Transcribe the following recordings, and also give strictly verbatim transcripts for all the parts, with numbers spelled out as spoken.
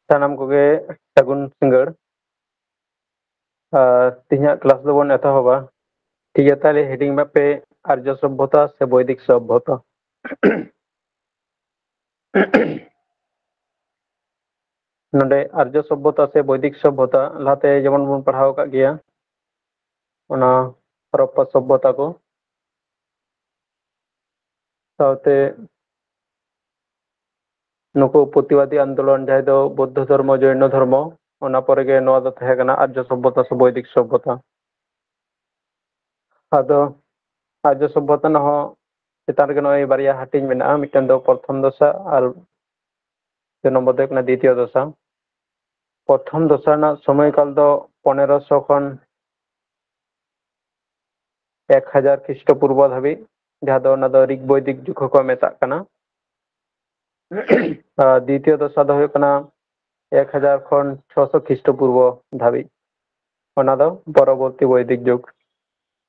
ᱥᱟᱱᱟᱢ ᱠᱚᱜᱮ ᱥᱟᱹᱜᱩᱱ ᱥᱤᱸᱜᱟᱹᱲ᱾ ᱟᱨ ᱛᱮᱦᱮᱧᱟᱜ ᱠᱞᱟᱥ ᱫᱚᱵᱚᱱ ᱮᱛᱚᱦᱚᱵᱟ᱾ ᱴᱷᱤᱠ ᱜᱮᱭᱟ, ᱛᱟᱦᱞᱮ ᱦᱮᱰᱤᱝ ᱢᱮ ᱯᱮ, ᱟᱨᱡᱚ ᱥᱚᱵᱷᱚᱛᱟ ᱥᱮ ᱵᱳᱭᱫᱤᱠ ᱥᱚᱵᱷᱚᱛᱟ᱾ ᱱᱚᱰᱮ ᱟᱨᱡᱚ ᱥᱚᱵᱷᱚᱛᱟ ᱥᱮ ᱵᱳᱭᱫᱤᱠ ᱥᱚᱵᱷᱚᱛᱟ ᱞᱟᱦᱟᱛᱮ ᱡᱮᱢᱚᱱ ᱵᱚᱱ ᱯᱟᱲᱦᱟᱣ ᱟᱠᱟᱫ ᱜᱮᱭᱟ, ᱚᱱᱟ ᱦᱚᱨᱚᱯᱯᱟ ᱥᱚᱵᱷᱚᱛᱟ ᱠᱚ, ᱥᱟᱶᱛᱮ ᱱᱩᱠᱩ ᱯᱨᱚᱛᱤᱵᱟᱫᱤ ᱟᱱᱫᱳᱞᱚᱱ, ᱡᱟᱦᱟᱸᱭ ᱫᱚ ᱵᱩᱫᱽᱫᱷᱚ ᱫᱷᱚᱨᱢᱚ, ᱡᱚᱭᱱᱚ ᱫᱷᱚᱨᱢᱚ, ᱚᱱᱟ ᱯᱚᱨᱮ ᱜᱮ ᱱᱚᱣᱟ ᱫᱚ ᱛᱟᱦᱮᱸ ᱠᱟᱱᱟ ᱟᱨᱡᱚ ᱥᱚᱵᱷᱚᱛᱟ ᱥᱮ ᱵᱳᱭᱫᱤᱠ ᱥᱚᱵᱷᱚᱛᱟ᱾ ᱟᱫᱚ ᱟᱨᱡᱚ ᱥᱚᱵᱷᱚᱛᱟ ᱨᱮᱱᱟᱜ ᱦᱚᱸ ᱪᱮᱛᱟᱱ ᱨᱮᱜᱮ ᱱᱚᱜᱼᱚᱭ ᱵᱟᱨᱭᱟ ᱦᱟᱹᱴᱤᱧ ᱢᱮᱱᱟᱜᱼᱟ, ᱢᱤᱫᱴᱮᱱ ᱫᱚ ᱯᱨᱚᱛᱷᱚᱢ ᱫᱚᱥᱟ ᱟᱨ ᱯᱮ ᱱᱚᱢᱵᱚᱨ ᱫᱚ ᱦᱩᱭᱩᱜ ᱠᱟᱱᱟ ᱫᱤᱛᱤᱭᱚ ᱫᱚᱥᱟ᱾ ᱯᱨᱚᱛᱷᱚᱢ ᱫᱚᱥᱟ ᱨᱮᱱᱟᱜ ᱥᱚᱢᱚᱭ ᱠᱟᱞ ᱫᱚ ᱯᱚᱱᱮᱨᱚᱥᱚ ᱠᱷᱚᱱ ᱮᱠ ᱦᱟᱡᱟᱨ ᱠᱷᱨᱤᱥᱴᱚ ᱯᱩᱨᱵᱚ ᱫᱷᱟᱹᱵᱤᱡ, ᱡᱟᱦᱟᱸ ᱫᱚ ᱚᱱᱟ ᱫᱚ ᱨᱤᱠ ᱵᱳᱭᱫᱤᱠ ᱡᱩᱜᱽ ᱦᱚᱸᱠᱚ ᱢᱮᱛᱟᱜ ᱠᱟᱱᱟ᱾ ᱟᱨ ᱫᱤᱛᱤᱭᱚ ᱫᱚᱥᱟ ᱫᱚ ᱦᱩᱭᱩᱜ ᱠᱟᱱᱟ ᱮᱠ ᱦᱟᱡᱟᱨ ᱠᱷᱚᱱ ᱪᱷᱚᱥᱚ ᱠᱷᱨᱤᱥᱴᱚ ᱯᱩᱨᱵᱚ ᱫᱷᱟᱹᱵᱤᱡ, ᱚᱱᱟ ᱫᱚ ᱯᱚᱨᱚᱵᱚᱨᱛᱤ ᱵᱳᱭᱫᱤᱠ ᱡᱩᱜᱽ᱾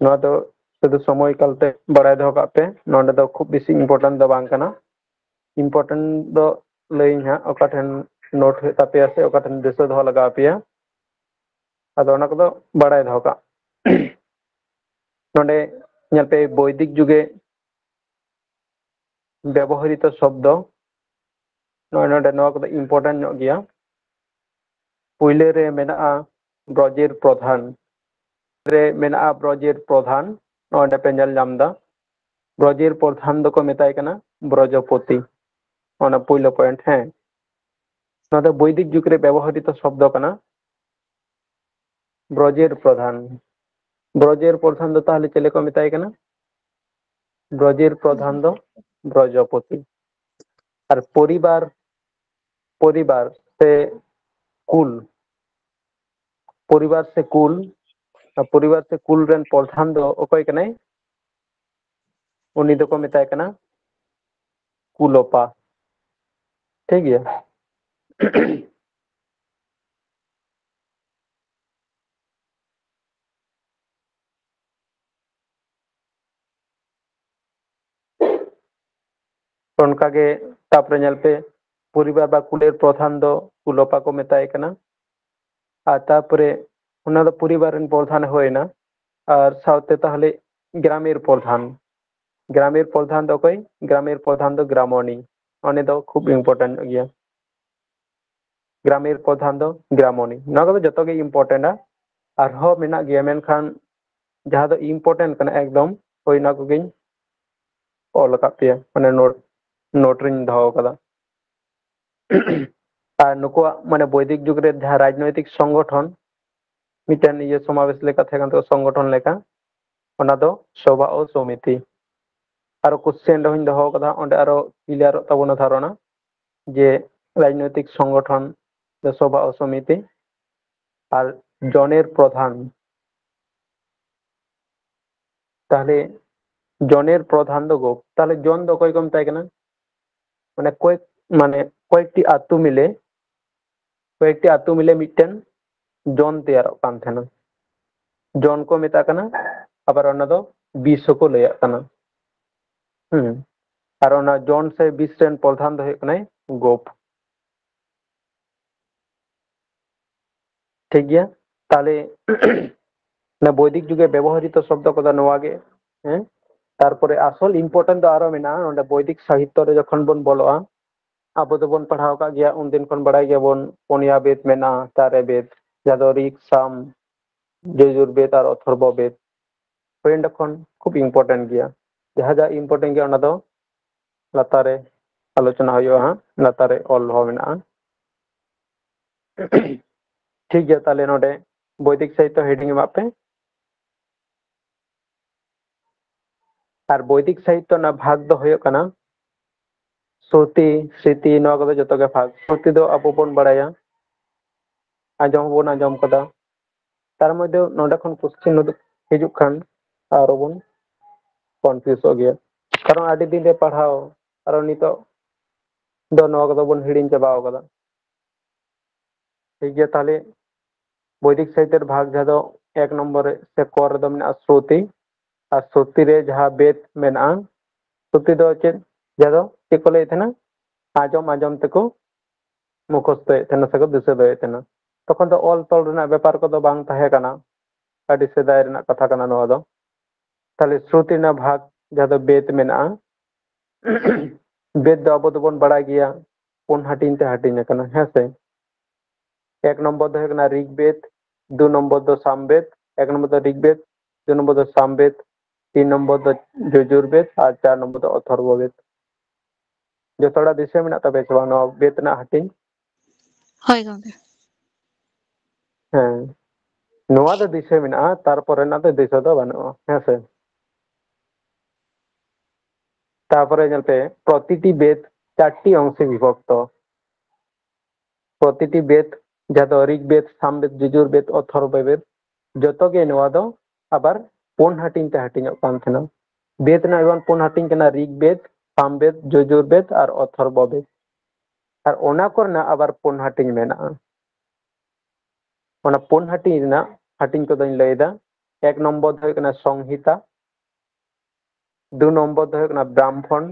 ᱱᱚᱣᱟ ᱫᱚ ᱥᱩᱫᱷᱩ ᱥᱚᱢᱚᱭ ᱠᱟᱞ ᱛᱮ ᱵᱟᱲᱟᱭ ᱫᱚᱦᱚ ᱠᱟᱜ ᱯᱮ, ᱱᱚᱰᱮ ᱫᱚ ᱠᱷᱩᱵ ᱵᱮᱥᱤ ᱤᱢᱯᱚᱨᱴᱮᱱᱴ ᱫᱚ ᱵᱟᱝ ᱠᱟᱱᱟ᱾ ᱤᱢᱯᱚᱨᱴᱮᱱᱴ ᱫᱚ ᱞᱟᱹᱭᱟᱹᱧ ᱦᱟᱸᱜ, ᱚᱠᱟ ᱴᱷᱮᱱ ᱱᱳᱴ ᱦᱩᱭᱩᱜ ᱛᱟᱯᱮᱭᱟ ᱥᱮ ᱚᱠᱟ ᱴᱷᱮᱱ ᱫᱤᱥᱟᱹ ᱫᱚᱦᱚ ᱞᱟᱜᱟᱣ ᱟᱯᱮᱭᱟ, ᱟᱫᱚ ᱚᱱᱟ ᱠᱚᱫᱚ ᱵᱟᱲᱟᱭ ᱫᱚᱦᱚ ᱠᱟᱜ᱾ ᱱᱚᱰᱮ ᱧᱮᱞ ᱯᱮ, ᱵᱳᱭᱫᱤᱠ ᱡᱩᱜᱮ ᱵᱮᱵᱚᱦᱨᱤᱛᱚ ᱥᱚᱵᱫᱚ, ᱱᱚᱜᱼᱚᱭ ᱱᱚᱰᱮ ᱱᱚᱣᱟ ᱠᱚᱫᱚ ᱤᱢᱯᱚᱨᱴᱮᱱᱴ ᱧᱚᱜ ᱜᱮᱭᱟ᱾ ᱯᱩᱭᱞᱟᱹ ᱨᱮ ᱢᱮᱱᱟᱜᱼᱟ ᱵᱨᱚᱡᱮᱨ ᱯᱨᱚᱫᱷᱟᱱ, ᱨᱮ ᱢᱮᱱᱟᱜᱼᱟ ᱵᱨᱚᱡᱮᱨ ᱯᱨᱚᱫᱷᱟᱱ, ᱱᱚᱜᱼᱚᱭ ᱱᱚᱰᱮ ᱯᱮ ᱧᱮᱞ ᱧᱟᱢ ᱮᱫᱟ᱾ ᱵᱨᱚᱡᱮᱨ ᱯᱨᱚᱫᱷᱟᱱ ᱫᱚᱠᱚ ᱢᱮᱛᱟᱭ ᱠᱟᱱᱟ ᱵᱨᱚᱡᱚᱯᱚᱛᱤ᱾ ᱚᱱᱟ ᱯᱩᱭᱞᱩ ᱯᱚᱭᱮᱱᱴ, ᱦᱮᱸ᱾ ᱱᱚᱣᱟ ᱫᱚ ᱵᱳᱭᱫᱤᱠ ᱡᱩᱜᱽ ᱨᱮ ᱵᱮᱵᱚᱦᱨᱤᱛᱚ ᱥᱚᱵᱫᱚ ᱠᱟᱱᱟ, ᱵᱨᱚᱡᱮᱨ ᱯᱨᱚᱫᱷᱟᱱ᱾ ᱵᱨᱚᱡᱮᱨ ᱯᱨᱚᱫᱷᱟᱱ ᱫᱚ ᱛᱟᱦᱞᱮ ᱪᱮᱞᱮ ᱠᱚ ᱢᱮᱛᱟᱭ ᱠᱟᱱᱟ? ᱵᱨᱚᱡᱮᱨ ᱯᱨᱚᱫᱷᱟᱱ ᱫᱚ ᱵᱨᱚᱡᱚᱯᱚᱛᱤ᱾ ᱟᱨ ᱯᱚᱨᱤᱵᱟᱨ, ᱯᱚᱨᱤᱵᱟᱨ ᱥᱮ ᱠᱩᱞ, ᱯᱚᱨᱤᱵᱟᱨ ᱥᱮ ᱠᱩᱞ, ᱯᱚᱨᱤᱵᱟᱨ ᱥᱮ ᱠᱩᱞ ᱨᱮᱱ ᱯᱨᱚᱫᱷᱟᱱ ᱫᱚ ᱚᱠᱚᱭ ᱠᱟᱱᱟᱭ? ᱩᱱᱤ ᱫᱚᱠᱚ ᱢᱮᱛᱟᱭ ᱠᱟᱱᱟ ᱠᱩᱞᱚᱯᱟ᱾ ᱴᱷᱤᱠ ᱜᱮᱭᱟ? ᱚᱱᱠᱟᱜᱮ ᱛᱟᱨᱯᱚᱨᱮ ᱧᱮᱞ ᱯᱮ, ᱯᱚᱨᱤᱵᱟᱨ ᱵᱟ ᱠᱩᱞᱮᱨ ᱯᱨᱚᱫᱷᱟᱱ ᱫᱚ ᱠᱩᱞᱚᱯᱟ ᱠᱚ ᱢᱮᱛᱟᱭ ᱠᱟᱱᱟ᱾ ᱟᱨ ᱛᱟᱨᱯᱚᱨᱮ ᱚᱱᱟ ᱫᱚ ᱯᱚᱨᱤᱵᱟᱨ ᱨᱮᱱ ᱯᱨᱚᱫᱷᱟᱱᱮ ᱦᱩᱭᱮᱱᱟ᱾ ᱟᱨ ᱥᱟᱶᱛᱮ ᱛᱟᱦᱚᱞᱮ ᱜᱨᱟᱢᱮᱨ ᱯᱨᱚᱫᱷᱟᱱ, ᱜᱨᱟᱢᱮᱨ ᱯᱨᱚᱫᱷᱟᱱ ᱫᱚ ᱚᱠᱚᱭ? ᱜᱨᱟᱢᱮᱨ ᱯᱨᱚᱫᱷᱟᱱ ᱫᱚ ᱜᱨᱟᱢᱚᱱᱤ᱾ ᱚᱱᱟ ᱫᱚ ᱠᱷᱩᱵ ᱤᱢᱯᱚᱨᱴᱮᱱᱴ ᱧᱚᱜ ᱜᱮᱭᱟ᱾ ᱜᱨᱟᱢᱮᱨ ᱯᱨᱚᱫᱷᱟᱱ ᱫᱚ ᱜᱨᱟᱢᱚᱱᱤ᱾ ᱱᱚᱣᱟ ᱠᱚᱫᱚ ᱡᱚᱛᱚ ᱜᱮ ᱤᱢᱯᱚᱨᱴᱮᱱᱴᱟ᱾ ᱟᱨᱦᱚᱸ ᱢᱮᱱᱟᱜ ᱜᱮᱭᱟ, ᱢᱮᱱᱠᱷᱟᱱ ᱡᱟᱦᱟᱸ ᱫᱚ ᱤᱢᱯᱚᱨᱴᱮᱱᱴ ᱠᱟᱱᱟ ᱮᱠᱫᱚᱢ, ᱦᱳᱭ, ᱚᱱᱟ ᱠᱚᱜᱮᱧ ᱚᱞ ᱟᱠᱟᱫ ᱯᱮᱭᱟ, ᱢᱟᱱᱮ ᱱᱳᱴ, ᱱᱳᱴ ᱨᱤᱧ ᱫᱚᱦᱚ ᱟᱠᱟᱫᱟ᱾ ᱟᱨ ᱱᱩᱠᱩᱣᱟᱜ ᱢᱟᱱᱮ ᱵᱳᱭᱫᱤᱠ ᱡᱩᱜᱽ ᱨᱮ ᱡᱟᱦᱟᱸ ᱨᱟᱡᱽᱱᱳᱭᱛᱤᱠ ᱥᱚᱝᱜᱚᱴᱷᱚᱱ, ᱢᱤᱫᱴᱮᱱ ᱤᱭᱟᱹ ᱥᱚᱢᱟᱵᱮᱥ ᱞᱮᱠᱟ ᱛᱟᱦᱮᱸ ᱠᱟᱱ ᱛᱟᱠᱚᱣᱟ, ᱥᱚᱝᱜᱚᱴᱷᱚᱱ ᱞᱮᱠᱟ, ᱚᱱᱟ ᱫᱚ ᱥᱚᱵᱷᱟ ᱳ ᱥᱚᱢᱤᱛᱤ᱾ ᱟᱨᱚ ᱠᱚᱥᱪᱮᱱ ᱨᱮᱦᱚᱸᱧ ᱫᱚᱦᱚ ᱟᱠᱟᱫᱟ, ᱚᱸᱰᱮ ᱟᱨᱚ ᱠᱞᱤᱭᱟᱨᱚᱜ ᱛᱟᱵᱚᱱᱟ ᱫᱷᱟᱨᱚᱱᱟ ᱡᱮ ᱨᱟᱡᱽᱱᱳᱭᱛᱤᱠ ᱥᱚᱝᱜᱚᱴᱷᱚᱱ ᱫᱚ ᱥᱚᱵᱷᱟ ᱳ ᱥᱚᱢᱤᱛᱤ ᱟᱨ ᱡᱚᱱᱮᱨ ᱯᱨᱚᱫᱷᱟᱱ᱾ ᱛᱟᱦᱞᱮ ᱡᱚᱱᱮᱨ ᱯᱨᱚᱫᱷᱟᱱ ᱫᱚ ᱜᱳᱯ᱾ ᱛᱟᱦᱞᱮ ᱡᱚᱱ ᱫᱚ ᱚᱠᱚᱭ ᱠᱚ ᱢᱮᱛᱟᱭ ᱠᱟᱱᱟ? ᱢᱟᱱᱮ ᱠᱚᱭᱮᱠ, ᱢᱟᱱᱮ ᱠᱚᱭᱮᱠᱴᱤ ᱟᱛᱳ ᱢᱤᱞᱮ, ᱠᱚᱭᱮᱠᱴᱤ ᱟᱛᱳ ᱢᱤᱞᱮ ᱢᱤᱫᱴᱮᱱ ᱡᱚᱱ ᱛᱮᱭᱟᱨᱚᱜ ᱠᱟᱱ ᱛᱟᱦᱮᱱᱟ᱾ ᱡᱚᱱ ᱠᱚ ᱢᱮᱛᱟᱜ ᱠᱟᱱᱟ, ᱟᱵᱟᱨ ᱚᱱᱟ ᱫᱚ ᱵᱤᱥ ᱦᱚᱸᱠᱚ ᱞᱟᱹᱭᱟᱜ ᱠᱟᱱᱟ᱾ ᱦᱩᱸ᱾ ᱟᱨ ᱚᱱᱟ ᱡᱚᱱ ᱥᱮ ᱵᱤᱥ ᱨᱮᱱ ᱯᱨᱚᱫᱷᱟᱱ ᱫᱚ ᱦᱩᱭᱩᱜ ᱠᱟᱱᱟᱭ ᱜᱳᱯ᱾ ᱴᱷᱤᱠ ᱜᱮᱭᱟ᱾ ᱛᱟᱦᱞᱮ ᱚᱱᱟ ᱵᱳᱭᱫᱤᱠ ᱡᱩᱜᱮ ᱵᱮᱵᱚᱦᱟᱨᱤᱛᱚ ᱥᱚᱵᱫᱚ ᱠᱚᱫᱚ ᱱᱚᱣᱟ ᱜᱮ᱾ ᱦᱮᱸ᱾ ᱛᱟᱨᱯᱚᱨᱮ ᱟᱥᱚᱞ ᱤᱢᱯᱚᱨᱴᱮᱱᱴ ᱫᱚ ᱟᱨᱚ ᱢᱮᱱᱟᱜᱼᱟ, ᱱᱚᱰᱮ ᱵᱳᱭᱫᱤᱠ ᱥᱟᱦᱤᱛᱛᱚ ᱨᱮ ᱡᱚᱠᱷᱚᱱ ᱵᱚᱱ ᱵᱚᱞᱚᱜᱼᱟ, ᱟᱵᱚ ᱫᱚᱵᱚᱱ ᱯᱟᱲᱦᱟᱣ ᱟᱠᱟᱫ ᱜᱮᱭᱟ, ᱩᱱᱫᱤᱱ ᱠᱷᱚᱱ ᱵᱟᱲᱟᱭ ᱜᱮᱭᱟᱵᱚᱱ, ᱯᱩᱱᱭᱟ ᱵᱮᱫ ᱢᱮᱱᱟᱜᱼᱟ, ᱪᱟᱨᱮ ᱵᱮᱫ, ᱡᱟᱦᱟᱸ ᱫᱚ ᱨᱤᱠ, ᱥᱟᱢ, ᱡᱚᱡᱩᱨ ᱵᱮᱫ ᱟᱨ ᱚᱛᱷᱚᱨᱵᱚ ᱵᱮᱫ᱾ ᱦᱳᱭ, ᱚᱸᱰᱮ ᱠᱷᱚᱱ ᱠᱷᱩᱵ ᱤᱢᱯᱚᱨᱴᱮᱱᱴ ᱜᱮᱭᱟ᱾ ᱡᱟᱦᱟᱸ ᱡᱟᱦᱟᱸ ᱤᱢᱯᱚᱨᱴᱮᱱᱴ ᱜᱮᱭᱟ, ᱚᱱᱟ ᱫᱚ ᱞᱟᱛᱟᱨ ᱨᱮ ᱟᱞᱳᱪᱚᱱᱟ ᱦᱩᱭᱩᱜᱼᱟ ᱦᱟᱸᱜ, ᱞᱟᱛᱟᱨ ᱨᱮ ᱚᱞ ᱫᱚᱦᱚ ᱢᱮᱱᱟᱜᱼᱟ᱾ ᱴᱷᱤᱠ ᱜᱮᱭᱟ, ᱛᱟᱦᱞᱮ ᱱᱚᱰᱮ ᱵᱳᱭᱫᱤᱠ ᱥᱟᱦᱤᱛᱛᱚ ᱦᱮᱰᱤᱝ ᱮᱢᱟᱜ ᱯᱮ᱾ ᱟᱨ ᱵᱳᱭᱫᱤᱠ ᱥᱟᱦᱤᱛᱛᱚ ᱨᱮᱱᱟᱜ ᱵᱷᱟᱜᱽ ᱫᱚ ᱦᱩᱭᱩᱜ ᱠᱟᱱᱟ ᱥᱨᱩᱛᱤ, ᱥᱨᱤᱛᱤ, ᱱᱚᱣᱟ ᱠᱚᱫᱚ ᱡᱚᱛᱚ ᱜᱮ ᱵᱷᱟᱜᱽ᱾ ᱥᱨᱩᱛᱤ ᱫᱚ ᱟᱵᱚ ᱵᱚᱱ ᱵᱟᱲᱟᱭᱟ, ᱟᱸᱡᱚᱢ ᱦᱚᱸᱵᱚᱱ ᱟᱸᱡᱚᱢ ᱠᱟᱫᱟ᱾ ᱛᱟᱨ ᱢᱚᱫᱽᱫᱷᱮ ᱱᱚᱰᱮ ᱠᱷᱚᱱ ᱠᱚᱥᱪᱮᱱ ᱦᱤᱡᱩᱜ ᱠᱷᱟᱱ ᱟᱨᱚ ᱵᱚᱱ ᱠᱚᱱᱯᱷᱤᱭᱩᱥᱚᱜ ᱜᱮᱭᱟ, ᱠᱟᱨᱚᱱ ᱟᱹᱰᱤ ᱫᱤᱱ ᱨᱮ ᱯᱟᱲᱦᱟᱣ, ᱟᱨᱚ ᱱᱤᱛᱚᱜ ᱫᱚ ᱱᱚᱣᱟ ᱠᱚᱫᱚ ᱵᱚᱱ ᱦᱤᱲᱤᱧ ᱪᱟᱵᱟᱣ ᱠᱟᱫᱟ᱾ ᱴᱷᱤᱠ ᱜᱮᱭᱟ, ᱛᱟᱦᱞᱮ ᱵᱳᱭᱫᱤᱠ ᱥᱟᱦᱤᱛᱛᱚ ᱨᱮ ᱵᱷᱟᱜᱽ ᱡᱟᱦᱟᱸ ᱫᱚ ᱮᱠ ᱱᱚᱢᱵᱚᱨ ᱨᱮ ᱥᱮ ᱠᱚ ᱨᱮᱫᱚ ᱢᱮᱱᱟᱜᱼᱟ ᱥᱨᱩᱛᱤ, ᱟᱨ ᱥᱨᱩᱛᱤ ᱨᱮ ᱡᱟᱦᱟᱸ ᱵᱮᱫ ᱢᱮᱱᱟᱜᱼᱟ, ᱥᱨᱩᱛᱤ ᱫᱚ ᱪᱮᱫ? ᱡᱟᱦᱟᱸ ᱫᱚ ᱪᱮᱫ ᱠᱚ ᱞᱟᱹᱭᱮᱫ ᱛᱟᱦᱮᱱᱟ? ᱟᱸᱡᱚᱢ ᱟᱸᱡᱚᱢ ᱛᱮᱠᱚ ᱢᱩᱠᱷᱚᱥᱛᱚᱭᱮᱫ ᱛᱟᱦᱮᱱᱟ ᱥᱮᱠᱚ ᱫᱤᱥᱟᱹ ᱫᱚᱦᱚᱭᱮᱫ ᱛᱟᱦᱮᱱᱟ᱾ ᱛᱚᱠᱷᱚᱱ ᱫᱚ ᱚᱞ ᱛᱚᱞ ᱨᱮᱱᱟᱜ ᱵᱮᱯᱟᱨ ᱠᱚᱫᱚ ᱵᱟᱝ ᱛᱟᱦᱮᱸ ᱠᱟᱱᱟ᱾ ᱟᱹᱰᱤ ᱥᱮᱫᱟᱭ ᱨᱮᱱᱟᱜ ᱠᱟᱛᱷᱟ ᱠᱟᱱᱟ ᱱᱚᱣᱟ ᱫᱚ᱾ ᱛᱟᱦᱞᱮ ᱥᱨᱩᱛᱤ ᱨᱮᱱᱟᱜ ᱵᱷᱟᱜᱽ, ᱡᱟᱦᱟᱸ ᱫᱚ ᱵᱮᱫ ᱢᱮᱱᱟᱜᱼᱟ, ᱵᱮᱫ ᱫᱚ ᱟᱵᱚ ᱫᱚᱵᱚᱱ ᱵᱟᱲᱟᱭ ᱜᱮᱭᱟ, ᱯᱩᱱ ᱦᱟᱹᱴᱤᱧ ᱛᱮ ᱦᱟᱹᱴᱤᱧ ᱟᱠᱟᱱᱟ, ᱦᱮᱸ ᱥᱮ? ᱮᱠ ᱱᱚᱢᱵᱚᱨ ᱫᱚ ᱦᱩᱭᱩᱜ ᱠᱟᱱᱟ ᱨᱤᱜᱽ ᱵᱮᱫ, ᱫᱩ ᱱᱚᱢᱵᱚᱨ ᱫᱚ ᱥᱟᱢ ᱵᱮᱫ, ᱮᱠ ᱱᱚᱢᱵᱚᱨ ᱫᱚ ᱨᱤᱜᱽ ᱵᱮᱫ, ᱫᱩ ᱱᱚᱢᱵᱚᱨ ᱫᱚ ᱥᱟᱢ ᱵᱮᱫ, ᱛᱤᱱ ᱱᱚᱢᱵᱚᱨ ᱫᱚ ᱡᱚᱡᱩᱨ ᱵᱮᱫ ᱟᱨ ᱪᱟᱨ ᱱᱚᱢᱵᱚᱨ ᱫᱚ ᱚᱛᱷᱚᱨᱵᱚ ᱵᱮᱫ᱾ ᱡᱚᱛᱚ ᱦᱚᱲᱟᱜ ᱫᱤᱥᱟᱹ ᱢᱮᱱᱟᱜ ᱛᱟᱯᱮᱭᱟ ᱥᱮ ᱵᱟᱝ ᱱᱚᱣᱟ ᱵᱮᱫ ᱨᱮᱱᱟᱜ ᱦᱟᱹᱴᱤᱧ? ᱦᱳᱭ ᱜᱚᱝᱠᱮ᱾ ᱦᱮᱸ, ᱱᱚᱣᱟ ᱫᱚ ᱫᱤᱥᱟᱹ ᱢᱮᱱᱟᱜᱼᱟ, ᱛᱟᱨᱯᱚᱨᱮ ᱨᱮᱱᱟᱜ ᱫᱚ ᱫᱤᱥᱟᱹ ᱫᱚ ᱵᱟᱹᱱᱩᱜᱼᱟ, ᱦᱮᱸ ᱥᱮ? ᱛᱟᱨᱯᱚᱨᱮ ᱧᱮᱞ ᱯᱮ, ᱯᱨᱚᱛᱤᱴᱤ ᱵᱮᱫ ᱪᱟᱨᱴᱤ ᱚᱝᱥᱮ ᱵᱤᱵᱷᱚᱠᱛᱚ᱾ ᱯᱨᱚᱛᱤᱴᱤ ᱵᱮᱫ, ᱡᱟᱦᱟᱸ ᱫᱚ ᱨᱤᱜᱽ ᱵᱮᱫ, ᱥᱟᱢ ᱵᱮᱫ, ᱡᱩᱡᱩᱨ ᱵᱮᱫ, ᱚᱛᱷᱚᱨᱵᱚ ᱵᱮᱫ, ᱡᱚᱛᱚ ᱜᱮ ᱱᱚᱣᱟ ᱫᱚ ᱟᱵᱟᱨ ᱯᱩᱱ ᱦᱟᱹᱴᱤᱧ ᱛᱮ ᱦᱟᱹᱴᱤᱧᱚᱜ ᱠᱟᱱ ᱛᱟᱦᱮᱱᱟ᱾ ᱵᱮᱫ ᱨᱮᱱᱟᱜ ᱡᱮᱢᱚᱱ ᱯᱩᱱ ᱦᱟᱹᱴᱤᱧ ᱠᱟᱱᱟ, ᱨᱤᱜᱽ ᱵᱮᱫ, ᱥᱟᱢ ᱵᱮᱫ, ᱡᱩᱡᱩᱨ ᱵᱮᱫ ᱟᱨ ᱚᱛᱷᱚᱨᱵᱚ ᱵᱮᱫ᱾ ᱟᱨ ᱚᱱᱟ ᱠᱚᱨᱮᱱᱟᱜ ᱟᱵᱟᱨ ᱯᱩᱱ ᱦᱟᱹᱴᱤᱧ ᱢᱮᱱᱟᱜᱼᱟ᱾ ᱚᱱᱟ ᱯᱩᱱ ᱦᱟᱹᱴᱤᱧ ᱨᱮᱱᱟᱜ ᱦᱟᱹᱴᱤᱧ ᱠᱚᱫᱚᱧ ᱞᱟᱹᱭᱫᱟ᱾ ᱮᱠ ᱱᱚᱢᱵᱚᱨ ᱫᱚ ᱦᱩᱭᱩᱜ ᱠᱟᱱᱟ ᱥᱚᱝᱦᱤᱛᱟ, ᱫᱩ ᱱᱚᱢᱵᱚᱨ ᱫᱚ ᱦᱩᱭᱩᱜ ᱠᱟᱱᱟ ᱵᱨᱟᱢᱵᱷᱚᱱ,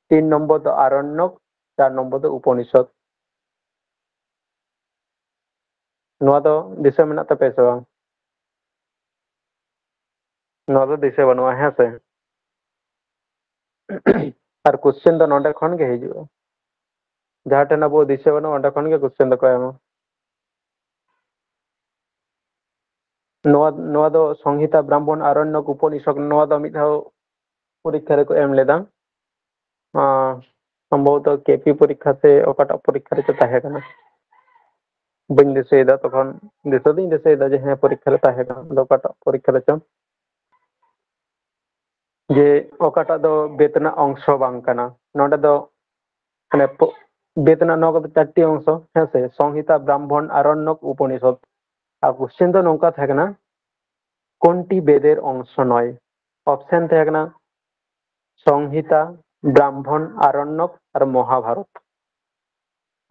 ᱛᱤᱱ ᱱᱚᱢᱵᱚᱨ ᱫᱚ ᱟᱨᱚᱱᱱᱚᱠ, ᱪᱟᱨ ᱱᱚᱢᱵᱚᱨ ᱫᱚ ᱩᱯᱚᱱᱤᱥᱚᱫ᱾ ᱱᱚᱣᱟ ᱫᱚ ᱫᱤᱥᱟᱹ ᱢᱮᱱᱟᱜ ᱛᱟᱯᱮᱭᱟ ᱥᱮ ᱵᱟᱝ? ᱱᱚᱣᱟ ᱫᱚ ᱫᱤᱥᱟᱹ ᱵᱟᱹᱱᱩᱜᱼᱟ, ᱦᱮᱸ ᱥᱮ? ᱟᱨ ᱠᱚᱥᱪᱮᱱ ᱫᱚ ᱱᱚᱰᱮ ᱠᱷᱚᱱ ᱜᱮ ᱦᱤᱡᱩᱜᱼᱟ᱾ ᱡᱟᱦᱟᱸ ᱴᱷᱮᱱ ᱟᱵᱚ ᱫᱤᱥᱟᱹ ᱵᱟᱹᱱᱩᱜᱼᱟ, ᱚᱸᱰᱮ ᱠᱷᱚᱱ ᱜᱮ ᱠᱚᱥᱪᱮᱱ ᱫᱚᱠᱚ ᱮᱢᱟ᱾ ᱱᱚᱣᱟ, ᱱᱚᱣᱟ ᱫᱚ ᱥᱚᱝᱦᱤᱛᱟ, ᱵᱨᱟᱢᱵᱷᱚᱱ, ᱟᱨᱚᱱᱱᱚᱠ, ᱩᱯᱚᱱᱤᱥᱚᱫ, ᱱᱚᱣᱟ ᱫᱚ ᱢᱤᱫ ᱫᱷᱟᱣ ᱯᱚᱨᱤᱠᱠᱷᱟ ᱨᱮᱠᱚ ᱮᱢ ᱞᱮᱫᱟ᱾ ᱟᱸ, ᱥᱚᱢᱵᱷᱚᱵᱚᱛᱚ ᱠᱮᱯᱤ ᱯᱚᱨᱤᱠᱠᱷᱟ ᱥᱮ ᱚᱠᱟᱴᱟᱜ ᱯᱚᱨᱤᱠᱠᱷᱟ ᱨᱮᱪᱚ ᱛᱟᱦᱮᱸ ᱠᱟᱱᱟ, ᱵᱟᱹᱧ ᱫᱤᱥᱟᱹᱭᱮᱫᱟ᱾ ᱛᱚᱠᱷᱚᱱ ᱫᱤᱥᱟᱹ ᱫᱚᱧ ᱫᱤᱥᱟᱹᱭᱮᱫᱟ ᱡᱮ ᱦᱮᱸ, ᱯᱚᱨᱤᱠᱠᱷᱟ ᱨᱮ ᱛᱟᱦᱮᱸ ᱠᱟᱱᱟ, ᱟᱫᱚ ᱚᱠᱟᱴᱟᱜ ᱯᱚᱨᱤᱠᱠᱷᱟ ᱨᱮᱪᱚ, ᱡᱮ ᱚᱠᱟᱴᱟᱜ ᱫᱚ ᱵᱮᱫ ᱨᱮᱱᱟᱜ ᱚᱝᱥᱚ ᱵᱟᱝ ᱠᱟᱱᱟ᱾ ᱱᱚᱰᱮ ᱫᱚ ᱢᱟᱱᱮ ᱯᱚ-, ᱵᱮᱫ ᱨᱮᱱᱟᱜ ᱱᱚᱣᱟ ᱠᱚᱫᱚ ᱪᱟᱨᱴᱤ ᱚᱝᱥᱚ, ᱦᱮᱸ ᱥᱮ? ᱥᱚᱝᱦᱤᱛᱟ, ᱵᱨᱟᱢᱵᱷᱚᱱ, ᱟᱨᱚᱱᱱᱚᱠ, ᱩᱯᱚᱱᱤᱥᱚᱫ᱾ ᱟᱨ ᱠᱚᱥᱪᱮᱱ ᱫᱚ ᱱᱚᱝᱠᱟ ᱛᱟᱦᱮᱸ ᱠᱟᱱᱟ, ᱠᱳᱱᱴᱤ ᱵᱮᱫᱮᱨ ᱚᱝᱥᱚ ᱱᱚᱭ? ᱚᱯᱥᱮᱱ ᱛᱟᱦᱮᱸ ᱠᱟᱱᱟ ᱥᱚᱝᱦᱤᱛᱟ, ᱵᱨᱟᱢᱵᱷᱚᱱ, ᱟᱨᱚᱱᱱᱚᱠ ᱟᱨ ᱢᱚᱦᱟᱵᱷᱟᱨᱚᱛ᱾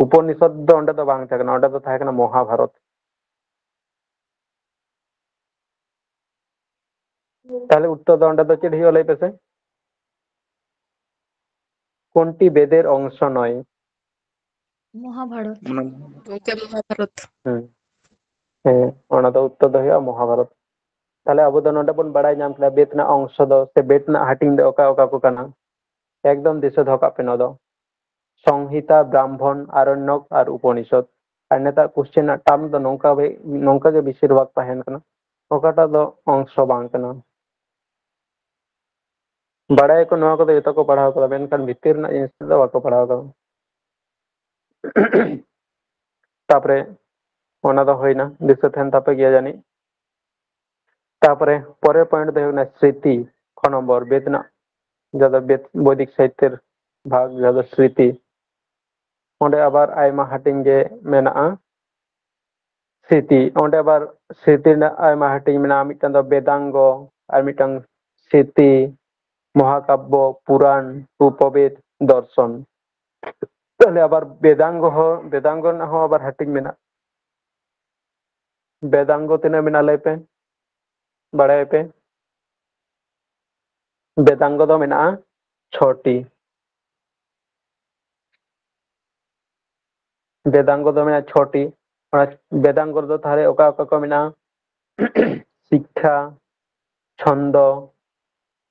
ᱩᱯᱚᱱᱤᱥᱚᱫ ᱫᱚ ᱚᱸᱰᱮ ᱫᱚ ᱵᱟᱝ ᱛᱟᱦᱮᱸ ᱠᱟᱱᱟ, ᱚᱸᱰᱮ ᱫᱚ ᱛᱟᱦᱮᱸ ᱠᱟᱱᱟ ᱢᱚᱦᱟᱵᱷᱟᱨᱚᱛ᱾ ᱛᱟᱦᱞᱮ ᱩᱛᱛᱚᱨ ᱫᱚ ᱚᱸᱰᱮ ᱫᱚ ᱪᱮᱫ ᱦᱩᱭᱩᱜᱼᱟ, ᱞᱟᱹᱭ ᱯᱮᱥᱮ? কোনটি বেদের অংশ নয়? মহাভারত। ᱚᱱᱟ ᱜᱚᱢᱠᱮ, ᱢᱚᱦᱟᱵᱷᱟᱨᱚᱛ᱾ ᱦᱮᱸ, ᱚᱱᱟ ᱫᱚ ᱩᱛᱛᱚᱨ ᱫᱚ ᱦᱩᱭᱩᱜᱼᱟ ᱢᱚᱦᱟᱵᱷᱟᱨᱚᱛ᱾ ᱛᱟᱦᱞᱮ ᱟᱵᱚ ᱫᱚ ᱱᱚᱰᱮ ᱵᱚᱱ ᱵᱟᱲᱟᱭ ᱧᱟᱢ ᱠᱮᱫᱟ ᱵᱮᱫ ᱨᱮᱱᱟᱜ ᱚᱝᱥᱚ ᱫᱚ ᱥᱮ ᱵᱮᱫ ᱨᱮᱱᱟᱜ ᱦᱟᱹᱴᱤᱧ ᱫᱚ ᱚᱠᱟ ᱚᱠᱟ ᱠᱚ ᱠᱟᱱᱟ᱾ ᱮᱠᱫᱚᱢ ᱫᱤᱥᱟᱹ ᱫᱚᱦᱚ ᱠᱟᱜ ᱯᱮ ᱱᱚᱣᱟ ᱫᱚ, ᱥᱚᱝᱦᱤᱛᱟ, ᱵᱨᱟᱦᱢᱚᱱ, ᱟᱨᱚᱱᱭᱚᱠ ᱟᱨ ᱩᱯᱚᱱᱤᱥᱚᱫ᱾ ᱟᱨ ᱱᱮᱛᱟᱨ ᱠᱚᱥᱪᱮᱱ ᱨᱮᱱᱟᱜ ᱴᱟᱨᱢ ᱫᱚ ᱱᱚᱝᱠᱟ ᱵᱮ- ᱱᱚᱝᱠᱟ ᱜᱮ ᱵᱮᱥᱤᱨ ᱵᱷᱟᱜᱽ ᱛᱟᱦᱮᱱ ᱠᱟᱱᱟ, ᱚᱠᱟᱴᱟᱜ ᱫᱚ ᱚᱝᱥᱚ ᱵᱟᱝ ᱠᱟᱱᱟ᱾ ᱵᱟᱲᱟᱭᱟᱠᱚ ᱱᱚᱣᱟ ᱠᱚᱫᱚ ᱡᱚᱛᱚ ᱠᱚ ᱯᱟᱲᱦᱟᱣ ᱠᱟᱫᱟ, ᱢᱮᱱᱠᱷᱟᱱ ᱵᱷᱤᱛᱤᱨ ᱨᱮᱱᱟᱜ ᱡᱤᱱᱤᱥ ᱫᱚ ᱵᱟᱠᱚ ᱯᱟᱲᱦᱟᱣ ᱠᱟᱫᱟ᱾ ᱛᱟᱯᱚᱨᱮ ᱚᱱᱟ ᱫᱚ ᱦᱩᱭᱱᱟ, ᱫᱤᱥᱟᱹ ᱛᱟᱦᱮᱱ ᱛᱟᱯᱮ ᱜᱮᱭᱟ ᱡᱟᱹᱱᱤᱡ᱾ ᱛᱟᱯᱚᱨᱮ ᱯᱚᱨᱮᱨ ᱯᱚᱭᱮᱱᱴ ᱫᱚ ᱦᱩᱭᱩᱜ ᱠᱟᱱᱟ ᱥᱨᱤᱛᱤ, ᱠᱷᱚᱱ ᱱᱚᱢᱵᱚᱨ ᱵᱮᱫ ᱨᱮᱱᱟᱜ, ᱡᱟᱦᱟᱸ ᱫᱚ ᱵᱮᱫ ᱵᱳᱭᱫᱤᱠ ᱥᱟᱦᱤᱛᱛᱚ ᱨᱮ ᱵᱷᱟᱜᱽ, ᱡᱟᱦᱟᱸ ᱫᱚ ᱥᱨᱤᱛᱤ᱾ ᱚᱸᱰᱮ ᱟᱵᱟᱨ ᱟᱭᱢᱟ ᱦᱟᱹᱴᱤᱧ ᱜᱮ ᱢᱮᱱᱟᱜᱼᱟ᱾ ᱥᱨᱤᱛᱤ, ᱚᱸᱰᱮ ᱟᱵᱟᱨ ᱥᱨᱤᱛᱤ ᱨᱮᱱᱟᱜ ᱟᱭᱢᱟ ᱦᱟᱹᱴᱤᱧ ᱢᱮᱱᱟᱜᱼᱟ᱾ ᱢᱤᱫᱴᱟᱝ ᱫᱚ ᱵᱮᱫᱟᱝᱜᱚ, ᱟᱨ ᱢᱤᱫᱴᱟᱝ ᱥᱨᱤᱛᱤ, ᱢᱚᱦᱟᱠᱟᱵᱵᱚ, ᱯᱩᱨᱟᱱ, ᱨᱩᱯᱚᱵᱮᱫ, ᱫᱚᱨᱥᱚᱱ᱾ ᱛᱟᱦᱞᱮ ᱟᱵᱟᱨ ᱵᱮᱫᱟᱝᱜᱚ ᱦᱚᱸ, ᱵᱮᱫᱟᱝᱜᱚ ᱨᱮᱱᱟᱜ ᱦᱚᱸ ᱟᱵᱟᱨ ᱦᱟᱹᱴᱤᱧ ᱢᱮᱱᱟᱜᱼᱟ᱾ ᱵᱮᱫᱟᱝᱜᱚ ᱛᱤᱱᱟᱹᱜ ᱢᱮᱱᱟᱜᱼᱟ ᱞᱟᱹᱭ ᱯᱮ, ᱵᱟᱲᱟᱭᱟᱯᱮ? ᱵᱮᱫᱟᱝᱜᱚ ᱫᱚ ᱢᱮᱱᱟᱜᱼᱟ ᱪᱷᱚᱴᱤ᱾ ᱵᱮᱫᱟᱝᱜᱚ ᱫᱚ ᱢᱮᱱᱟᱜᱼᱟ ᱪᱷᱚᱴᱤ᱾ ᱚᱱᱟ ᱵᱮᱫᱟᱝᱜᱚ ᱨᱮᱫᱚ ᱛᱟᱦᱞᱮ ᱚᱠᱟ ᱚᱠᱟ ᱠᱚ ᱢᱮᱱᱟᱜᱼᱟ? ᱥᱤᱠᱠᱷᱟ, ᱪᱷᱚᱱᱫᱚ,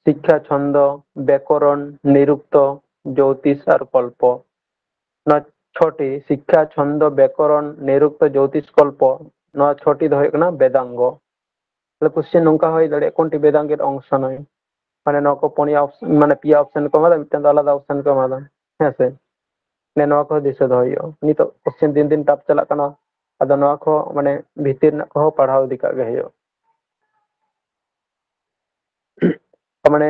ᱥᱤᱠᱠᱷᱟ, ᱪᱷᱚᱱᱫᱚ, ᱵᱮᱠᱚᱨᱚᱱ, ᱱᱤᱨᱩᱠᱛᱚ, ᱡᱳᱛᱤᱥ ᱟᱨ ᱠᱚᱞᱯᱚ᱾ ᱱᱚᱣᱟ ᱪᱷᱚᱴᱤ, ᱥᱤᱠᱠᱷᱟ, ᱪᱷᱚᱱᱫᱚ, ᱵᱮᱠᱚᱨᱚᱱ, ᱱᱤᱨᱩᱠᱛᱚ, ᱡᱳᱛᱤᱥ, ᱠᱚᱞᱯᱚ, ᱱᱚᱣᱟ ᱪᱷᱚᱴᱤ ᱫᱚ ᱦᱩᱭᱩᱜ ᱠᱟᱱᱟ ᱵᱮᱫᱟᱝᱜᱚ᱾ ᱛᱟᱦᱞᱮ ᱠᱚᱥᱪᱮᱱ ᱱᱚᱝᱠᱟ ᱦᱩᱭ ᱫᱟᱲᱮᱭᱟᱜᱼᱟ, ᱠᱳᱱᱴᱤ ᱵᱮᱫᱟᱝᱜᱮᱨ ᱚᱝᱥᱚ ᱱᱚᱭ? ᱢᱟᱱᱮ ᱱᱚᱣᱟ ᱠᱚ ᱯᱩᱱᱭᱟ ᱚᱯᱥ- ᱢᱟᱱᱮ ᱯᱮᱭᱟ ᱚᱯᱥᱮᱱ ᱠᱚ ᱮᱢᱟᱫᱟ, ᱢᱤᱫᱴᱟᱝ ᱫᱚ ᱟᱞᱟᱫᱟ ᱚᱯᱥᱮᱱ ᱠᱚ ᱮᱢᱟᱫᱟ, ᱦᱮᱸ ᱥᱮ? ᱢᱟᱱᱮ ᱱᱚᱣᱟ ᱠᱚ ᱫᱤᱥᱟᱹ ᱫᱚᱦᱚ ᱦᱩᱭᱩᱜᱼᱟ᱾ ᱱᱤᱛᱚᱜ ᱠᱚᱥᱪᱮᱱ ᱫᱤᱱ ᱫᱤᱱ ᱴᱟᱯ ᱪᱟᱞᱟᱜ ᱠᱟᱱᱟ, ᱟᱫᱚ ᱱᱚᱣᱟ ᱠᱚ ᱢᱟᱱᱮ ᱵᱷᱤᱛᱤᱨ ᱨᱮᱱᱟᱜ ᱠᱚᱦᱚᱸ ᱯᱟᱲᱦᱟᱣ ᱤᱫᱤ ᱠᱟᱜ ᱜᱮ ᱦᱩᱭᱩᱜᱼᱟ᱾ ᱢᱟᱱᱮ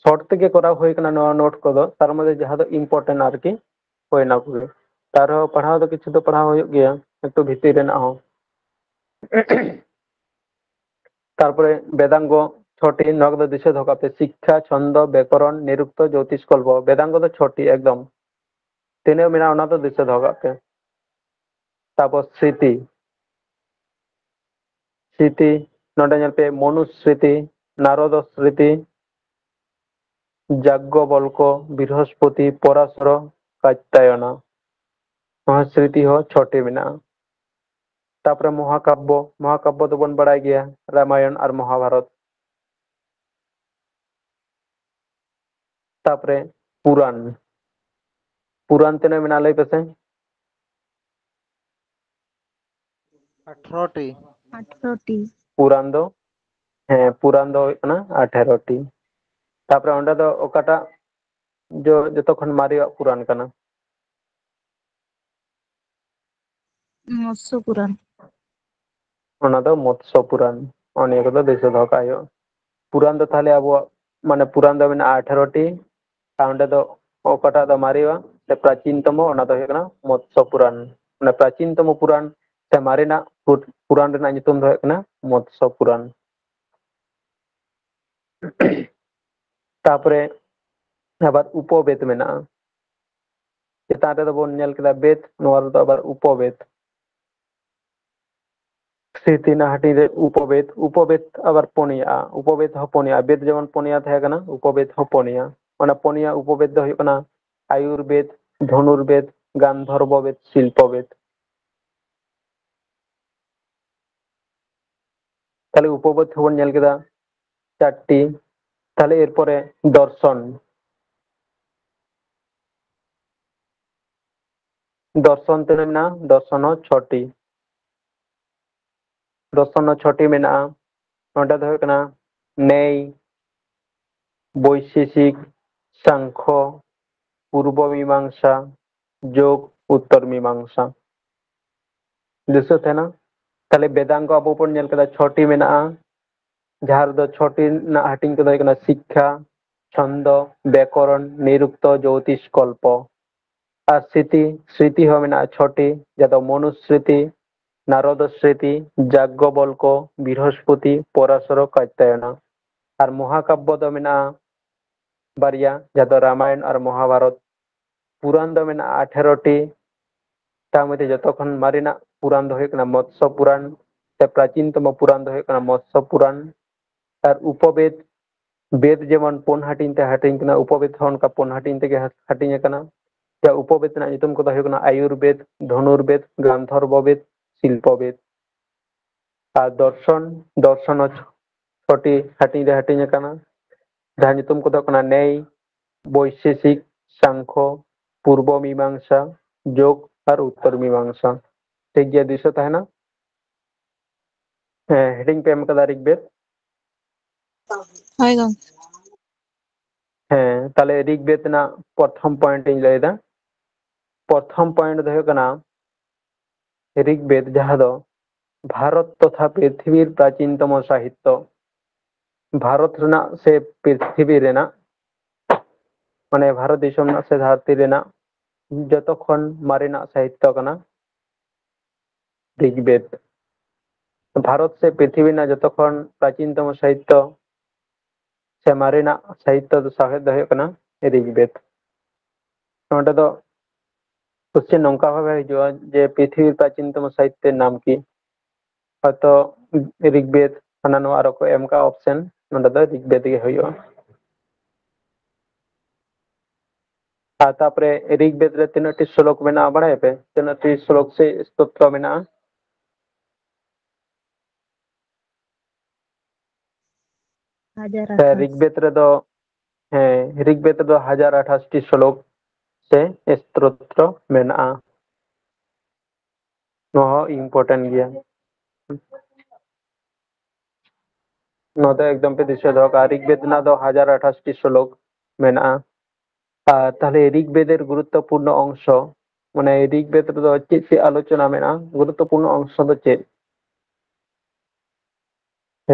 ᱥᱚᱨᱴ ᱛᱮᱜᱮ ᱠᱚᱨᱟᱣ ᱦᱩᱭ ᱠᱟᱱᱟ ᱱᱚᱣᱟ ᱱᱳᱴ ᱠᱚᱫᱚ, ᱛᱟᱨ ᱢᱚᱫᱽᱫᱷᱮ ᱡᱟᱦᱟᱸ ᱫᱚ ᱤᱢᱯᱚᱨᱴᱮᱱᱴ ᱟᱨᱠᱤ ᱦᱩᱭ ᱚᱱᱟ ᱠᱚᱜᱮ᱾ ᱛᱟᱨ ᱨᱮᱦᱚᱸ ᱯᱟᱲᱦᱟᱣ ᱫᱚ ᱠᱤᱪᱷᱩ ᱫᱚ ᱯᱟᱲᱦᱟᱣ ᱦᱩᱭᱩᱜ ᱜᱮᱭᱟ, ᱮᱠᱴᱩ ᱵᱷᱤᱛᱤᱨ ᱨᱮᱱᱟᱜ ᱦᱚᱸ᱾ ᱛᱟᱨᱯᱚᱨᱮ ᱵᱮᱫᱟᱝᱜᱚ ᱪᱷᱚᱴᱤ, ᱱᱚᱣᱟ ᱠᱚᱫᱚ ᱫᱤᱥᱟᱹ ᱫᱚᱦᱚ ᱠᱟᱜ ᱯᱮ, ᱥᱤᱠᱠᱷᱟ, ᱪᱷᱚᱱᱫᱚ, ᱵᱮᱠᱚᱨᱚᱱ, ᱱᱤᱨᱩᱠᱛᱚ, ᱡᱳᱛᱤᱥ, ᱠᱚᱞᱯᱚ᱾ ᱵᱮᱫᱟᱝᱜᱚ ᱫᱚ ᱪᱷᱚᱴᱤ ᱮᱠᱫᱚᱢ, ᱛᱤᱱᱟᱹᱜ ᱢᱮᱱᱟᱜᱼᱟ ᱚᱱᱟ ᱫᱚ ᱫᱤᱥᱟᱹ ᱫᱚᱦᱚ ᱠᱟᱜ ᱯᱮ᱾ ᱛᱟᱨᱯᱚᱨ ᱥᱨᱤᱛᱤ, ᱥᱨᱤᱛᱤ, ᱱᱚᱰᱮ ᱧᱮᱞ ᱯᱮ, ᱢᱚᱱᱩᱥᱨᱤᱛᱤ, ᱱᱟᱨᱚᱫᱚ ᱥᱨᱤᱛᱤ, ᱡᱟᱜᱽᱜᱚᱵᱚᱞᱠᱚ, ᱵᱨᱤᱦᱚᱥᱯᱚᱛᱤ, ᱯᱚᱨᱟᱥᱚᱨᱚ, ᱠᱟᱛᱛᱟᱭᱚᱱᱟ᱾ ᱢᱚᱦᱟᱥᱨᱤᱛᱤ ᱦᱚᱸ ᱪᱷᱚᱴᱤ ᱢᱮᱱᱟᱜᱼᱟ᱾ ᱛᱟᱯᱚᱨᱮ ᱢᱚᱦᱟᱠᱟᱵᱽᱵᱚ, ᱢᱚᱦᱟᱠᱟᱵᱽᱵᱚ ᱫᱚᱵᱚᱱ ᱵᱟᱲᱟᱭ ᱜᱮᱭᱟ, ᱨᱟᱢᱟᱭᱚᱱ ᱟᱨ ᱢᱚᱦᱟᱵᱷᱟᱨᱚᱛ᱾ ᱛᱟᱯᱚᱨᱮ ᱯᱩᱨᱟᱱ, ᱯᱩᱨᱟᱱ ᱛᱤᱱᱟᱹᱜ ᱢᱮᱱᱟᱜᱼᱟ ᱞᱟᱹᱭ ᱯᱮᱥᱮ? ᱟᱴᱷᱨᱚ ᱴᱤ᱾ ᱟᱴᱷᱨᱚ ᱴᱤ᱾ ᱯᱩᱨᱟᱱ ᱫᱚ, ᱦᱮᱸ, ᱯᱩᱨᱟᱱ ᱫᱚ ᱦᱩᱭᱩᱜ ᱠᱟᱱᱟ ᱟᱴᱷᱮᱨᱚ ᱴᱤ᱾ ᱛᱟᱯᱚᱨᱮ ᱚᱸᱰᱮ ᱫᱚ ᱚᱠᱟᱴᱟᱜ ᱡᱚ-, ᱡᱚᱛᱚ ᱠᱷᱚᱱ ᱢᱟᱨᱮᱭᱟᱜ ᱯᱩᱨᱟᱱ ᱠᱟᱱᱟ? ᱢᱚᱛᱥᱚ ᱯᱩᱨᱟᱱ᱾ ᱚᱱᱟ ᱫᱚ ᱢᱚᱛᱥᱚ ᱯᱩᱨᱟᱱ᱾ ᱚᱱᱟ ᱠᱚᱫᱚ ᱫᱤᱥᱟᱹ ᱫᱚᱦᱚ ᱠᱟᱜ ᱦᱩᱭᱩᱜᱼᱟ᱾ ᱯᱩᱨᱟᱱ ᱫᱚ ᱛᱟᱦᱞᱮ ᱟᱵᱚᱣᱟᱜ, ᱢᱟᱱᱮ, ᱯᱩᱨᱟᱱ ᱫᱚ ᱢᱮᱱᱟᱜᱼᱟ ᱟᱴᱷᱮᱨᱚ ᱴᱤ, ᱟᱨ ᱚᱸᱰᱮ ᱫᱚ ᱚᱠᱟᱴᱟᱜ ᱫᱚ ᱢᱟᱨᱮᱭᱟ ᱥᱮ ᱯᱨᱟᱪᱤᱱᱛᱚᱢᱚ, ᱚᱱᱟ ᱫᱚ ᱦᱩᱭᱩᱜ ᱠᱟᱱᱟ ᱢᱚᱛᱥᱚ ᱯᱩᱨᱟᱱ᱾ ᱚᱱᱟ ᱯᱨᱟᱪᱤᱱᱛᱚᱢᱚ ᱯᱩᱨᱟᱱ ᱥᱮ ᱢᱟᱨᱮᱱᱟᱜ ᱯᱩ-, ᱯᱩᱨᱟᱱ ᱨᱮᱱᱟᱜ ᱧᱩᱛᱩᱢ ᱫᱚ ᱦᱩᱭᱩᱜ ᱠᱟᱱᱟ ᱢᱚᱛᱥᱚ ᱯᱩᱨᱟᱱ᱾ ᱛᱟᱯᱚᱨᱮ ᱟᱵᱟᱨ ᱩᱯᱚᱵᱮᱫ ᱢᱮᱱᱟᱜᱼᱟ᱾ ᱪᱮᱛᱟᱱ ᱨᱮᱫᱚ ᱵᱚᱱ ᱧᱮᱞ ᱠᱮᱫᱟ ᱵᱮᱫ, ᱱᱚᱣᱟ ᱨᱮᱫᱚ ᱟᱵᱟᱨ ᱩᱯᱚᱵᱮᱫ᱾ ᱥᱨᱤᱛᱤ ᱨᱮᱱᱟᱜ ᱦᱟᱹᱴᱤᱧ ᱨᱮ ᱩᱯᱚᱵᱮᱫ, ᱩᱯᱚᱵᱮᱫ ᱟᱵᱟᱨ ᱯᱩᱱᱭᱟᱜᱼᱟ, ᱩᱯᱚᱵᱮᱫ ᱦᱚᱸ ᱯᱩᱱᱭᱟ, ᱵᱮᱫ ᱡᱮᱢᱚᱱ ᱯᱩᱱᱭᱟ ᱛᱟᱦᱮᱸ ᱠᱟᱱᱟ, ᱩᱯᱚᱵᱮᱫ ᱦᱚᱸ ᱯᱩᱱᱭᱟ᱾ ᱚᱱᱟ ᱯᱩᱱᱭᱟ ᱩᱯᱚᱵᱮᱫ ᱫᱚ ᱦᱩᱭᱩᱜ ᱠᱟᱱᱟ ᱟᱭᱩᱨᱵᱮᱫ, ᱫᱷᱚᱱᱩᱨᱵᱮᱫ, ᱜᱟᱱᱫᱷᱚᱨᱵᱚ ᱵᱮᱫ, ᱥᱤᱞᱯᱚ ᱵᱮᱫ᱾ ᱛᱟᱦᱞᱮ ᱩᱯᱚᱵᱮᱫ ᱦᱚᱸᱵᱚᱱ ᱧᱮᱞ ᱠᱮᱫᱟ ᱪᱟᱨᱴᱤ᱾ ᱛᱟᱦᱞᱮ ᱮᱨᱯᱚᱨᱮ ᱫᱚᱨᱥᱚᱱ, ᱫᱚᱨᱥᱚᱱ ᱛᱤᱱᱟᱹᱜ ᱢᱮᱱᱟᱜᱼᱟ? ᱫᱚᱨᱥᱚᱱ ᱦᱚᱸ ᱪᱷᱚᱴᱤ᱾ ᱫᱚᱨᱥᱚᱱ ᱦᱚᱸ ᱪᱷᱚᱴᱤ ᱢᱮᱱᱟᱜᱼᱟ᱾ ᱱᱚᱸᱰᱮ ᱫᱚ ᱦᱩᱭᱩᱜ ᱠᱟᱱᱟ ᱱᱮᱭ, ᱵᱳᱭᱥᱮᱥᱤᱠ, ᱥᱟᱝᱠᱷᱚ, ᱯᱩᱨᱵᱚ ᱢᱤᱢᱟᱝᱥᱟ, ᱡᱳᱜᱽ, ᱩᱛᱛᱚᱨ ᱢᱤᱢᱟᱝᱥᱟ᱾ ᱫᱤᱥᱟᱹ ᱛᱟᱦᱮᱱᱟ᱾ ᱛᱟᱦᱞᱮ ᱵᱮᱫᱟᱝᱜᱚ ᱟᱵᱚ ᱵᱚᱱ ᱧᱮᱞ ᱠᱮᱫᱟ ᱪᱷᱚᱴᱤ ᱢᱮᱱᱟᱜᱼᱟ, ᱡᱟᱦᱟᱸ ᱨᱮᱫᱚ ᱪᱷᱚᱴᱤ ᱨᱮᱱᱟᱜ ᱦᱟᱹᱴᱤᱧ ᱠᱚᱫᱚ ᱦᱩᱭᱩᱜ ᱠᱟᱱᱟ ᱥᱤᱠᱠᱷᱟ, ᱪᱷᱚᱱᱫᱚ, ᱵᱮᱠᱚᱨᱚᱱ, ᱱᱤᱨᱩᱠᱛᱚ, ᱡᱳᱛᱤᱥ, ᱠᱚᱞᱯᱚ᱾ ᱟᱨ ᱥᱨᱤᱛᱤ, ᱥᱨᱤᱛᱤ ᱦᱚᱸ ᱢᱮᱱᱟᱜᱼᱟ ᱪᱷᱚᱴᱤ, ᱡᱟᱦᱟᱸ ᱫᱚ ᱢᱚᱱᱩᱥᱨᱤᱛᱤ, ᱱᱟᱨᱚᱫ ᱥᱨᱤᱛᱤ, ᱡᱟᱜᱽᱜᱚᱵᱚᱞᱠᱚ, ᱵᱨᱤᱦᱚᱥᱯᱚᱛᱤ, ᱯᱚᱨᱟᱥᱚᱨᱚ, ᱠᱟᱛᱛᱟᱭᱚᱱᱟ᱾ ᱟᱨ ᱢᱚᱦᱟᱠᱟᱵᱽᱵᱚ ᱫᱚ ᱢᱮᱱᱟᱜᱼᱟ ᱵᱟᱨᱭᱟ, ᱡᱟᱦᱟᱸ ᱫᱚ ᱨᱟᱢᱟᱭᱚᱱ ᱟᱨ ᱢᱚᱦᱟᱵᱷᱟᱨᱚᱛ᱾ ᱯᱩᱨᱟᱱ ᱫᱚ ᱢᱮᱱᱟᱜᱼᱟ ᱟᱴᱷᱮᱨᱚ ᱴᱤ, ᱛᱟᱨ ᱢᱚᱫᱽᱫᱷᱮ ᱡᱚᱛᱚ ᱠᱷᱚᱱ ᱢᱟᱨᱮᱱᱟᱜ ᱯᱩᱨᱟᱱ ᱫᱚ ᱦᱩᱭᱩᱜ ᱠᱟᱱᱟ ᱢᱚᱛᱥᱚ ᱯᱩᱨᱟᱱ, ᱥᱮ ᱯᱨᱟᱪᱤᱱᱛᱚᱢᱚ ᱯᱩᱨᱟᱱ ᱫᱚ ᱦᱩᱭᱩᱜ ᱠᱟᱱᱟ ᱢᱚᱛᱥᱚ ᱯᱩᱨᱟᱱ᱾ ᱟᱨ ᱩᱯᱚᱵᱮᱫ, ᱵᱮᱫ ᱡᱮᱢᱚᱱ ᱯᱩᱱ ᱦᱟᱹᱴᱤᱧ ᱛᱮ ᱦᱟᱹᱴᱤᱧ ᱠᱟᱱᱟ, ᱩᱯᱚᱵᱮᱫ ᱦᱚᱸ ᱚᱱᱠᱟ ᱯᱩᱱ ᱦᱟᱹᱴᱤᱧ ᱛᱮᱜᱮ ᱦᱟᱹᱴᱤᱧ ᱟᱠᱟᱱᱟ᱾ ᱡᱟ ᱩᱯᱚᱵᱮᱫ ᱨᱮᱱᱟᱜ ᱧᱩᱛᱩᱢ ᱠᱚᱫᱚ ᱦᱩᱭᱩᱜ ᱠᱟᱱᱟ ᱟᱭᱩᱨᱵᱮᱫ, ᱫᱷᱚᱱᱩᱨᱵᱮᱫ, ᱜᱟᱱᱫᱷᱚᱨᱵᱚ ᱵᱮᱫ, ᱥᱤᱞᱯᱚ ᱵᱮᱫ᱾ ᱟᱨ ᱫᱚᱨᱥᱚᱱ, ᱫᱚᱨᱥᱚᱱ ᱦᱚᱸ ᱪᱷᱚᱴᱤ ᱦᱟᱹᱴᱤᱧ ᱨᱮ ᱦᱟᱹᱴᱤᱧ ᱟᱠᱟᱱᱟ, ᱡᱟᱦᱟᱸ ᱧᱩᱛᱩᱢ ᱠᱚᱫᱚ ᱦᱩᱭᱩᱜ ᱠᱟᱱᱟ ᱱᱮᱭ, ᱵᱳᱭᱥᱮᱥᱤᱠ, ᱥᱟᱝᱠᱷᱚ, ᱯᱩᱨᱵᱚ ᱢᱤᱢᱟᱝᱥᱟ, ᱡᱳᱜᱽ ᱟᱨ ᱩᱛᱛᱚᱨ ᱢᱤᱢᱟᱝᱥᱟ᱾ ᱴᱷᱤᱠ ᱜᱮᱭᱟ, ᱫᱤᱥᱟᱹ ᱛᱟᱦᱮᱱᱟ᱾ ᱦᱮᱸ, ᱦᱮᱰᱤᱝ ᱯᱮ ᱮᱢ ᱠᱟᱫᱟ ᱨᱤᱜᱽᱵᱮᱫ᱾ ᱦᱳᱭ ᱜᱚᱢᱠᱮ᱾ ᱦᱮᱸ, ᱛᱟᱦᱞᱮ ᱨᱤᱜᱽᱵᱮᱫ ᱨᱮᱱᱟᱜ ᱯᱨᱚᱛᱷᱚᱢ ᱯᱚᱭᱮᱱᱴ ᱤᱧ ᱞᱟᱹᱭᱫᱟ᱾ ᱯᱨᱚᱛᱷᱚᱢ ᱯᱚᱭᱮᱱᱴ ᱫᱚ ᱦᱩᱭᱩᱜ ᱠᱟᱱᱟ ᱨᱤᱜᱽᱵᱮᱫ, ᱡᱟᱦᱟᱸ ᱫᱚ ᱵᱷᱟᱨᱚᱛ ᱛᱚᱛᱷᱟ ᱯᱨᱤᱛᱷᱤᱵᱤᱨ ᱯᱨᱟᱪᱤᱱᱛᱚᱢᱚ ᱥᱟᱦᱤᱛᱛᱚ᱾ ᱵᱷᱟᱨᱚᱛ ᱨᱮᱱᱟᱜ ᱥᱮ ᱯᱨᱤᱛᱷᱤᱵᱤ ᱨᱮᱱᱟᱜ, ᱢᱟᱱᱮ ᱵᱷᱟᱨᱚᱛ ᱫᱤᱥᱚᱢ ᱨᱮᱱᱟᱜ ᱥᱮ ᱫᱷᱟᱹᱨᱛᱤ ᱨᱮᱱᱟᱜ ᱡᱚᱛᱚ ᱠᱷᱚᱱ ᱢᱟᱨᱮᱱᱟᱜ ᱥᱟᱦᱤᱛᱛᱚ ᱠᱟᱱᱟ ᱨᱤᱜᱽᱵᱮᱫ᱾ ᱵᱷᱟᱨᱚᱛ ᱥᱮ ᱯᱨᱤᱛᱷᱤᱵᱤ ᱨᱮᱱᱟᱜ ᱡᱚᱛᱚ ᱠᱷᱚᱱ ᱯᱨᱟᱪᱤᱱᱛᱚᱢᱚ ᱥᱟᱦᱤᱛᱛᱚ ᱥᱮ ᱢᱟᱨᱮᱱᱟᱜ ᱥᱟᱦᱤᱛᱛᱚ ᱫᱚ, ᱥᱟᱶᱦᱮᱫ ᱫᱚ ᱦᱩᱭᱩᱜ ᱠᱟᱱᱟ ᱨᱤᱜᱽᱵᱮᱫ᱾ ᱱᱚᱸᱰᱮ ᱫᱚ ᱠᱚᱥᱪᱮᱱ ᱱᱚᱝᱠᱟ ᱵᱷᱟᱵᱮ ᱦᱤᱡᱩᱜᱼᱟ ᱡᱮ ᱯᱨᱤᱛᱷᱤᱵᱤ ᱯᱨᱟᱪᱤᱱᱛᱚᱢᱚ ᱥᱟᱦᱤᱛᱛᱚ ᱨᱮᱱᱟᱜ ᱱᱟᱢ ᱠᱤ? ᱦᱚᱭᱛᱚ ᱨᱤᱜᱽᱵᱮᱫ, ᱦᱟᱱᱟ ᱱᱚᱣᱟ ᱟᱨᱚ ᱠᱚ ᱮᱢ ᱠᱟᱜᱼᱟ ᱚᱯᱥᱮᱱ, ᱱᱚᱸᱰᱮ ᱫᱚ ᱨᱤᱜᱽᱵᱮᱫ ᱜᱮ ᱦᱩᱭᱩᱜᱼᱟ᱾ ᱟᱨ ᱛᱟᱯᱚᱨᱮ ᱨᱤᱜᱽᱵᱮᱫ ᱨᱮ ᱛᱤᱱᱟᱹᱜ ᱴᱤ ᱥᱞᱳᱠ ᱢᱮᱱᱟᱜᱼᱟ ᱵᱟᱲᱟᱭᱟᱯᱮ? ᱛᱤᱱᱟᱹᱜ ᱴᱤ ᱥᱞᱳᱠ ᱥᱮ ᱥᱛᱳᱛᱨᱚ ᱢᱮᱱᱟᱜᱼᱟ? ᱦᱟᱡᱟᱨ ᱦᱮᱸ, ᱟᱴᱷᱟᱥ᱾ ᱨᱤᱜᱽᱵᱮᱫ ᱨᱮᱫᱚ, ᱦᱮᱸ, ᱨᱤᱜᱽᱵᱮᱫ ᱨᱮᱫᱚ ᱦᱟᱡᱟᱨ ᱟᱴᱷᱟᱥ ᱴᱤ ᱥᱞᱳᱠ ᱥᱮ ᱥᱛᱳᱛᱨᱚ ᱢᱮᱱᱟᱜᱼᱟ᱾ ᱱᱚᱣᱟ ᱦᱚᱸ ᱤᱢᱯᱚᱨᱴᱮᱱᱴ ᱜᱮᱭᱟ᱾ ᱱᱚᱣᱟ ᱫᱚ ᱮᱠᱫᱚᱢ ᱯᱮ ᱫᱤᱥᱟᱹ ᱫᱚᱦᱚ ᱠᱟᱜᱼᱟ, ᱨᱤᱜᱽᱵᱮᱫ ᱨᱮᱱᱟᱜ ᱫᱚ ᱦᱟᱡᱟᱨ ᱟᱴᱷᱟᱥ ᱴᱤ ᱥᱞᱳᱠ ᱢᱮᱱᱟᱜᱼᱟ᱾ ᱟᱨ ᱛᱟᱦᱞᱮ ᱨᱤᱜᱽᱵᱮᱫᱮᱨ ᱜᱩᱨᱩᱛᱛᱚᱯᱩᱨᱱᱚ ᱚᱝᱥᱚ, ᱢᱟᱱᱮ ᱨᱤᱜᱽᱵᱮᱫ ᱨᱮᱫᱚ ᱪᱮᱫ ᱪᱮᱫ ᱟᱞᱳᱪᱚᱱᱟ ᱢᱮᱱᱟᱜᱼᱟ? ᱜᱩᱨᱩᱛᱛᱚᱯᱩᱨᱱᱚ ᱚᱝᱥᱚ ᱫᱚ ᱪᱮᱫ?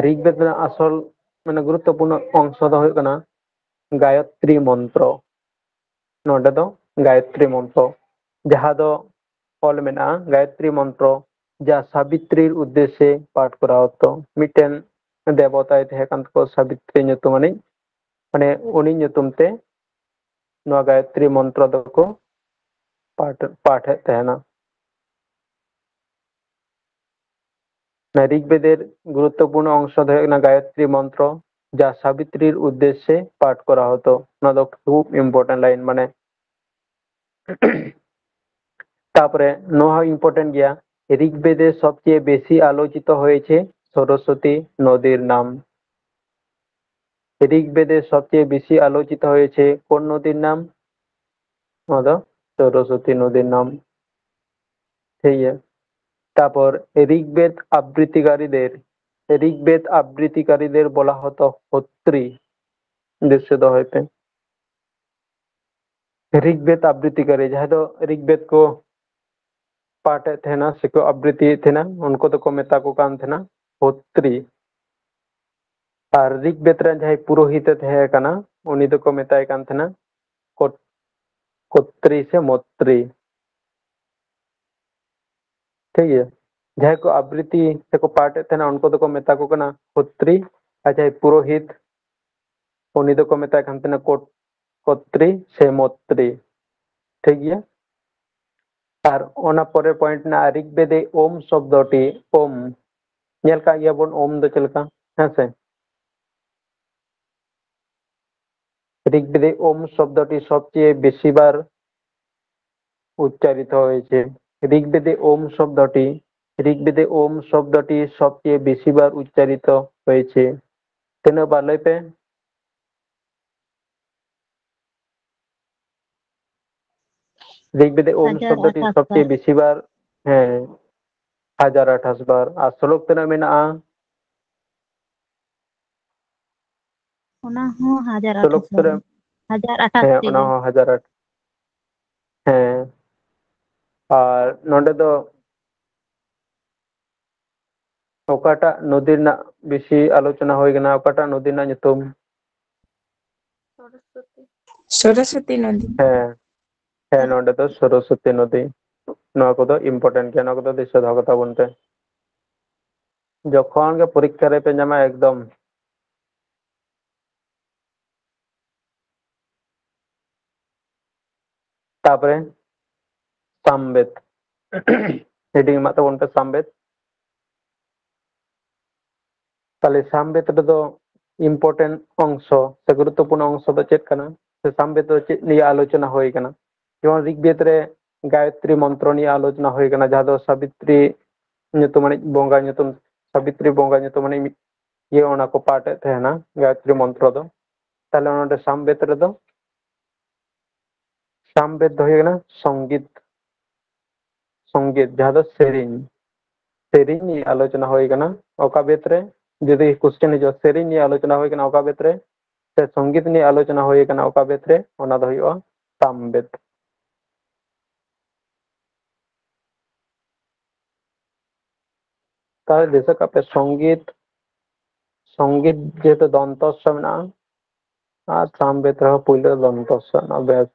ᱨᱤᱜᱽᱵᱮᱫ ᱨᱮᱱᱟᱜ ᱟᱥᱚᱞ, ᱢᱟᱱᱮ ᱜᱩᱨᱩᱛᱛᱚᱯᱩᱨᱱᱚ ᱚᱝᱥᱚ ᱫᱚ ᱦᱩᱭᱩᱜ ᱠᱟᱱᱟ ᱜᱟᱭᱚᱛᱨᱤ ᱢᱚᱱᱛᱨᱚ᱾ ᱱᱚᱰᱮ ᱫᱚ ᱜᱟᱭᱚᱛᱨᱤ ᱢᱚᱱᱛᱨᱚ, ᱡᱟᱦᱟᱸ ᱫᱚ ᱚᱞ ᱢᱮᱱᱟᱜᱼᱟ ᱜᱟᱭᱚᱛᱨᱤ ᱢᱚᱱᱛᱨᱚ, ᱡᱟ ᱥᱟᱵᱤᱛᱨᱤᱨ ᱩᱫᱽᱫᱮᱥᱮ ᱯᱟᱴ ᱠᱚᱨᱟᱣ ᱛᱚ᱾ ᱢᱤᱫᱴᱮᱱ ᱫᱮᱵᱚᱛᱟᱭ ᱛᱟᱦᱮᱸ ᱠᱟᱱ ᱛᱟᱠᱚᱣᱟ ᱥᱟᱵᱤᱛᱨᱤ ᱧᱩᱛᱩᱢᱟᱱᱤᱡ, ᱢᱟᱱᱮ ᱩᱱᱤ ᱧᱩᱛᱩᱢ ᱛᱮ ᱱᱚᱣᱟ ᱜᱟᱭᱚᱛᱨᱤ ᱢᱚᱱᱛᱨᱚ ᱫᱚᱠᱚ ᱯᱟᱴ, ᱯᱟᱴᱷᱮᱫ ᱛᱟᱦᱮᱱᱟ᱾ ᱨᱤᱜᱽᱵᱮᱫᱮᱨ ᱜᱩᱨᱩᱛᱛᱚᱯᱩᱨᱱᱚ ᱚᱝᱥᱚ ᱫᱚ ᱦᱩᱭᱩᱜ ᱠᱟᱱᱟ ᱜᱟᱭᱚᱛᱨᱤ ᱢᱚᱱᱛᱨᱚ, যা সাবিত্রীর উদ্দেশ্যে পাঠ করা হতো। ᱱᱚᱣᱟ ᱫᱚ ᱠᱷᱩᱵ important line, ᱢᱟᱱᱮ ᱛᱟᱯᱚᱨᱮ ᱱᱚᱣᱟ ᱦᱚᱸ important ᱜᱮᱭᱟ, ঋগ্বেদে সবচেয়ে বেশি আলোচিত হয়েছে সরস্বতী নদীর নাম। ঋগ্বেদে সবচেয়ে বেশি আলোচিত হয়েছে কোন নদীর নাম? ᱱᱚᱣᱟ ᱫᱚ ᱥᱚᱨᱚᱥᱚᱛᱤ ᱱᱚᱫᱤᱨ ᱱᱟᱢ᱾ ᱴᱷᱤᱠ ᱜᱮᱭᱟ᱾ ᱛᱟᱯᱚᱨ ঋগ্বেদ আবৃত্তিকারীদের, ঋগ্বেদ আবৃত্তিকারীদের বলা হতো হোত্রী। ᱫᱤᱥᱟᱹ ᱫᱚᱦᱚᱭ ᱯᱮ, ঋগ্বেদ আবৃত্তিকারী, ᱡᱟᱦᱟᱸᱭ ᱫᱚ ঋগ্বেদ ᱠᱚ ᱯᱟᱴᱷ ᱮᱫ ᱛᱟᱦᱮᱱᱟ ᱥᱮᱠᱚ ᱟᱵᱨᱤᱛᱤᱭᱮᱫ ᱛᱟᱦᱮᱱᱟ, ᱩᱱᱠᱩ ᱫᱚᱠᱚ ᱢᱮᱛᱟ ᱠᱚ ᱠᱟᱱ ᱛᱟᱦᱮᱱᱟ ᱦᱳᱛᱨᱤ᱾ ᱟᱨ ᱨᱤᱜᱽᱵᱮᱫ ᱨᱮᱱ ᱡᱟᱦᱟᱸᱭ ᱯᱩᱨᱳᱦᱤᱛ ᱮ ᱛᱟᱦᱮᱸ ᱠᱟᱱᱟ, ᱩᱱᱤ ᱫᱚᱠᱚ ᱢᱮᱛᱟᱭ ᱠᱟᱱ ᱛᱟᱦᱮᱱᱟ ᱠᱚᱛ-, ᱠᱚᱛᱨᱤ ᱥᱮ ᱢᱚᱛᱨᱤ᱾ ᱴᱷᱤᱠ ᱜᱮᱭᱟ᱾ ᱡᱟᱦᱟᱸᱭ ᱠᱚ ᱟᱵᱨᱤᱛᱤ ᱥᱮᱠᱚ ᱯᱟᱴᱷ ᱮᱫ ᱛᱟᱦᱮᱱᱟ, ᱩᱱᱠᱩ ᱫᱚᱠᱚ ᱢᱮᱛᱟ ᱠᱚ ᱠᱟᱱᱟ ᱠᱷᱚᱛᱨᱤ, ᱟᱨ ᱡᱟᱦᱟᱸᱭ ᱯᱩᱨᱳᱦᱤᱛ, ᱩᱱᱤ ᱫᱚᱠᱚ ᱢᱮᱛᱟᱭ ᱠᱟᱱ ᱛᱟᱦᱮᱱᱟ ᱠᱚᱛ-, ᱠᱚᱛᱨᱤ ᱥᱮ ᱢᱚᱛᱨᱤ᱾ ᱴᱷᱤᱠ ᱜᱮᱭᱟ᱾ ᱟᱨ ᱚᱱᱟ ᱯᱚᱨᱮ ᱯᱚᱭᱮᱱᱴ ᱢᱮᱱᱟᱜᱼᱟ, ᱨᱤᱜᱽᱵᱮᱫᱮ ᱳᱢ ᱥᱚᱵᱫᱚᱴᱤ, ᱳᱢ, ᱧᱮᱞ ᱠᱟᱜ ᱜᱮᱭᱟ ᱵᱚᱱ ᱳᱢ ᱫᱚ ᱪᱮᱫ ᱞᱮᱠᱟ, ᱦᱮᱸ ᱥᱮ? ᱨᱤᱜᱽᱵᱮᱫᱮ ᱳᱢ ᱥᱚᱵᱫᱚᱴᱤ ᱥᱚᱵᱪᱮᱭᱮ ᱵᱮᱥᱤ বার উচ্চারিত হয়েছে। ঋগ্বেদে ওম শব্দটি, ঋগ্বেদে ওম শব্দটি সবচেয়ে বেশিবার উচ্চারিত হয়েছে। ᱛᱤᱱᱟᱹᱜ ᱵᱟᱨ ᱞᱟᱹᱭ ᱯᱮ? ᱨᱤᱜᱽᱵᱮᱫᱮ ᱳᱢ ᱦᱟᱡᱟᱨ ᱥᱚᱵᱫᱚᱴᱤ ᱟᱴᱷᱟᱥ ᱥᱚᱵᱪᱮᱭᱮ ᱵᱟᱨ᱾ ᱵᱮᱥᱤ বার, ᱦᱮᱸ, ᱦᱟᱡᱟᱨ ᱟᱴᱷᱟᱥ ᱵᱟᱨ᱾ ᱟᱨ ᱥᱞᱳᱠ ᱛᱤᱱᱟᱹᱜ ᱢᱮᱱᱟᱜᱼᱟ? ᱚᱱᱟ ᱦᱚᱸ ᱦᱟᱡᱟᱨ ᱥᱞᱳᱠ ᱟᱴᱷᱟᱥ ᱵᱟᱨ᱾ ᱛᱤᱱᱟᱹᱜ? ᱦᱟᱡᱟᱨ ᱟᱴᱷᱟᱥ ᱦᱮᱸ, ᱴᱤ ᱚᱱᱟ ᱜᱮ᱾ ᱦᱚᱸ ᱦᱟᱡᱟᱨ ᱟᱴ᱾ ᱦᱮᱸ᱾ ᱟᱨ ᱱᱚᱰᱮ ᱫᱚ ᱚᱠᱟᱴᱟᱜ ᱱᱚᱫᱤ ᱨᱮᱱᱟᱜ ᱵᱮᱥᱤ ᱟᱞᱳᱪᱚᱱᱟ ᱦᱩᱭ ᱠᱟᱱᱟ, ᱚᱠᱟᱴᱟᱜ ᱱᱚᱫᱤ ᱨᱮᱱᱟᱜ ᱧᱩᱛᱩᱢ? ᱥᱚᱨᱚᱥᱚᱛᱤ ᱱᱚᱫᱤ᱾ ᱦᱮᱸ, ᱦᱮᱸ, ᱱᱚᱰᱮ ᱫᱚ ᱥᱚᱨᱚᱥᱚᱛᱤ ᱱᱚᱫᱤ᱾ ᱱᱚᱣᱟ ᱠᱚᱫᱚ important ᱜᱮᱭᱟ, ᱱᱚᱣᱟ ᱠᱚᱫᱚ ᱫᱤᱥᱟᱹ ᱫᱚᱦᱚ ᱠᱟᱛᱟ ᱵᱚᱱ ᱯᱮ᱾ ᱡᱚᱠᱷᱚᱱ ᱜᱮ ᱯᱚᱨᱤᱠᱠᱷᱟ ᱨᱮᱯᱮ ᱧᱟᱢᱟ, ᱮᱠᱫᱚᱢ ᱛᱟᱯᱚᱨᱮ ᱥᱟᱢᱵᱮᱫ᱾ Heading ᱮᱢᱟᱜ ᱛᱟᱵᱚᱱ ᱯᱮ, ᱥᱟᱢᱵᱮᱫ᱾ ᱛᱟᱦᱞᱮ ᱥᱟᱢᱵᱮᱫ ᱨᱮᱫᱚ ᱤᱢᱯᱚᱨᱴᱮᱱᱴ ᱚᱝᱥᱚ ᱥᱮ ᱜᱩᱨᱩᱛᱛᱚᱯᱩᱨᱱᱚ ᱚᱝᱥᱚ ᱫᱚ ᱪᱮᱫ ᱠᱟᱱᱟ, ᱥᱮ ᱥᱟᱢᱵᱮᱫ ᱫᱚ ᱪᱮᱫ ᱱᱤᱭᱮ ᱟᱞᱳᱪᱚᱱᱟ ᱦᱩᱭ ᱠᱟᱱᱟ? ᱡᱮᱢᱚᱱ ᱨᱤᱜᱽᱵᱮᱫ ᱨᱮ ᱜᱟᱭᱚᱛᱨᱤ ᱢᱚᱱᱛᱨᱚ ᱱᱤᱭᱮ ᱟᱞᱳᱪᱚᱱᱟ ᱦᱩᱭ ᱠᱟᱱᱟ, ᱡᱟᱦᱟᱸ ᱫᱚ ᱥᱟᱵᱤᱛᱨᱤ ᱧᱩᱛᱩᱢᱟᱱᱤᱡ ᱵᱚᱸᱜᱟ ᱧᱩᱛᱩᱢ, ᱥᱟᱵᱤᱛᱨᱤ ᱵᱚᱸᱜᱟ ᱧᱩᱛᱩᱢᱟᱱᱤᱡ ᱢᱤᱫ ᱤᱭᱟᱹ ᱚᱱᱟ ᱠᱚ ᱯᱟᱴ ᱮᱫ ᱛᱟᱦᱮᱱᱟ ᱜᱟᱭᱚᱛᱨᱤ ᱢᱚᱱᱛᱨᱚ ᱫᱚ᱾ ᱛᱟᱦᱞᱮ ᱱᱚᱰᱮ ᱥᱟᱢᱵᱮᱫ ᱨᱮᱫᱚ, ᱥᱟᱢᱵᱮᱫ ᱫᱚ ᱦᱩᱭᱩᱜ ᱠᱟᱱᱟ ᱥᱚᱝᱜᱤᱛ, ᱥᱚᱝᱜᱤᱛ ᱡᱟᱦᱟᱸ ᱫᱚ ᱥᱮᱨᱮᱧ, ᱥᱮᱨᱮᱧ ᱱᱤᱭᱮ ᱟᱞᱳᱪᱚᱱᱟ ᱦᱩᱭ ᱠᱟᱱᱟ᱾ ᱚᱠᱟ ᱵᱮᱫ ᱨᱮ ᱡᱩᱫᱤ ᱠᱚᱥᱪᱮᱱ ᱦᱤᱡᱩᱜᱼᱟ, ᱥᱮᱨᱮᱧ ᱱᱤᱭᱮ ᱟᱞᱳᱪᱚᱱᱟ ᱦᱩᱭ ᱠᱟᱱᱟ ᱚᱠᱟ ᱵᱮᱫ ᱨᱮ, ᱥᱮ ᱥᱚᱝᱜᱤᱛ ᱱᱤᱭᱮ ᱟᱞᱳᱪᱚᱱᱟ ᱦᱩᱭ ᱠᱟᱱᱟ ᱚᱠᱟ ᱵᱮᱫ ᱨᱮ, ᱚᱱᱟ ᱫᱚ ᱦᱩᱭᱩᱜᱼᱟ ᱥᱟᱢᱵᱮᱫ᱾ ᱛᱟᱦᱞᱮ ᱫᱤᱥᱟᱹ ᱠᱟᱜ ᱯᱮ, ᱥᱚᱝᱜᱤᱛ, ᱥᱚᱝᱜᱤᱛ ᱡᱮᱦᱮᱛᱩ ᱫᱚᱱᱛᱚ ᱥ ᱢᱮᱱᱟᱜᱼᱟ, ᱟᱨ ᱥᱟᱢᱵᱮᱫ ᱨᱮᱦᱚᱸ ᱯᱳᱭᱞᱳ ᱫᱚᱱᱛᱚ ᱥ ᱢᱮᱱᱟᱜᱼᱟ᱾ ᱵᱮᱥ,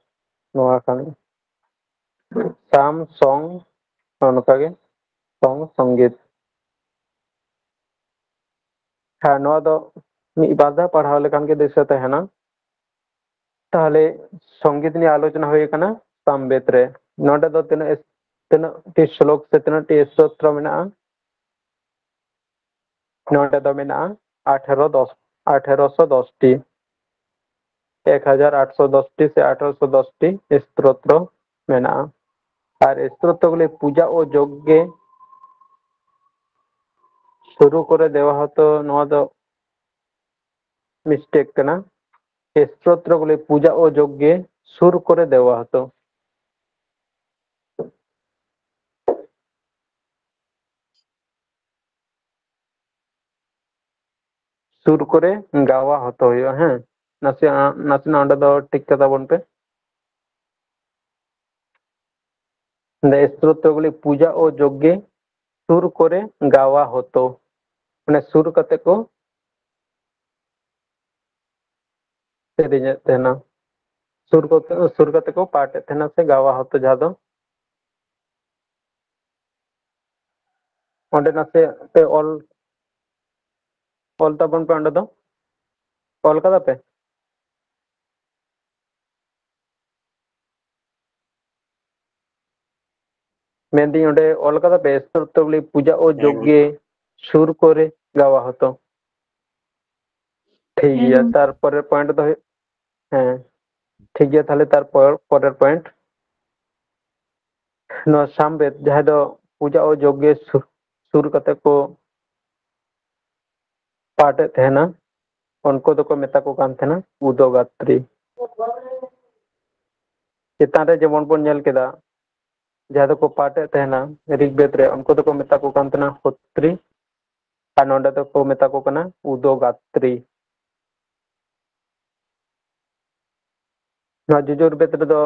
ᱱᱚᱣᱟ ᱠᱟᱱ ᱜᱮ᱾ ᱥᱟᱢ, ᱥᱚᱝ, ᱱᱚᱜᱼᱚ ᱱᱚᱝᱠᱟ ᱜᱮ, ᱥᱚᱝ, ᱥᱚᱝᱜᱤᱛ᱾ ᱦᱮᱸ, ᱱᱚᱣᱟ ᱫᱚ ᱢᱤᱫ ᱵᱟᱨ ᱫᱷᱟᱣ ᱯᱟᱲᱦᱟᱣ ᱞᱮᱠᱷᱟᱱ ᱜᱮ ᱫᱤᱥᱟᱹ ᱛᱟᱦᱮᱱᱟ᱾ ᱛᱟᱦᱞᱮ ᱥᱚᱝᱜᱤᱛ ᱱᱤᱭᱮ ᱟᱞᱳᱪᱚᱱᱟ ᱦᱩᱭ ᱟᱠᱟᱱᱟ ᱥᱟᱢᱵᱮᱫ ᱨᱮ᱾ ᱱᱚᱰᱮ ᱫᱚ ᱛᱤᱱᱟᱹᱜ, ᱛᱤᱱᱟᱹᱜ ᱴᱤ ᱥᱞᱳᱠ ᱥᱮ ᱛᱤᱱᱟᱹᱜ ᱴᱤ ᱥᱛᱳᱛᱨᱚ ᱢᱮᱱᱟᱜᱼᱟ? ᱱᱚᱰᱮ ᱫᱚ ᱢᱮᱱᱟᱜᱼᱟ ᱟᱴᱷᱮᱨᱚ ᱫᱚᱥ, ᱟᱴᱷᱮᱨᱚᱥᱚ ᱫᱚᱥ ᱴᱤ, ᱮᱠ ᱦᱟᱡᱟᱨ ᱟᱴᱥᱚ ᱫᱚᱥ ᱴᱤ ᱥᱮ ᱟᱴᱷᱮᱨᱚᱥᱚ ᱫᱚᱥ ᱴᱤ ᱥᱛᱳᱛᱨᱚ ᱢᱮᱱᱟᱜᱼᱟ᱾ ᱟᱨ ᱥᱛᱳᱛᱨᱚ ᱵᱚᱞᱮ ᱯᱩᱡᱟ ᱳ ᱡᱚᱜᱽᱜᱮ ᱥᱩᱨᱩ ᱠᱚᱨᱮ ᱫᱮᱣᱟ ᱦᱚᱛᱚ, ᱱᱚᱣᱟ ᱫᱚ ᱢᱤᱥᱴᱮᱠ ᱠᱟᱱᱟ᱾ ᱥᱛᱳᱛᱨᱚ ᱵᱚᱞᱮ ᱯᱩᱡᱟ ᱳ ᱡᱚᱜᱽᱜᱮ ᱥᱩᱨ ᱠᱚᱨᱮ ᱫᱮᱣᱟ ᱦᱚᱛᱚ᱾ ᱥᱩᱨ ᱠᱚᱨᱮ ᱜᱟᱣᱟ ᱦᱚᱛᱚ ᱦᱩᱭᱩᱜᱼᱟ᱾ ᱦᱮᱸ, ᱱᱟᱥᱮ, ᱱᱟᱥᱮᱱᱟᱜ ᱚᱸᱰᱮ ᱫᱚ ᱴᱷᱤᱠ ᱠᱟᱛᱟ ᱵᱚᱱ ᱯᱮ᱾ ᱚᱸᱰᱮ ᱥᱛᱳᱛᱨᱚ ᱵᱚᱞᱮ ᱯᱩᱡᱟ ᱳ ᱡᱚᱜᱽᱜᱮ ᱥᱩᱨ ᱠᱚᱨᱮ ᱜᱟᱣᱟ ᱦᱚᱛᱚ, ᱢᱟᱱᱮ ᱥᱩᱨ ᱠᱟᱛᱮ ᱠᱚ ᱥᱮᱨᱮᱧᱮᱫ ᱛᱟᱦᱮᱱᱟ, ᱥᱩᱨ ᱠᱚᱛᱮ, ᱥᱩᱨ ᱠᱟᱛᱮ ᱠᱚ ᱯᱟᱴ ᱮᱫ ᱛᱟᱦᱮᱱᱟ ᱥᱮ ᱜᱟᱣᱟ ᱦᱚᱛᱚ, ᱡᱟᱦᱟᱸ ᱫᱚ ᱚᱸᱰᱮ ᱱᱟᱥᱮ ᱯᱮ ᱚᱞ, ᱚᱞ ᱛᱟᱵᱚᱱ ᱯᱮ ᱚᱸᱰᱮ ᱫᱚ᱾ ᱚᱞ ᱠᱟᱫᱟ ᱯᱮ? ᱢᱮᱱᱫᱟᱹᱧ ᱚᱸᱰᱮ ᱚᱞ ᱠᱟᱫᱟ ᱯᱮ, ᱥᱛᱳᱛᱨᱚ ᱵᱚᱞᱮ ᱯᱩᱡᱟ ᱳ ᱦᱮᱸ, ᱡᱚᱜᱽᱜᱮ ᱥᱩᱨ ᱠᱚᱨᱮ ᱜᱟᱣᱟ ᱦᱚᱛᱚ᱾ ᱴᱷᱤᱠ ᱜᱮᱭᱟ, ᱦᱮᱸ᱾ ᱛᱟᱨᱯᱚᱨᱮᱨ ᱯᱚᱭᱮᱱᱴ ᱫᱚ ᱦᱩᱭᱩᱜ, ᱦᱮᱸ, ᱴᱷᱤᱠ ᱜᱮᱭᱟ, ᱛᱟᱦᱞᱮ ᱛᱟᱨᱯᱚᱨ ᱯᱚᱨᱮᱨ ᱯᱚᱭᱮᱱᱴ, ᱱᱚᱣᱟ ᱥᱟᱢᱵᱮᱫ, ᱡᱟᱦᱟᱸ ᱫᱚ ᱯᱩᱡᱟ ᱳ ᱡᱚᱜᱽᱜᱮ ᱥᱩ-, ᱥᱩᱨ ᱠᱟᱛᱮ ᱠᱚ ᱯᱟᱴᱷ ᱮᱫ ᱛᱟᱦᱮᱱᱟ, ᱩᱱᱠᱩ ᱫᱚᱠᱚ ᱢᱮᱛᱟ ᱠᱚ ᱠᱟᱱ ᱛᱟᱦᱮᱱᱟ ᱩᱫᱚᱜᱟᱛᱨᱤ᱾ ᱪᱮᱛᱟᱱ ᱨᱮ ᱡᱮᱢᱚᱱ ᱵᱚᱱ ᱧᱮᱞ ᱠᱮᱫᱟ, ᱡᱟᱦᱟᱸ ᱫᱚᱠᱚ ᱯᱟᱴᱷ ᱮᱫ ᱛᱟᱦᱮᱱᱟ ᱨᱤᱜᱽᱵᱮᱫ ᱨᱮ, ᱩᱱᱠᱩ ᱫᱚᱠᱚ ᱢᱮᱛᱟ ᱠᱚ ᱠᱟᱱ ᱛᱟᱦᱮᱱᱟ ᱦᱚᱛᱨᱤ, ᱟᱨ ᱱᱚᱰᱮ ᱫᱚᱠᱚ ᱢᱮᱛᱟ ᱠᱚ ᱠᱟᱱᱟ ᱩᱫᱚᱜᱟᱛᱨᱤ᱾ ᱱᱚᱣᱟ ᱡᱩᱡᱩᱨᱵᱮᱫ ᱨᱮᱫᱚ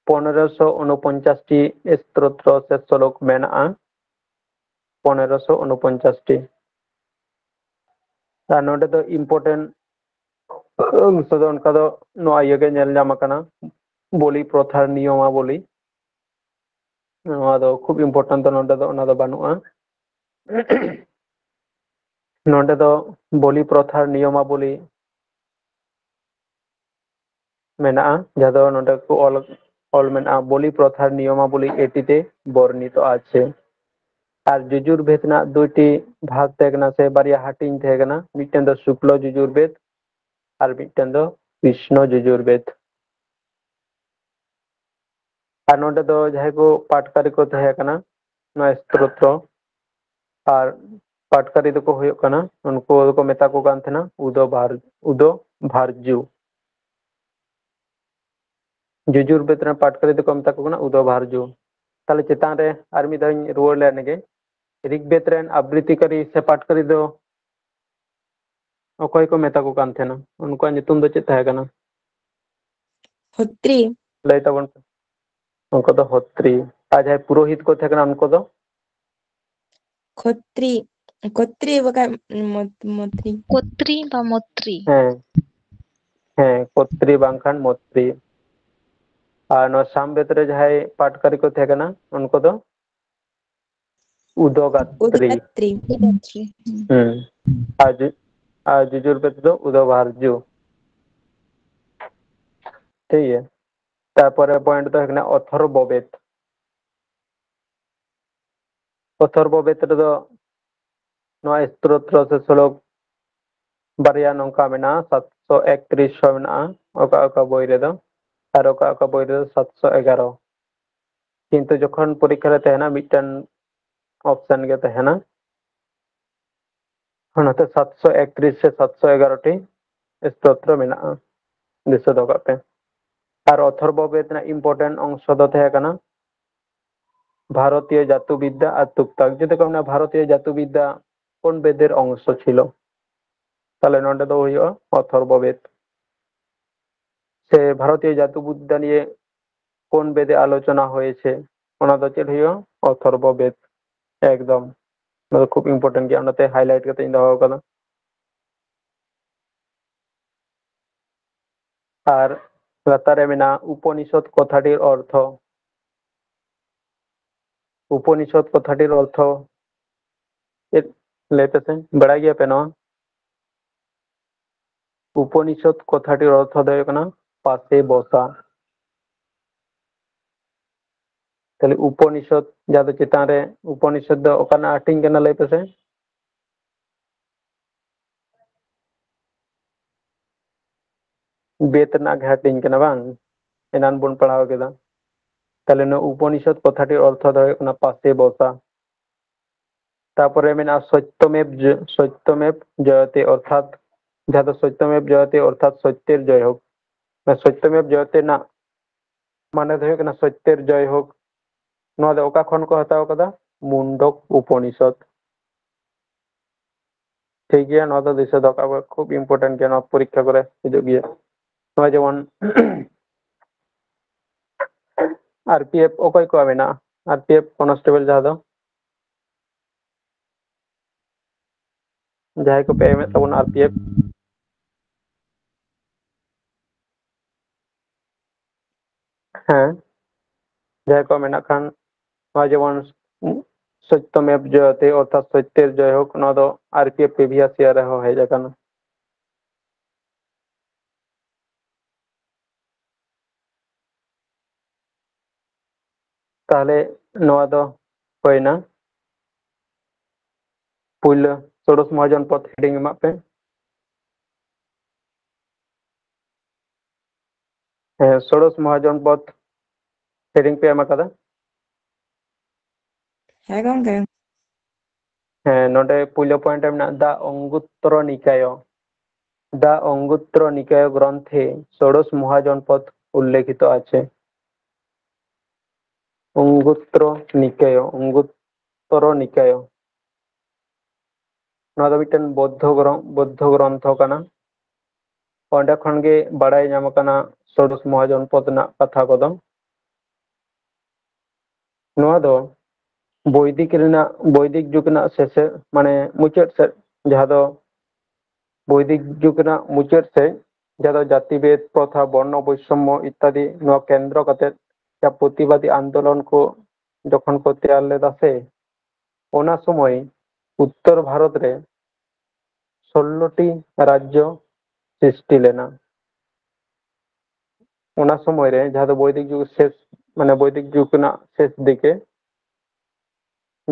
ᱯᱚᱱᱮᱨᱚᱥᱚ ᱩᱱᱚᱯᱚᱧᱪᱟᱥ ᱴᱤ ᱥᱛᱳᱛᱨᱚ ᱥᱮ ᱥᱞᱳᱠ ᱢᱮᱱᱟᱜᱼᱟ, ᱯᱚᱱᱮᱨᱚᱥᱚ ᱩᱱᱚᱯᱚᱧᱪᱟᱥ ᱴᱤ᱾ ᱟᱨ ᱱᱚᱰᱮ ᱫᱚ important ᱚᱝᱥᱚ ᱫᱚ ᱚᱱᱠᱟ ᱫᱚ ᱱᱚᱣᱟ ᱤᱭᱟᱹ ᱜᱮ ᱧᱮᱞ ᱧᱟᱢ ᱟᱠᱟᱱᱟ, ᱵᱚᱞᱤ ᱯᱨᱚᱛᱷᱟᱨ ᱱᱤᱭᱚᱢᱟᱵᱚᱞᱤ᱾ ᱱᱚᱣᱟ ᱫᱚ ᱠᱷᱩᱵ important ᱫᱚ ᱱᱚᱰᱮ ᱫᱚ ᱚᱱᱟ ᱫᱚ ᱵᱟᱹᱱᱩᱜᱼᱟ᱾ ᱱᱚᱰᱮ ᱫᱚ ᱵᱚᱞᱤ ᱯᱨᱚᱛᱷᱟᱨ ᱱᱤᱭᱚᱢᱟᱵᱚᱞᱤ ᱢᱮᱱᱟᱜᱼᱟ, ᱡᱟᱦᱟᱸ ᱫᱚ ᱱᱚᱰᱮ ᱠᱚ ᱚᱞ, ᱚᱞ ᱢᱮᱱᱟᱜᱼᱟ, ᱵᱚᱞᱤ ᱯᱨᱚᱛᱷᱟᱨ ᱱᱤᱭᱚᱢᱟᱵᱚᱞᱤ ᱮᱴᱤ ᱛᱮ ᱵᱚᱨᱱᱤᱛᱚ ᱟᱪᱷᱮ᱾ ᱟᱨ ᱡᱩᱡᱩᱨᱵᱷᱮᱫ ᱨᱮᱱᱟᱜ ᱫᱩᱭᱴᱤ ᱵᱷᱟᱜᱽ ᱛᱟᱦᱮᱸ ᱠᱟᱱᱟ ᱥᱮ ᱵᱟᱨᱭᱟ ᱦᱟᱹᱴᱤᱧ ᱛᱟᱦᱮᱸ ᱠᱟᱱᱟ, ᱢᱤᱫᱴᱮᱱ ᱫᱚ ᱥᱩᱠᱞᱚ ᱡᱩᱡᱩᱨᱵᱷᱮᱫ ᱟᱨ ᱢᱤᱫᱴᱮᱱ ᱫᱚ ᱠᱨᱤᱥᱱᱚ ᱡᱩᱡᱩᱨᱵᱷᱮᱫ᱾ ᱟᱨ ᱱᱚᱰᱮ ᱫᱚ ᱡᱟᱦᱟᱸᱭ ᱠᱚ ᱯᱟᱴᱠᱟᱨᱤ ᱠᱚ ᱛᱟᱦᱮᱸ ᱠᱟᱱᱟ ᱱᱚᱣᱟ ᱥᱛᱳᱛᱨᱚ, ᱟᱨ ᱯᱟᱴᱠᱟᱨᱤ ᱫᱚᱠᱚ ᱦᱩᱭᱩᱜ ᱠᱟᱱᱟ, ᱩᱱᱠᱩ ᱫᱚᱠᱚ ᱢᱮᱛᱟ ᱠᱚ ᱠᱟᱱ ᱛᱟᱦᱮᱱᱟ ᱩᱫᱚ ᱵᱷᱟᱨ-, ᱩᱫᱚ ᱵᱷᱟᱨᱡᱩ᱾ ᱡᱩᱡᱩᱨᱵᱮᱫ ᱨᱮᱱ ᱯᱟᱴᱠᱟᱨᱤ ᱫᱚᱠᱚ ᱢᱮᱛᱟ ᱠᱚ ᱠᱟᱱᱟ ᱩᱫᱚ ᱵᱷᱟᱨᱡᱩ᱾ ᱛᱟᱦᱞᱮ ᱪᱮᱛᱟᱱ ᱨᱮ ᱟᱨ ᱢᱤᱫ ᱫᱷᱟᱣ ᱤᱧ ᱨᱩᱣᱟᱹᱲ ᱞᱮᱱ ᱜᱮ, ᱨᱤᱜᱽᱵᱮᱫ ᱨᱮᱱ ᱟᱵᱨᱤᱛᱤᱠᱟᱨᱤ ᱥᱮ ᱯᱟᱴᱠᱟᱨᱤ ᱫᱚ ᱚᱠᱚᱭ ᱠᱚ ᱢᱮᱛᱟ ᱠᱚ ᱠᱟᱱ ᱛᱟᱦᱮᱱᱟ? ᱩᱱᱠᱩᱣᱟᱜ ᱧᱩᱛᱩᱢ ᱫᱚ ᱪᱮᱫ ᱛᱟᱦᱮᱸ ᱠᱟᱱᱟ? ᱦᱚᱛᱨᱤ᱾ ᱞᱟᱹᱭ ᱛᱟᱵᱚᱱ ᱯᱮ᱾ ᱩᱱᱠᱩ ᱫᱚ ᱦᱚᱛᱨᱤ᱾ ᱟᱨ ᱡᱟᱦᱟᱸᱭ ᱯᱩᱨᱳᱦᱤᱛ ᱠᱚ ᱛᱟᱦᱮᱸ ᱠᱟᱱᱟ, ᱩᱱᱠᱩ ᱫᱚ? ᱠᱷᱚᱛᱨᱤ, ᱠᱷᱚᱛᱨᱤ ᱵᱟᱠᱷᱟᱡ ᱢᱚᱛ-, ᱢᱚᱛᱨᱤ᱾ ᱠᱚᱛᱨᱤ ᱵᱟ ᱢᱚᱛᱨᱤ᱾ ᱦᱮᱸ, ᱦᱮᱸ, ᱠᱚᱛᱨᱤ ᱵᱟᱝᱠᱷᱟᱱ ᱢᱚᱛᱨᱤ᱾ ᱟᱨ ᱱᱚᱣᱟ ᱥᱟᱢᱵᱮᱫ ᱨᱮ ᱡᱟᱦᱟᱸᱭ ᱯᱟᱴᱠᱟᱨᱤ ᱠᱚ ᱛᱟᱦᱮᱸ ᱠᱟᱱᱟ, ᱩᱱᱠᱩ ᱫᱚ ᱩᱫᱚᱜᱟᱛᱨᱤ᱾ ᱩᱫᱚᱜᱟᱛᱨᱤ᱾ ᱩᱫᱚᱜᱟᱛᱨᱤ, ᱦᱩᱸ᱾ ᱦᱩᱸ᱾ ᱟᱨ ᱡᱩ-, ᱟᱨ ᱡᱩᱡᱩᱨᱵᱮᱫ ᱫᱚ ᱩᱫᱚᱵᱷᱟᱨᱡᱩ᱾ ᱴᱷᱤᱠ ᱜᱮᱭᱟ᱾ ᱛᱟᱨᱯᱚᱨᱮ ᱯᱚᱭᱮᱱᱴ ᱫᱚ ᱦᱩᱭᱩᱜ ᱠᱟᱱᱟ ᱚᱛᱷᱚᱨᱵᱚ ᱵᱮᱫ᱾ ᱚᱛᱷᱚᱨᱵᱚ ᱵᱮᱫ ᱨᱮᱫᱚ ᱱᱚᱣᱟ ᱥᱛᱳᱛᱨᱚ ᱥᱮ ᱥᱞᱳᱠ ᱵᱟᱨᱭᱟ ᱱᱚᱝᱠᱟ ᱢᱮᱱᱟᱜᱼᱟ, ᱥᱟᱛᱥᱚ ᱮᱠᱛᱨᱤᱥ ᱦᱚᱸ ᱢᱮᱱᱟᱜᱼᱟ ᱚᱠᱟ ᱚᱠᱟ ᱵᱳᱭ ᱨᱮᱫᱚ, ᱟᱨ ᱚᱠᱟ ᱚᱠᱟ ᱵᱳᱭ ᱨᱮᱫᱚ ᱥᱟᱛᱥᱚ ᱮᱜᱟᱨᱚ᱾ ᱠᱤᱱᱛᱩ ᱡᱚᱠᱷᱚᱱ ᱯᱚᱨᱤᱠᱠᱷᱟ ᱨᱮ ᱛᱟᱦᱮᱱᱟ, ᱢᱤᱫᱴᱮᱱ ᱚᱯᱥᱮᱱ ᱜᱮ ᱛᱟᱦᱮᱱᱟ᱾ ᱚᱱᱟᱛᱮ ᱥᱟᱛᱥᱚ ᱮᱠᱛᱨᱤᱥ ᱥᱮ ᱥᱟᱛᱥᱚ ᱮᱜᱟᱨᱚ ᱴᱤ ᱥᱛᱳᱛᱨᱚ ᱢᱮᱱᱟᱜᱼᱟ, ᱫᱤᱥᱟᱹ ᱫᱚᱦᱚ ᱠᱟᱜ ᱯᱮ᱾ ᱟᱨ ᱚᱛᱷᱚᱨᱵᱚ ᱵᱮᱫ ᱨᱮᱱᱟᱜ ᱤᱢᱯᱚᱨᱴᱮᱱᱴ ᱚᱝᱥᱚ ᱫᱚ ᱛᱟᱦᱮᱸ ᱠᱟᱱᱟ ᱵᱷᱟᱨᱚᱛᱤᱭᱚ ᱡᱟᱹᱛᱩ ᱵᱤᱫᱽᱫᱟ ᱟᱨ ᱛᱩᱠᱛᱟᱠ᱾ ᱡᱩᱫᱤ ᱠᱚ ᱢᱮᱱᱟ ᱵᱷᱟᱨᱚᱛᱤᱭᱚ ᱡᱟᱹᱛᱩ ᱵᱤᱫᱽᱫᱟ কোন বেদের অংশ ছিল, তাহলে ᱱᱚᱰᱮ ᱫᱚ ᱦᱩᱭᱩᱜᱼᱟ ᱚᱛᱷᱚᱨᱵᱚ ᱵᱮᱫ᱾ ᱥᱮ ᱵᱷᱟᱨᱚᱛᱤᱭᱚ ᱡᱟᱹᱛᱩ ᱵᱤᱫᱽᱫᱟ ᱱᱤᱭᱮ কোন বেদে আলোচনা হয়েছে, ᱚᱱᱟ ᱫᱚ ᱪᱮᱫ ᱦᱩᱭᱩᱜᱼᱟ? ᱚᱛᱷᱚᱨᱵᱚ ᱵᱮᱫ᱾ ᱮᱠᱫᱚᱢ, ᱚᱱᱟ ᱫᱚ ᱠᱷᱩᱵ ᱤᱢᱯᱚᱨᱴᱮᱱᱴ ᱜᱮᱭᱟ, ᱚᱱᱟᱛᱮ ᱦᱟᱭᱞᱟᱭᱤᱴ ᱠᱟᱛᱮ ᱤᱧ ᱫᱚᱦᱚ ᱟᱠᱟᱫᱟ᱾ ᱟᱨ ᱞᱟᱛᱟᱨ ᱨᱮ ᱢᱮᱱᱟᱜᱼᱟ ᱩᱯᱚᱱᱤᱥᱚᱫ ᱠᱚᱛᱷᱟᱴᱤᱨ ᱚᱨᱛᱷᱚ᱾ ᱩᱯᱚᱱᱤᱥᱚᱫ ᱠᱚᱛᱷᱟᱴᱤᱨ ᱚᱨᱛᱷᱚ ᱪᱮᱫ? ᱞᱟᱹᱭ ᱯᱮᱥᱮ, ᱵᱟᱲᱟᱭ ᱜᱮᱭᱟ ᱯᱮ ᱱᱚᱣᱟ? ᱩᱯᱚᱱᱤᱥᱚᱫ ᱠᱚᱛᱷᱟᱴᱤᱨ ᱚᱨᱛᱷᱚ ᱫᱚ ᱦᱩᱭᱩᱜ ᱠᱟᱱᱟ ᱯᱟᱥᱮ ᱵᱚᱥᱟ᱾ ᱛᱟᱦᱞᱮ ᱩᱯᱚᱱᱤᱥᱚᱫ, ᱡᱟᱦᱟᱸ ᱫᱚ ᱪᱮᱛᱟᱱ ᱨᱮ, ᱩᱯᱚᱱᱤᱥᱚᱫ ᱫᱚ ᱚᱠᱟ ᱨᱮᱱᱟᱜ ᱦᱟᱹᱴᱤᱧ ᱠᱟᱱᱟ ᱞᱟᱹᱭ ᱯᱮᱥᱮ? ᱵᱮᱫ ᱨᱮᱱᱟᱜ ᱜᱮ ᱦᱟᱹᱴᱤᱧ ᱠᱟᱱᱟ ᱵᱟᱝ? ᱮᱱᱟᱱ ᱵᱚᱱ ᱯᱟᱲᱦᱟᱣ ᱠᱮᱫᱟ᱾ ᱛᱟᱦᱞᱮ ᱱᱚᱣᱟ ᱩᱯᱚᱱᱤᱥᱚᱫ ᱠᱚᱛᱷᱟᱴᱤᱨ ᱚᱨᱛᱷᱚ ᱫᱚ ᱦᱩᱭᱩᱜ ᱠᱟᱱᱟ ᱯᱟᱥᱮ ᱵᱚᱥᱟ᱾ ᱛᱟᱯᱚᱨᱮ ᱢᱮᱱᱟᱜᱼᱟ ᱥᱚᱛᱭᱚᱢᱮᱵ ᱡᱚ-, ᱥᱚᱛᱭᱚᱢᱮᱵ ᱡᱚᱭᱚᱛᱮ, ᱚᱨᱛᱷᱟᱛ ᱡᱟᱦᱟᱸ ᱫᱚ ᱥᱚᱛᱭᱚᱢᱮᱵ ᱡᱚᱭᱚᱛᱮ ᱚᱨᱛᱷᱟᱛ ᱥᱚᱛᱭᱚᱨ ᱡᱚᱭ ᱦᱳᱠ᱾ ᱚᱱᱟ ᱥᱚᱛᱭᱚᱢᱮᱵ ᱡᱚᱭᱚᱛᱮ ᱨᱮᱱᱟᱜ ᱢᱟᱱᱮ ᱫᱚ ᱦᱩᱭᱩᱜ ᱠᱟᱱᱟ ᱥᱚᱛᱭᱚᱨ ᱡᱚᱭ ᱦᱳᱠ᱾ ᱱᱚᱣᱟ ᱫᱚ ᱚᱠᱟ ᱠᱷᱚᱱ ᱠᱚ ᱦᱟᱛᱟᱣ ᱠᱟᱫᱟ? ᱢᱩᱱᱰᱚᱠ ᱩᱯᱚᱱᱤᱥᱚᱫ᱾ ᱴᱷᱤᱠ ᱜᱮᱭᱟ, ᱱᱚᱣᱟ ᱫᱚ ᱫᱤᱥᱟᱹ ᱫᱚᱦᱚ ᱠᱟᱜ ᱯᱮ, ᱠᱷᱩᱵ ᱤᱢᱯᱚᱨᱴᱮᱱᱴ ᱜᱮᱭᱟ, ᱱᱚᱣᱟ ᱯᱚᱨᱤᱠᱠᱷᱟ ᱠᱚᱨᱮ ᱦᱤᱡᱩᱜ ᱜᱮᱭᱟ᱾ ᱱᱚᱣᱟ ᱡᱮᱢᱚᱱ ᱟᱨ ᱯᱤ ᱮᱯᱷ ᱚᱠᱚᱭ ᱠᱚᱣᱟᱜ ᱢᱮᱱᱟᱜᱼᱟ? ᱟᱨ ᱯᱤ ᱮᱯᱷ ᱠᱚᱱᱥᱴᱮᱵᱚᱞ ᱡᱟᱦᱟᱸ ᱫᱚ ᱡᱟᱦᱟᱸᱭ ᱠᱚᱯᱮ ᱮᱢᱮᱫ ᱛᱟᱵᱚᱱᱟ ᱟᱨ ᱯᱤ ᱮᱯᱷ᱾ ᱦᱮᱸ, ᱡᱟᱦᱟᱸᱭ ᱠᱚ ᱢᱮᱱᱟᱜ ᱠᱷᱟᱱ, ᱱᱚᱣᱟ ᱡᱮᱢᱚᱱ ᱥᱚᱛᱭᱚᱢᱮᱵ ᱡᱚᱭᱚᱛᱮ ᱚᱨᱛᱷᱟᱛ ᱥᱚᱛᱭᱚᱨ ᱡᱚᱭ ᱦᱳᱠ, ᱱᱚᱣᱟ ᱫᱚ ᱟᱨ ᱯᱤ ᱮᱯᱷ ᱯᱨᱤᱵᱷᱤᱭᱟᱥ ᱤᱭᱟᱨ ᱨᱮᱦᱚᱸ ᱦᱮᱡ ᱟᱠᱟᱱᱟ᱾ ᱛᱟᱦᱞᱮ ᱱᱚᱣᱟ ᱫᱚ ᱦᱩᱭᱱᱟ ᱯᱩᱭᱞᱟᱹ ᱥᱳᱲᱳᱥ ᱢᱚᱦᱟᱡᱚᱱᱯᱚᱫ ᱦᱮᱰᱤᱝ ᱮᱢᱟᱜ ᱯᱮ᱾ ᱦᱮᱸ, ᱥᱳᱲᱳᱥ ᱢᱚᱦᱟᱡᱚᱱᱯᱚᱫ ᱦᱮᱰᱤᱝ ᱯᱮ ᱮᱢ ᱟᱠᱟᱫᱟ? ᱦᱮᱸ ᱜᱚᱝᱠᱮ᱾ ᱦᱮᱸ, ᱱᱚᱰᱮ ᱯᱩᱭᱞᱟᱹ ᱯᱚᱭᱮᱱᱴ ᱨᱮ ᱢᱮᱱᱟᱜ ᱫᱟ ᱚᱝᱜᱩᱛᱛᱨᱚ ᱱᱤᱠᱟᱭᱚ᱾ ᱫᱟ ᱚᱝᱜᱩᱛᱛᱨᱚ ᱱᱤᱠᱟᱭᱚ ᱜᱨᱚᱱᱛᱷᱮ ᱥᱳᱲᱳᱥ ᱢᱚᱦᱟᱡᱚᱱᱯᱚᱫ ᱩᱞᱞᱮᱠᱷᱤᱛᱚ ᱟᱪᱷᱮ᱾ ᱚᱝᱜᱩᱛᱛᱨᱚ ᱱᱤᱠᱟᱭᱚ, ᱚᱝᱜᱩᱛᱛᱨᱚ ᱱᱤᱠᱟᱭᱚ᱾ ᱱᱚᱣᱟ ᱫᱚ ᱢᱤᱫᱴᱮᱱ ᱵᱳᱫᱽᱫᱷᱚ ᱜᱨᱚ-, ᱵᱳᱫᱽᱫᱷᱚ ᱜᱨᱚᱱᱛᱷᱚ ᱠᱟᱱᱟ᱾ ᱚᱸᱰᱮ ᱠᱷᱚᱱ ᱜᱮ ᱵᱟᱲᱟᱭ ᱧᱟᱢ ᱟᱠᱟᱱᱟ ᱥᱳᱲᱳᱥ ᱢᱚᱦᱟᱡᱚᱱᱯᱚᱫ ᱨᱮᱱᱟᱜ ᱠᱟᱛᱷᱟ ᱠᱚᱫᱚ᱾ ᱱᱚᱣᱟ ᱫᱚ ᱵᱳᱭᱫᱤᱠ ᱨᱮᱱᱟᱜ, ᱵᱳᱭᱫᱤᱠ ᱡᱩᱜᱽ ᱨᱮᱱᱟᱜ ᱥᱮᱥᱮ, ᱢᱟᱱᱮ ᱢᱩᱪᱟᱹᱫ ᱥᱮᱫ, ᱡᱟᱦᱟᱸ ᱫᱚ ᱵᱳᱭᱫᱤᱠ ᱡᱩᱜᱽ ᱨᱮᱱᱟᱜ ᱢᱩᱪᱟᱹᱫ ᱥᱮᱫ, ᱡᱟᱦᱟᱸ ᱫᱚ ᱡᱟᱹᱛᱤᱵᱮᱫ, ᱯᱨᱚᱛᱷᱟ, ᱵᱚᱨᱱᱚ ᱵᱳᱭᱥᱚᱢᱢᱚ ᱤᱛᱛᱟᱫᱤ ᱱᱚᱣᱟ ᱠᱮᱱᱫᱨᱚ ᱠᱟᱛᱮ ᱡᱟ ᱯᱨᱚᱛᱤᱵᱟᱫᱤ ᱟᱱᱫᱳᱞᱚᱱ ᱠᱚ ᱡᱚᱠᱷᱚᱱ ᱠᱚ ᱛᱮᱭᱟᱨ ᱞᱮᱫᱟ ᱥᱮ, ᱚᱱᱟ ᱥᱚᱢᱚᱭ ᱩᱛᱛᱚᱨ ᱵᱷᱟᱨᱚᱛ ᱨᱮ ᱥᱳᱞᱞᱳ ᱴᱤ ᱨᱟᱡᱽᱡᱚ ᱥᱨᱤᱥᱴᱤ ᱞᱮᱱᱟ᱾ ᱚᱱᱟ ᱥᱚᱢᱚᱭ ᱨᱮ, ᱡᱟᱦᱟᱸ ᱫᱚ ᱵᱳᱭᱫᱤᱠ ᱡᱩᱜᱽ ᱥᱮᱥ, ᱢᱟᱱᱮ ᱵᱳᱭᱫᱤᱠ ᱡᱩᱜᱽ ᱨᱮᱱᱟᱜ ᱥᱮᱥ ᱫᱤᱠᱮ,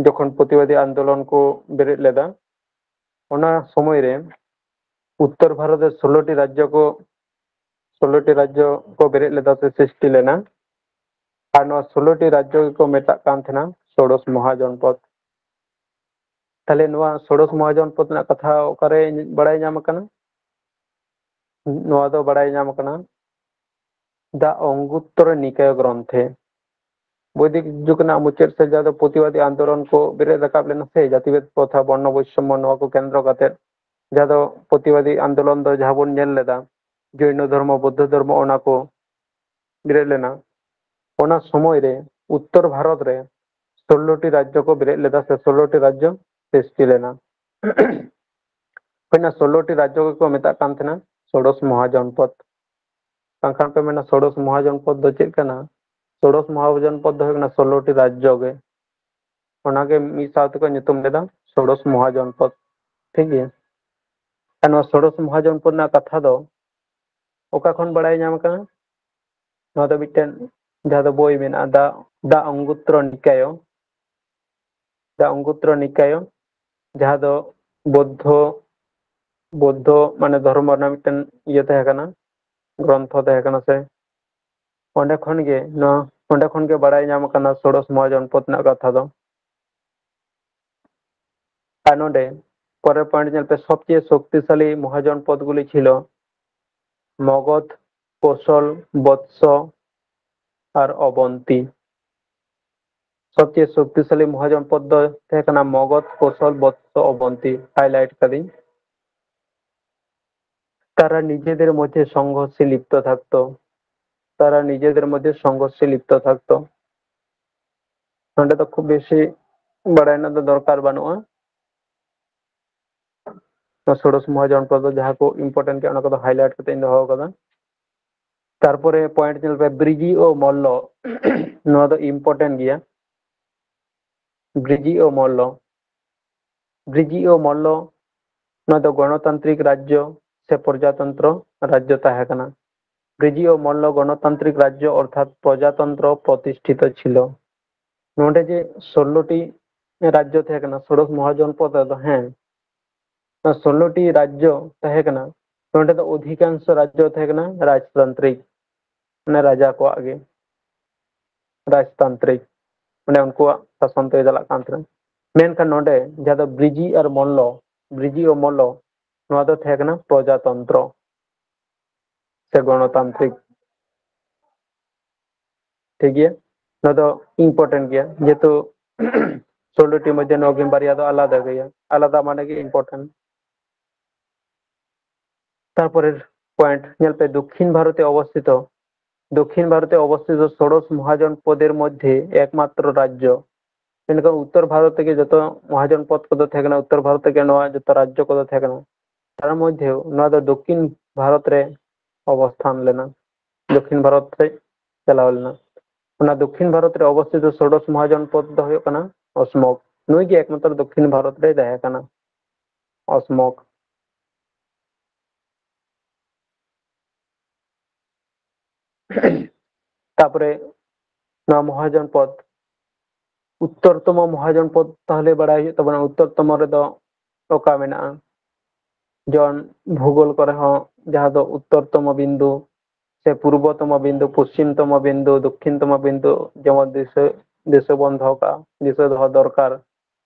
ᱡᱚᱠᱷᱚᱱ ᱯᱨᱚᱛᱤᱵᱟᱫᱤ ᱟᱱᱫᱳᱞᱚᱱ ᱠᱚ ᱵᱮᱨᱮᱫ ᱞᱮᱫᱟ, ᱚᱱᱟ ᱥᱚᱢᱚᱭ ᱨᱮ ᱩᱛᱛᱚᱨ ᱵᱷᱟᱨᱚᱛ ᱨᱮ ᱥᱳᱞᱞᱳ ᱴᱤ ᱨᱟᱡᱽᱡᱚ ᱠᱚ, ᱥᱳᱞᱞᱳ ᱴᱤ ᱨᱟᱡᱽᱡᱚ ᱠᱚ ᱵᱮᱨᱮᱫ ᱞᱮᱫᱟ ᱥᱮ ᱥᱨᱤᱥᱴᱤ ᱞᱮᱱᱟ᱾ ᱟᱨ ᱱᱚᱣᱟ ᱥᱳᱞᱞᱳ ᱴᱤ ᱨᱟᱡᱽᱡᱚ ᱜᱮᱠᱚ ᱢᱮᱛᱟᱜ ᱠᱟᱱ ᱛᱟᱦᱮᱱᱟ ᱥᱳᱲᱳᱥ ᱢᱚᱦᱟᱡᱚᱱᱯᱚᱫ᱾ ᱛᱟᱦᱞᱮ ᱱᱚᱣᱟ ᱥᱳᱲᱳᱥ ᱢᱚᱦᱟᱡᱚᱱᱯᱚᱫ ᱨᱮᱱᱟᱜ ᱠᱟᱛᱷᱟ ᱚᱠᱟᱨᱮ ᱵᱟᱲᱟᱭ ᱧᱟᱢ ᱟᱠᱟᱱᱟ? ᱱᱚᱣᱟ ᱫᱚ ᱵᱟᱲᱟᱭ ᱧᱟᱢ ᱟᱠᱟᱱᱟ ᱫᱟ ᱚᱝᱜᱩᱛᱛᱚᱨ ᱱᱤᱠᱟᱭ ᱜᱨᱚᱱᱛᱷᱮ᱾ ᱵᱳᱭᱫᱤᱠ ᱡᱩᱜᱽ ᱨᱮᱱᱟᱜ ᱢᱩᱪᱟᱹᱫ ᱥᱮᱫ ᱡᱟᱦᱟᱸ ᱫᱚ ᱯᱨᱚᱛᱤᱵᱟᱫᱤ ᱟᱱᱫᱳᱞᱚᱱ ᱠᱚ ᱵᱮᱨᱮᱫ ᱨᱟᱠᱟᱵ ᱞᱮᱱᱟ ᱥᱮ, ᱡᱟᱹᱛᱤᱵᱮᱫ ᱯᱨᱚᱛᱷᱟ, ᱵᱚᱨᱱᱚ ᱵᱳᱭᱥᱚᱢᱢᱚ, ᱱᱚᱣᱟ ᱠᱚ ᱠᱮᱱᱫᱨᱚ ᱠᱟᱛᱮ ᱡᱟᱦᱟᱸ ᱫᱚ ᱯᱨᱚᱛᱤᱵᱟᱫᱤ ᱟᱱᱫᱳᱞᱚᱱ ᱫᱚ ᱡᱟᱦᱟᱸ ᱵᱚᱱ ᱧᱮᱞ ᱞᱮᱫᱟ, ᱡᱳᱭᱱᱚ ᱫᱷᱚᱨᱢᱚ, ᱵᱳᱫᱽᱫᱷᱚ ᱫᱷᱚᱨᱢᱚ, ᱚᱱᱟ ᱠᱚ ᱵᱮᱨᱮᱫ ᱞᱮᱱᱟ᱾ ᱚᱱᱟ ᱥᱚᱢᱚᱭ ᱨᱮ ᱩᱛᱛᱚᱨ ᱵᱷᱟᱨᱚᱛ ᱨᱮ ᱥᱳᱞᱞᱳ ᱴᱤ ᱨᱟᱡᱽᱡᱚ ᱠᱚ ᱵᱮᱨᱮᱫ ᱞᱮᱫᱟ ᱥᱮ ᱥᱳᱞᱞᱳ ᱴᱤ ᱨᱟᱡᱽᱡᱚ ᱥᱨᱤᱥᱴᱤ ᱞᱮᱱᱟ᱾ ᱦᱩᱭᱱᱟ ᱥᱳᱞᱞᱳ ᱴᱤ ᱨᱟᱡᱽᱡᱚ ᱜᱮᱠᱚ ᱢᱮᱛᱟᱜ ᱠᱟᱱ ᱛᱟᱦᱮᱱᱟ ᱥᱳᱲᱳᱥ ᱢᱚᱦᱟᱡᱚᱱᱯᱚᱫ᱾ ᱵᱟᱝᱠᱷᱟᱱ ᱯᱮ ᱢᱮᱱᱟ ᱥᱳᱲᱳᱥ ᱢᱚᱦᱟᱡᱚᱱᱯᱚᱫ ᱫᱚ ᱪᱮᱫ ᱠᱟᱱᱟ? ᱥᱳᱲᱳᱥ ᱢᱚᱦᱟᱡᱚᱱᱯᱚᱫ ᱫᱚ ᱦᱩᱭᱩᱜ ᱠᱟᱱᱟ ᱥᱳᱞᱞᱳ ᱴᱤ ᱨᱟᱡᱽᱡᱚ ᱜᱮ᱾ ᱚᱱᱟᱜᱮ ᱢᱤᱫ ᱥᱟᱶ ᱛᱮᱠᱚ ᱧᱩᱛᱩᱢ ᱞᱮᱫᱟ ᱥᱳᱲᱳᱥ ᱢᱚᱦᱟᱡᱚᱱᱯᱚᱫ᱾ ᱴᱷᱤᱠ ᱜᱮᱭᱟ? ᱟᱨ ᱱᱚᱣᱟ ᱥᱳᱲᱳᱥ ᱢᱚᱦᱟᱡᱚᱱᱯᱚᱫ ᱨᱮᱱᱟᱜ ᱠᱟᱛᱷᱟ ᱫᱚ ᱚᱠᱟ ᱠᱷᱚᱱ ᱵᱟᱲᱟᱭ ᱧᱟᱢ ᱟᱠᱟᱱᱟ? ᱱᱚᱣᱟ ᱫᱚ ᱢᱤᱫᱴᱮᱱ ᱡᱟᱦᱟᱸ ᱫᱚ ᱵᱳᱭ ᱢᱮᱱᱟᱜᱼᱟ, ᱫᱟ, ᱫᱟ ᱚᱝᱜᱩᱛᱨᱚ ᱱᱤᱠᱟᱭᱚ, ᱫᱟ ᱚᱝᱜᱩᱛᱨᱚ ᱱᱤᱠᱟᱭᱚ᱾ ᱡᱟᱦᱟᱸ ᱫᱚ ᱵᱳᱫᱽᱫᱷᱚ ᱵᱳᱫᱽᱫᱷᱚ ᱢᱟᱱᱮ ᱫᱷᱚᱨᱢᱚ ᱨᱮᱱᱟᱜ ᱢᱤᱫᱴᱮᱱ ᱤᱭᱟᱹ ᱛᱟᱦᱮᱸ ᱠᱟᱱᱟ, ᱜᱨᱚᱱᱛᱷᱚ ᱛᱟᱦᱮᱸ ᱠᱟᱱᱟ ᱥᱮ᱾ ᱚᱸᱰᱮ ᱠᱷᱚᱱ ᱜᱮ ᱱᱚᱣᱟ ᱚᱸᱰᱮ ᱠᱷᱚᱱ ᱜᱮ ᱵᱟᱲᱟᱭ ᱧᱟᱢ ᱟᱠᱟᱱᱟ ᱥᱳᱲᱚᱥ ᱢᱚᱦᱟᱡᱚᱱᱯᱚᱫ ᱨᱮᱱᱟᱜ ᱠᱟᱛᱷᱟ ᱫᱚ᱾ ᱟᱨ ᱱᱚᱰᱮ ᱯᱚᱨᱮᱨ ᱯᱚᱭᱮᱱᱴ ᱧᱮᱞ ᱯᱮ, ᱥᱚᱵᱪᱮᱭᱮ ᱥᱚᱠᱛᱤᱥᱟᱞᱤ ᱢᱚᱦᱟᱡᱚᱱᱯᱚᱫ ᱜᱩᱞᱤ ᱪᱷᱤᱞᱚ ᱢᱚᱜᱚᱫᱷ, ᱠᱳᱥᱚᱞ, ᱵᱚᱛᱥᱚ ᱟᱨ ᱚᱵᱚᱱᱛᱤ᱾ ᱥᱚᱵᱪᱮᱭᱮ ᱥᱚᱠᱛᱤᱥᱟᱞᱤ ᱢᱚᱦᱟᱡᱚᱱᱯᱚᱫ ᱫᱚ ᱛᱟᱦᱮᱸ ᱠᱟᱱᱟ ᱢᱚᱜᱚᱫᱷ, ᱠᱳᱥᱚᱞ, ᱵᱚᱛᱥᱚ, ᱚᱵᱚᱱᱛᱤ᱾ ᱦᱟᱭᱞᱟᱭᱤᱴ ᱠᱟᱫᱤᱧ। তারা নিজেদের মধ্যে সংঘর্ষে লিপ্ত থাকতো। তারা নিজেদের মধ্যে সংঘর্ষে লিপ্ত থাকতো। ᱱᱚᱰᱮ ᱫᱚ ᱠᱷᱩᱵ ᱵᱮᱥᱤ ᱵᱟᱲᱟᱭ ᱨᱮᱱᱟᱜ ᱫᱚ ᱫᱚᱨᱠᱟᱨ ᱵᱟᱹᱱᱩᱜᱼᱟ᱾ ᱱᱚᱣᱟ ᱥᱳᱲᱚᱥ ᱢᱚᱦᱟᱡᱚᱱᱯᱚᱫ ᱫᱚ ᱡᱟᱦᱟᱸ ᱠᱚ ᱤᱢᱯᱚᱨᱴᱮᱱᱴ ᱜᱮᱭᱟ, ᱚᱱᱟ ᱠᱚᱫᱚ ᱦᱟᱭᱞᱟᱭᱤᱴ ᱠᱟᱛᱮ ᱤᱧ ᱫᱚᱦᱚ ᱟᱠᱟᱫᱟ᱾ ᱛᱟᱨᱯᱚᱨᱮ ᱯᱚᱭᱮᱱᱴ ᱧᱮᱞ ᱯᱮ, ᱵᱨᱤᱡᱤ ᱳ ᱢᱚᱞᱞᱚ᱾ ᱱᱚᱣᱟ ᱫᱚ ᱤᱢᱯᱚᱨᱴᱮᱱᱴ ᱜᱮᱭᱟ᱾ ᱵᱨᱤᱡᱤ ᱳ ᱢᱚᱞᱞᱚ, ᱵᱨᱤᱡᱤ ᱳ ᱢᱚᱞᱞᱚ, ᱱᱚᱣᱟ ᱫᱚ ᱜᱚᱱᱚᱛᱟᱱᱛᱨᱤᱠ ᱨᱟᱡᱽᱡᱚ ᱥᱮ ᱯᱨᱚᱡᱟᱛᱚᱱᱛᱨᱚ ᱨᱟᱡᱽᱡᱚ ᱛᱟᱦᱮᱸ ᱠᱟᱱᱟ᱾ ᱵᱨᱤᱡᱤ ᱳ ᱢᱚᱞᱞᱚ ᱜᱚᱱᱚᱛᱟᱱᱛᱨᱤᱠ ᱨᱟᱡᱽᱡᱚ ᱚᱨᱛᱷᱟᱛ ᱯᱨᱚᱡᱟᱛᱚᱱᱛᱨᱚ ᱯᱨᱚᱛᱤᱥᱴᱷᱤᱛᱚ ᱪᱷᱤᱞᱚ᱾ ᱱᱚᱰᱮ ᱡᱮ ᱥᱳᱞᱞᱳ ᱴᱤ ᱨᱟᱡᱽᱡᱚ ᱛᱟᱦᱮᱸ ᱠᱟᱱᱟ ᱥᱳᱲᱚᱥ ᱢᱚᱦᱟᱡᱚᱱᱯᱚᱫ ᱨᱮᱫᱚ, ᱦᱮᱸ, ᱱᱚᱣᱟ ᱥᱳᱞᱞᱳ ᱴᱤ ᱨᱟᱡᱽᱡᱚ ᱛᱟᱦᱮᱸ ᱠᱟᱱᱟ, ᱱᱚᱰᱮ ᱫᱚ ᱚᱫᱷᱤᱠᱟᱝᱥᱚ ᱨᱟᱡᱽᱡᱚ ᱛᱟᱦᱮᱸ ᱠᱟᱱᱟ ᱨᱟᱡᱽᱛᱟᱱᱛᱨᱤᱠ, ᱢᱟᱱᱮ ᱨᱟᱡᱟ ᱠᱚᱣᱟᱜ ᱜᱮ ᱨᱟᱡᱽᱛᱟᱱᱛᱨᱤᱠ, ᱢᱟᱱᱮ ᱩᱱᱠᱩᱣᱟᱜ ᱥᱟᱥᱚᱱ ᱛᱮ ᱪᱟᱞᱟᱜ ᱠᱟᱱ ᱛᱟᱦᱮᱸᱱᱟ᱾ ᱢᱮᱱᱠᱷᱟᱱ ᱱᱚᱰᱮ ᱡᱟᱦᱟᱸ ᱫᱚ ᱵᱨᱤᱡᱤ ᱟᱨ ᱢᱚᱞᱞᱚ, ᱵᱨᱤᱡᱤ ᱳ ᱢᱚᱞᱞᱚ, ᱱᱚᱣᱟ ᱫᱚ ᱛᱟᱦᱮᱸ ᱠᱟᱱᱟ ᱯᱨᱚᱡᱟᱛᱚᱱᱛᱨᱚ ᱥᱮ ᱜᱚᱱᱚᱛᱟᱱᱛᱨᱤᱠ᱾ ᱴᱷᱤᱠ ᱜᱮᱭᱟ, ᱱᱚᱣᱟ ᱫᱚ ᱤᱢᱯᱚᱨᱴᱮᱱᱴ ᱜᱮᱭᱟ, ᱡᱮᱦᱮᱛᱩ ᱥᱳᱞᱞᱳ ᱴᱤ ᱢᱚᱫᱽᱫᱷᱮ ᱱᱚᱣᱟ ᱠᱤᱱ ᱵᱟᱨᱭᱟ ᱫᱚ ᱟᱞᱟᱫᱟ ᱜᱮᱭᱟ, ᱟᱞᱟᱫᱟ ᱢᱟᱱᱮ ᱜᱮ ᱤᱢᱯᱚᱨᱴᱮᱱᱴ᱾ ᱛᱟᱨᱯᱚᱨᱮ ᱯᱚᱭᱮᱱᱴ ᱧᱮᱞ ᱯᱮ, ᱫᱚᱠᱠᱷᱤᱱ ᱵᱷᱟᱨᱚᱛᱮ ᱚᱵᱚᱥᱛᱷᱤᱛᱚ, ᱫᱚᱠᱠᱷᱤᱱ ᱵᱷᱟᱨᱚᱛᱮ ᱚᱵᱚᱥᱛᱷᱤᱛᱚ ᱥᱳᱲᱚᱥ ᱢᱚᱦᱟᱡᱚᱱᱯᱚᱫᱮᱨ ᱢᱚᱫᱽᱫᱷᱮ ᱮᱠᱢᱟᱛᱨᱚ ᱨᱟᱡᱽᱡᱚ, ᱢᱮᱱᱠᱷᱟᱱ ᱩᱛᱛᱚᱨ ᱵᱷᱟᱨᱚᱛ ᱨᱮᱜᱮ ᱡᱚᱛᱚ ᱢᱚᱦᱟᱡᱚᱱᱯᱚᱫ ᱠᱚᱫᱚ ᱛᱟᱦᱮᱸ ᱠᱟᱱᱟ, ᱩᱛᱛᱚᱨ ᱵᱷᱟᱨᱚᱛ ᱨᱮᱜᱮ ᱱᱚᱣᱟ ᱡᱚᱛᱚ ᱨᱟᱡᱽᱡᱚ ᱠᱚᱫᱚ ᱛᱟᱦᱮᱸ ᱠᱟᱱᱟ᱾ ᱛᱟᱨ ᱢᱚᱫᱽᱫᱷᱮ ᱱᱚᱣᱟ ᱫᱚ ᱫᱚᱠᱠᱷᱤᱱ ᱵᱷᱟᱨᱚᱛ ᱨᱮ ᱚᱵᱚᱥᱛᱷᱟᱱ ᱞᱮᱱᱟ, ᱫᱚᱠᱠᱷᱤᱱ ᱵᱷᱟᱨᱚᱛ ᱨᱮ ᱪᱟᱞᱟᱣ ᱞᱮᱱᱟ᱾ ᱚᱱᱟ ᱫᱚᱠᱠᱷᱤᱱ ᱵᱷᱟᱨᱚᱛ ᱨᱮ ᱚᱵᱚᱥᱛᱷᱤᱛ ᱥᱳᱲᱚᱥ ᱢᱚᱦᱟᱡᱚᱱᱯᱚᱫ ᱫᱚ ᱦᱩᱭᱩᱜ ᱠᱟᱱᱟ ᱚᱥᱢᱚᱠ᱾ ᱱᱩᱭ ᱜᱮ ᱮᱠᱢᱟᱛᱨᱚ ᱫᱚᱠᱠᱷᱤᱱ ᱵᱷᱟᱨᱚᱛ ᱨᱮᱭ ᱛᱟᱦᱮᱸ ᱠᱟᱱᱟ, ᱚᱥᱢᱚᱠ᱾ ᱛᱟᱯᱚᱨᱮ ᱱᱚᱣᱟ ᱢᱚᱦᱟᱡᱚᱱᱯᱚᱫ ᱩᱛᱛᱚᱨᱛᱚᱢᱚ ᱢᱚᱦᱟᱡᱚᱱᱯᱚᱫ ᱛᱟᱦᱚᱞᱮ ᱵᱟᱲᱟᱭ ᱦᱩᱭᱩᱜ ᱛᱟᱵᱚᱱᱟ, ᱩᱛᱛᱚᱨᱛᱚᱢᱚ ᱨᱮᱫᱚ ᱚᱠᱟ ᱢᱮᱱᱟᱜᱼᱟ? ᱡᱮᱢᱚᱱ ᱵᱷᱩᱜᱳᱞ ᱠᱚᱨᱮ ᱦᱚᱸ ᱡᱟᱦᱟᱸ ᱫᱚ ᱩᱛᱛᱚᱨᱛᱚᱢᱚ ᱵᱤᱱᱫᱩ ᱥᱮ ᱯᱩᱨᱵᱚᱛᱚᱢᱚ ᱵᱤᱱᱫᱩ, ᱯᱚᱥᱪᱤᱢᱛᱚᱢᱚ ᱵᱤᱱᱫᱩ, ᱫᱚᱠᱠᱷᱤᱱᱛᱚᱢᱚ ᱵᱤᱱᱫᱩ ᱡᱮᱢᱚᱱ ᱫᱤᱥᱟᱹ ᱫᱤᱥᱟᱹ ᱵᱚᱱ ᱫᱚᱦᱚ ᱠᱟᱜᱼᱟ, ᱫᱤᱥᱟᱹ ᱫᱚᱦᱚ ᱫᱚᱨᱠᱟᱨ,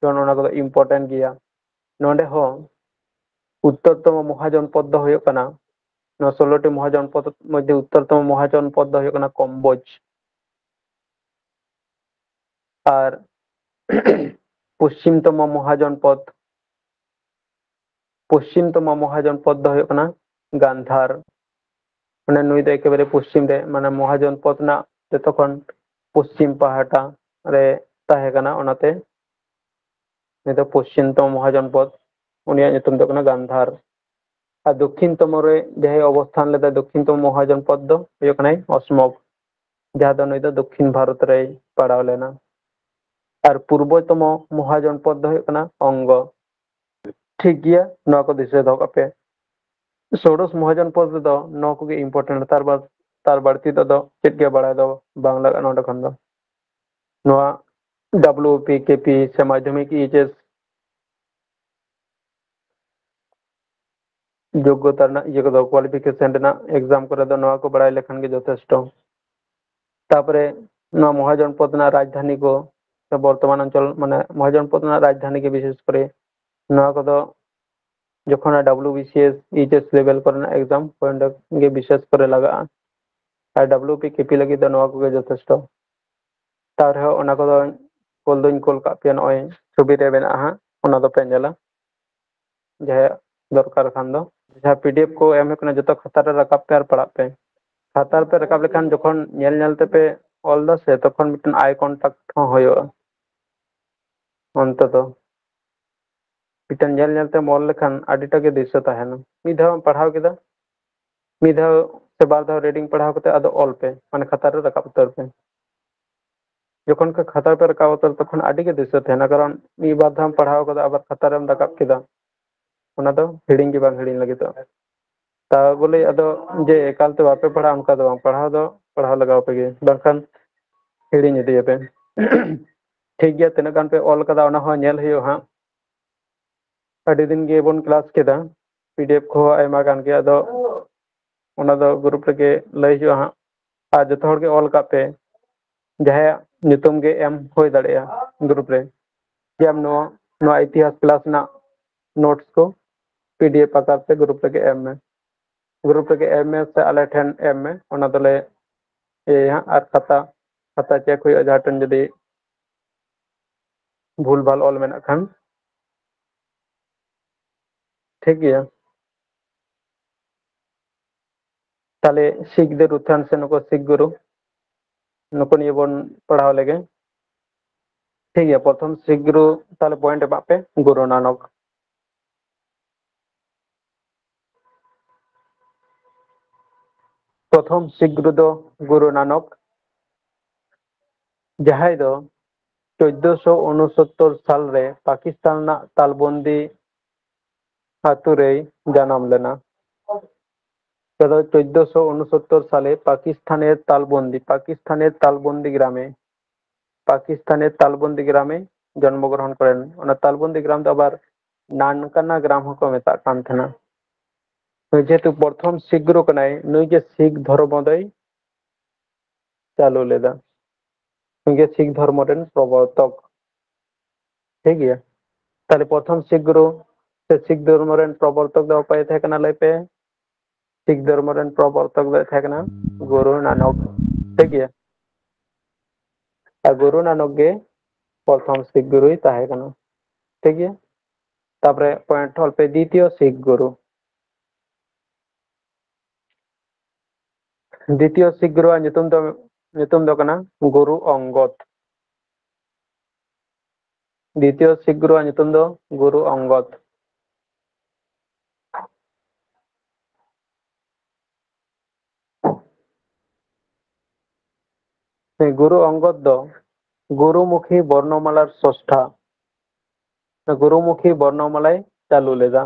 ᱡᱮᱢᱚᱱ ᱚᱱᱟ ᱠᱚᱫᱚ important ᱜᱮᱭᱟ᱾ ᱱᱚᱰᱮ ᱦᱚᱸ ᱩᱛᱛᱚᱨᱛᱚᱢᱚ ᱢᱚᱦᱟᱡᱚᱱᱯᱚᱫ ᱫᱚ ᱦᱩᱭᱩᱜ ᱠᱟᱱᱟ, ᱱᱚᱣᱟ ᱥᱳᱞᱳ ᱴᱤ ᱢᱚᱦᱟᱡᱚᱱᱯᱚᱫ ᱢᱚᱫᱽᱫᱷᱮ ᱩᱛᱛᱚᱨᱛᱚᱢᱚ ᱢᱚᱦᱟᱡᱚᱱᱯᱚᱫ ᱫᱚ ᱦᱩᱭᱩᱜ ᱠᱟᱱᱟ ᱠᱚᱢᱵᱳᱡᱽ᱾ ᱟᱨ ᱯᱚᱥᱪᱤᱢᱛᱚᱢᱚ ᱢᱚᱦᱟᱡᱚᱱᱯᱚᱫ, ᱯᱚᱥᱪᱤᱢᱛᱚᱢᱚ ᱢᱚᱦᱟᱡᱚᱱᱯᱚᱫ ᱫᱚ ᱦᱩᱭᱩᱜ ᱠᱟᱱᱟ ᱜᱟᱱᱫᱷᱟᱨ᱾ ᱢᱟᱱᱮ ᱱᱩᱭ ᱫᱚ ᱮᱠᱮᱵᱟᱨᱮ ᱯᱚᱥᱪᱤᱢ ᱨᱮ, ᱢᱟᱱᱮ ᱢᱚᱦᱟᱡᱚᱱᱯᱚᱫ ᱨᱮᱱᱟᱜ ᱡᱚᱛᱚ ᱠᱷᱚᱱ ᱯᱚᱥᱪᱤᱢ ᱯᱟᱦᱴᱟ ᱨᱮ ᱛᱟᱦᱮᱸ ᱠᱟᱱᱟ, ᱚᱱᱟᱛᱮ ᱱᱩᱭ ᱫᱚ ᱯᱚᱥᱪᱤᱢᱛᱚᱢᱚ ᱢᱚᱦᱟᱡᱚᱱᱯᱚᱫ, ᱩᱱᱤᱭᱟᱜ ᱧᱩᱛᱩᱢ ᱫᱚ ᱠᱟᱱᱟ ᱜᱟᱱᱫᱷᱟᱨ᱾ ᱟᱨ ᱫᱚᱠᱠᱷᱤᱱ ᱛᱚᱢᱚ ᱨᱮ ᱡᱟᱦᱟᱸᱭ ᱚᱵᱚᱥᱛᱷᱟᱱ ᱞᱮᱫᱟ, ᱫᱚᱠᱠᱷᱤᱱ ᱛᱚᱢᱚ ᱢᱚᱦᱟᱡᱚᱱᱯᱚᱫ ᱫᱚ ᱦᱩᱭᱩᱜ ᱠᱟᱱᱟᱭ ᱚᱥᱢᱚᱠ, ᱡᱟᱦᱟᱸ ᱫᱚ ᱱᱩᱭ ᱫᱚ ᱫᱚᱠᱠᱷᱤᱱ ᱵᱷᱟᱨᱚᱛ ᱨᱮᱭ ᱯᱟᱲᱟᱣ ᱞᱮᱱᱟ᱾ ᱟᱨ ᱯᱩᱨᱵᱚᱛᱚᱢᱚ ᱢᱚᱦᱟᱡᱚᱱᱯᱚᱫ ᱫᱚ ᱦᱩᱭᱩᱜ ᱠᱟᱱᱟ ᱚᱝᱜᱚ᱾ ᱴᱷᱤᱠ ᱜᱮᱭᱟ, ᱱᱚᱣᱟ ᱠᱚ ᱫᱤᱥᱟᱹ ᱫᱚᱦᱚ ᱠᱟᱜ ᱯᱮ᱾ ᱥᱳᱰᱚᱥ ᱢᱚᱦᱟᱡᱚᱱᱯᱚᱫ ᱨᱮᱫᱚ ᱱᱚᱣᱟ ᱠᱚᱜᱮ important, ᱛᱟᱨ ᱵᱟᱫ ᱛᱟᱨ ᱵᱟᱹᱲᱛᱤ ᱫᱚ ᱟᱫᱚ ᱪᱮᱫ ᱜᱮ ᱵᱟᱲᱟᱭ ᱫᱚ ᱵᱟᱝ ᱞᱟᱜᱟᱜᱼᱟ ᱱᱚᱰᱮ ᱠᱷᱚᱱ ᱫᱚ᱾ ᱱᱚᱣᱟ ᱰᱟᱵᱞᱩ ᱯᱤ ᱠᱮ ᱯᱤ ᱥᱮ ᱢᱟᱫᱽᱫᱷᱚᱢᱤᱠ ᱮᱭᱤᱪ ᱮᱥ ᱡᱳᱜᱽᱜᱚᱛᱟ ᱨᱮᱱᱟᱜ ᱤᱭᱟᱹ ᱠᱚᱫᱚ, qualification ᱨᱮᱱᱟᱜ exam ᱠᱚᱨᱮ ᱫᱚ ᱱᱚᱣᱟ ᱠᱚ ᱵᱟᱲᱟᱭ ᱞᱮᱠᱷᱟᱱ ᱜᱮ ᱡᱚᱛᱷᱮᱥᱴᱚ᱾ ᱛᱟᱯᱚᱨᱮ ᱱᱚᱣᱟ ᱢᱚᱦᱟᱡᱚᱱᱯᱚᱫ ᱨᱮᱱᱟᱜ ᱨᱟᱡᱽᱫᱷᱟᱱᱤ ᱠᱚ, ᱥᱮ ᱵᱚᱨᱛᱚᱢᱟᱱ ᱚᱧᱪᱚᱞ, ᱢᱟᱱᱮ ᱢᱚᱦᱟᱡᱚᱱᱯᱚᱫ ᱨᱮᱱᱟᱜ ᱨᱟᱡᱽᱫᱷᱟᱱᱤ ᱜᱮ ᱵᱤᱥᱮᱥ ᱠᱚᱨᱮ ᱱᱚᱣᱟ ᱠᱚᱫᱚ ᱡᱚᱠᱷᱚᱱ W B C S, H S level ᱠᱚᱨᱮᱱᱟᱜ exam ᱚᱸᱰᱮ ᱜᱮ ᱵᱤᱥᱮᱥ ᱠᱚᱨᱮ ᱞᱟᱜᱟᱜᱼᱟ᱾ ᱟᱨ ᱰᱟᱵᱞᱤᱭᱩ ᱯᱤ ᱠᱮ ᱯᱤ ᱞᱟᱹᱜᱤᱫ ᱫᱚ ᱱᱚᱣᱟ ᱠᱚᱜᱮ ᱡᱚᱛᱷᱮᱥᱴᱚ᱾ ᱛᱟᱣ ᱨᱮᱦᱚᱸ ᱚᱱᱟ ᱠᱚᱫᱚ ᱠᱩᱞ ᱫᱚᱧ ᱠᱩᱞ ᱠᱟᱜ ᱯᱮᱭᱟ, ᱱᱚᱜᱼᱚᱭ ᱪᱷᱚᱵᱤ ᱨᱮ ᱢᱮᱱᱟᱜᱼᱟ ᱦᱟᱸᱜ, ᱚᱱᱟ ᱫᱚᱯᱮ ᱧᱮᱞᱟ᱾ ᱡᱟᱦᱟᱸᱭᱟᱜ ᱫᱚᱨᱠᱟᱨ ᱠᱷᱟᱱ ᱫᱚ, ᱡᱟᱦᱟᱸ ᱯᱤ ᱰᱤ ᱮᱯᱷ ᱠᱚ ᱮᱢ ᱦᱩᱭᱩᱜ ᱠᱟᱱᱟ, ᱡᱚᱛᱚ ᱠᱷᱟᱛᱟ ᱨᱮ ᱨᱟᱠᱟᱵ ᱯᱮ ᱟᱨ ᱯᱟᱲᱦᱟᱜ ᱯᱮ᱾ ᱠᱷᱟᱛᱟ ᱨᱮᱯᱮ ᱨᱟᱠᱟᱵ ᱞᱮᱠᱷᱟᱱ ᱡᱚᱠᱷᱚᱱ ᱧᱮᱞ ᱧᱮᱞ ᱛᱮᱯᱮ ᱚᱞ ᱫᱟ ᱥᱮ, ᱛᱚᱠᱷᱚᱱ ᱢᱤᱫᱴᱮᱱ eye contact ᱦᱚᱸ ᱦᱩᱭᱩᱜᱼᱟ᱾ ᱚᱱᱛᱮ ᱫᱚ ᱢᱤᱫᱴᱮᱱ ᱧᱮᱞ ᱧᱮᱞ ᱛᱮᱢ ᱚᱞ ᱞᱮᱠᱷᱟᱱ ᱟᱹᱰᱤᱴᱟ ᱜᱮ ᱫᱤᱥᱟᱹ ᱛᱟᱦᱮᱱᱟ᱾ ᱢᱤᱫ ᱫᱷᱟᱣ ᱮᱢ ᱯᱟᱲᱦᱟᱣ ᱠᱮᱫᱟ, ᱢᱤᱫ ᱫᱷᱟᱣ ᱥᱮ ᱵᱟᱨ ᱫᱷᱟᱣ ᱨᱤᱰᱤᱝ ᱯᱟᱲᱦᱟᱣ ᱠᱟᱛᱮ ᱟᱫᱚ ᱚᱞ ᱯᱮ, ᱢᱟᱱᱮ ᱠᱷᱟᱛᱟ ᱨᱮ ᱨᱟᱠᱟᱵ ᱩᱛᱟᱹᱨ ᱯᱮ᱾ ᱡᱚᱠᱷᱚᱱ ᱠᱷᱟᱛᱟ ᱯᱮ ᱨᱟᱠᱟᱵ ᱩᱛᱟᱹᱨ, ᱛᱚᱠᱷᱚᱱ ᱟᱹᱰᱤ ᱜᱮ ᱫᱤᱥᱟᱹ ᱛᱟᱦᱮᱱᱟ, ᱠᱟᱨᱚᱱ ᱢᱤᱫ ᱵᱟᱨ ᱫᱷᱟᱣ ᱯᱟᱲᱦᱟᱣ ᱠᱟᱫᱟ, ᱟᱵᱟᱨ ᱠᱷᱟᱛᱟ ᱨᱮᱢ ᱨᱟᱠᱟᱵ ᱠᱮᱫᱟ, ᱚᱱᱟ ᱫᱚ ᱦᱤᱲᱤᱧ ᱜᱮ ᱵᱟᱝ ᱦᱤᱲᱤᱧ ᱞᱟᱹᱜᱤᱫᱚᱜᱼᱟ᱾ ᱛᱟ ᱵᱚᱞᱮ ᱟᱫᱚ ᱡᱮ ᱮᱠᱟᱞ ᱛᱮ ᱵᱟᱯᱮ ᱯᱟᱲᱦᱟᱜᱼᱟ, ᱚᱱᱠᱟ ᱫᱚ ᱵᱟᱝ, ᱯᱟᱲᱦᱟᱣ ᱫᱚ ᱯᱟᱲᱦᱟᱣ ᱞᱟᱜᱟᱣ ᱯᱮ ᱜᱮ, ᱵᱟᱝᱠᱷᱟᱱ ᱦᱤᱲᱤᱧ ᱤᱫᱤᱭᱟᱯᱮ᱾ ᱴᱷᱤᱠ ᱜᱮᱭᱟ, ᱛᱤᱱᱟᱹᱜ ᱜᱟᱱ ᱯᱮ ᱚᱞ ᱠᱟᱫᱟ ᱚᱱᱟ ᱦᱚᱸ ᱧᱮᱞ ᱦᱩᱭᱩᱜᱼᱟ ᱦᱟᱸᱜ᱾ ᱟᱹᱰᱤ ᱫᱤᱱ ᱜᱮᱵᱚᱱ ᱠᱞᱟᱥ ᱠᱮᱫᱟ, ᱯᱤᱰᱤᱮᱯᱷ ᱠᱚᱦᱚᱸ ᱟᱭᱢᱟ ᱜᱟᱱ ᱜᱮᱭᱟ, ᱟᱫᱚ ᱚᱱᱟ ᱫᱚ ᱜᱨᱩᱯ ᱨᱮᱜᱮ ᱞᱟᱹᱭ ᱦᱩᱭᱩᱜᱼᱟ ᱦᱟᱸᱜ᱾ ᱟᱨ ᱡᱚᱛᱚ ᱦᱚᱲ ᱜᱮ ᱚᱞ ᱠᱟᱜ ᱯᱮ, ᱡᱟᱦᱟᱸᱭᱟᱜ ᱧᱩᱛᱩᱢ ᱜᱮ ᱮᱢ ᱦᱩᱭ ᱫᱟᱲᱮᱭᱟᱜᱼᱟ ᱜᱨᱩᱯ ᱨᱮ, ᱡᱮ ᱟᱢ ᱱᱚᱣᱟ, ᱱᱚᱣᱟ ᱤᱛᱤᱦᱟᱥ ᱠᱞᱟᱥ ᱨᱮᱱᱟᱜ ᱱᱳᱴᱥ ᱠᱚ ᱯᱤᱰᱤᱮᱯᱷ ᱟᱠᱟᱨ ᱛᱮ ᱜᱨᱩᱯ ᱨᱮᱜᱮ ᱮᱢ ᱢᱮ᱾ ᱜᱨᱩᱯ ᱨᱮᱜᱮ ᱮᱢ ᱢᱮ ᱥᱮ ᱟᱞᱮ ᱴᱷᱮᱱ ᱮᱢ ᱢᱮ, ᱚᱱᱟ ᱫᱚᱞᱮ ᱤᱭᱟᱹᱭᱟ ᱦᱟᱸᱜ᱾ ᱟᱨ ᱠᱷᱟᱛᱟ, ᱠᱷᱟᱛᱟ ᱪᱮᱠ ᱦᱩᱭᱩᱜᱼᱟ, ᱡᱟᱦᱟᱸ ᱴᱷᱮᱱ ᱡᱩᱫᱤ ᱵᱷᱩᱞ ᱵᱷᱟᱞ ᱚᱞ ᱢᱮᱱᱟᱜ ᱠᱷᱟᱱ᱾ ᱴᱷᱤᱠ ᱜᱮᱭᱟ, ᱛᱟᱦᱞᱮ ᱥᱤᱠᱷ ᱫᱮᱵ ᱩᱛᱛᱷᱟᱱ ᱥᱮ ᱱᱩᱠᱩ ᱥᱤᱠᱷ ᱜᱩᱨᱩ, ᱱᱩᱠᱩ ᱱᱤᱭᱮ ᱵᱚᱱ ᱯᱟᱲᱦᱟᱣ ᱞᱮᱜᱮ᱾ ᱴᱷᱤᱠ ᱜᱮᱭᱟ, ᱯᱨᱚᱛᱷᱚᱢ ᱥᱤᱠᱷ ᱜᱩᱨᱩ, ᱛᱟᱦᱞᱮ ᱯᱚᱭᱮᱱᱴ ᱮᱢᱟᱜ ᱯᱮ, ᱜᱩᱨᱩ ᱱᱟᱱᱚᱠ᱾ ᱯᱨᱚᱛᱷᱚᱢ ᱥᱤᱠᱷ ᱜᱩᱨᱩ ᱫᱚ ᱜᱩᱨᱩ ᱱᱟᱱᱚᱠ, ᱡᱟᱦᱟᱸᱭ ᱫᱚ ᱪᱳᱫᱽᱫᱳᱥᱚ ᱩᱱᱩᱥᱚᱛᱛᱚᱨ ᱥᱟᱞ ᱨᱮ ᱯᱟᱠᱤᱥᱛᱟᱱ ᱨᱮᱱᱟᱜ ᱛᱟᱞᱵᱚᱱᱫᱤ ᱟᱛᱳ ᱨᱮᱭ ᱡᱟᱱᱟᱢ ᱞᱮᱱᱟ᱾ ᱛᱮᱫᱚ ᱪᱳᱫᱽᱫᱳᱥᱚ ᱩᱱᱩᱥᱚᱛᱛᱚᱨ ᱥᱟᱞᱮ ᱯᱟᱠᱤᱥᱛᱟᱱᱮᱨ ᱛᱟᱞᱵᱚᱱᱫᱤ, ᱯᱟᱠᱤᱥᱛᱟᱱᱮᱨ ᱛᱟᱞᱵᱚᱱᱫᱤ ᱜᱨᱟᱢᱮ, ᱯᱟᱠᱤᱥᱛᱟᱱᱮᱨ ᱛᱟᱞᱵᱚᱱᱫᱤ ᱜᱨᱟᱢᱮ ᱡᱚᱱᱢᱚ ᱜᱨᱚᱦᱚᱱ ᱠᱚᱨᱮᱱ᱾ ᱚᱱᱟ ᱛᱟᱞᱵᱚᱱᱫᱤ ᱜᱨᱟᱢ ᱫᱚ ᱟᱵᱟᱨ ᱱᱟᱱᱠᱟᱱᱟ ᱜᱨᱟᱢ ᱦᱚᱸᱠᱚ ᱢᱮᱛᱟᱜ ᱠᱟᱱ ᱛᱟᱦᱮᱱᱟ᱾ ᱱᱩᱭ ᱡᱮᱦᱮᱛᱩ ᱯᱨᱚᱛᱷᱚᱢ ᱥᱤᱠᱷ ᱜᱩᱨᱩ ᱠᱟᱱᱟᱭ, ᱱᱩᱭ ᱜᱮ ᱥᱤᱠᱷ ᱫᱷᱚᱨᱢᱚ ᱫᱚᱭ ᱪᱟᱹᱞᱩ ᱞᱮᱫᱟ᱾ ᱱᱩᱭ ᱜᱮ ᱥᱤᱠᱷ ᱫᱷᱚᱨᱢᱚ ᱨᱮᱱ ᱯᱨᱚᱵᱚᱨᱛᱚᱠ᱾ ᱴᱷᱤᱠ ᱜᱮᱭᱟ, ᱛᱟᱦᱞᱮ ᱯᱨᱚᱛᱷᱚᱢ ᱥᱤᱠᱷ ᱜᱩᱨᱩ ᱥᱮ ᱥᱤᱠᱷ ᱫᱷᱚᱨᱢᱚ ᱨᱮᱱ ᱯᱨᱚᱵᱚᱨᱛᱚᱠ ᱫᱚ ᱚᱠᱚᱭᱮ ᱛᱟᱦᱮᱸ ᱠᱟᱱᱟ, ᱞᱟᱹᱭ ᱯᱮ? ᱥᱤᱠᱷ ᱫᱷᱚᱨᱢᱚ ᱨᱮᱱ ᱯᱨᱚᱵᱚᱨᱛᱚᱠ ᱫᱚᱭ ᱛᱟᱦᱮᱸ ᱠᱟᱱᱟ ᱜᱩᱨᱩ ᱱᱟᱱᱚᱠ᱾ ᱴᱷᱤᱠ ᱜᱮᱭᱟ, ᱟᱨ ᱜᱩᱨᱩ ᱱᱟᱱᱚᱠ ᱜᱮ ᱯᱨᱚᱛᱷᱚᱢ ᱥᱤᱠᱷ ᱜᱩᱨᱩᱭ ᱛᱟᱦᱮᱸ ᱠᱟᱱᱟ᱾ ᱴᱷᱤᱠ ᱜᱮᱭᱟ, ᱛᱟᱯᱚᱨᱮ ᱯᱚᱭᱮᱱᱴ ᱚᱞ ᱯᱮ, ᱫᱤᱛᱤᱭᱚ ᱥᱤᱠᱷ ᱜᱩᱨᱩ᱾ ᱫᱤᱛᱤᱭᱚ ᱥᱤᱠᱷ ᱜᱩᱨᱩᱣᱟᱜ ᱧᱩᱛᱩᱢ ᱫᱚ, ᱧᱩᱛᱩᱢ ᱫᱚ ᱠᱟᱱᱟ ᱜᱩᱨᱩ ᱚᱝᱜᱚᱫ᱾ ᱫᱤᱛᱤᱭᱚ ᱥᱤᱠᱷ ᱜᱩᱨᱩᱣᱟᱜ ᱧᱩᱛᱩᱢ ᱫᱚ ᱜᱩᱨᱩ ᱚᱝᱜᱚᱫ᱾ ᱜᱩᱨᱩ ᱚᱝᱜᱚᱫ ᱫᱚ ᱜᱩᱨᱩᱢᱩᱠᱷᱤ ᱵᱚᱨᱱᱚᱢᱟᱞᱟᱨ ᱥᱨᱚᱥᱴᱷᱟ᱾ ᱜᱩᱨᱩᱢᱩᱠᱷᱤ ᱵᱚᱨᱱᱚᱢᱟᱞᱟᱭ ᱪᱟᱹᱞᱩ ᱞᱮᱫᱟ᱾